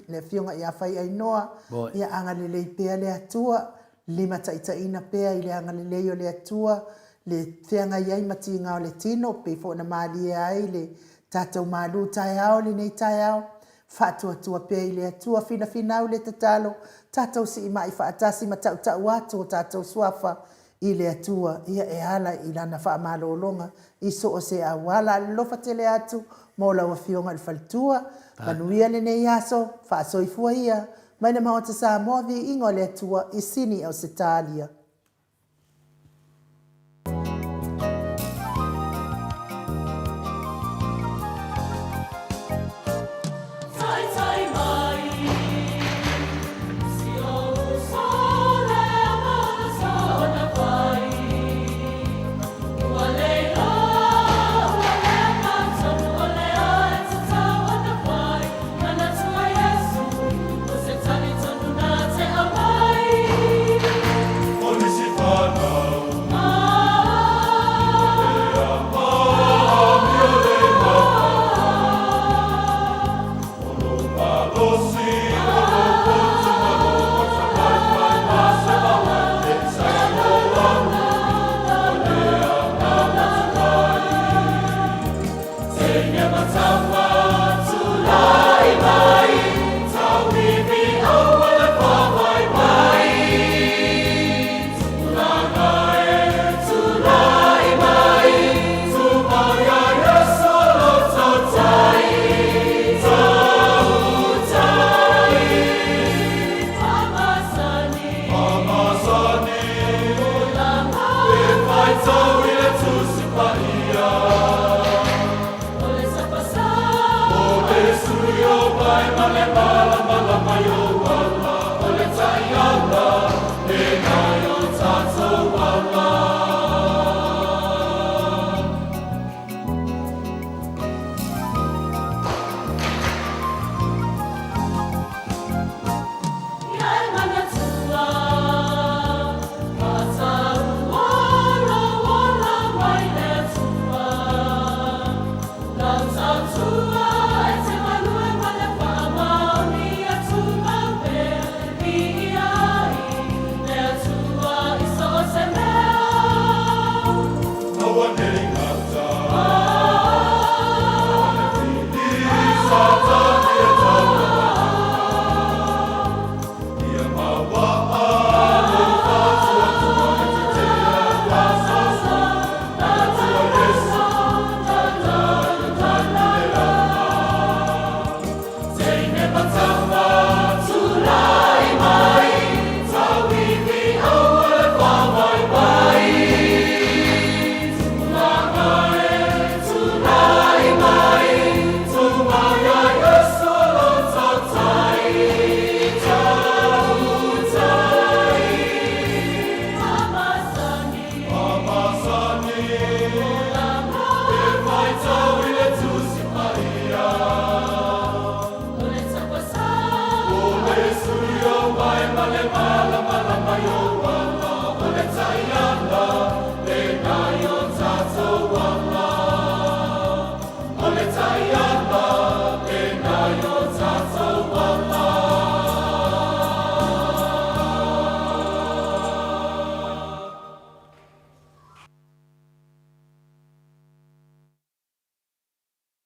Speaker 1: le Afioga ia Faiainoa, ia agalelei pea le Atua, limataitaiina pea i le agalelei o le Atua le feagai ai ma tiga o le tino, pei foi ona malie ai le tatou malu taeao i lenei taeao, faatuatua pea i le Atua, finafinau le tatalo, tatou siimai faatasi ma tautau atu o tatou suafa i le Atua, ia e ala i Lana faamalologa i so o se auala. Alofa tele atu mo lau Afioga i le faletua. Manuia lenei aso, faasoifua ia mai le Maota Samoa, viiga o le Atua i Sini Ausetalia.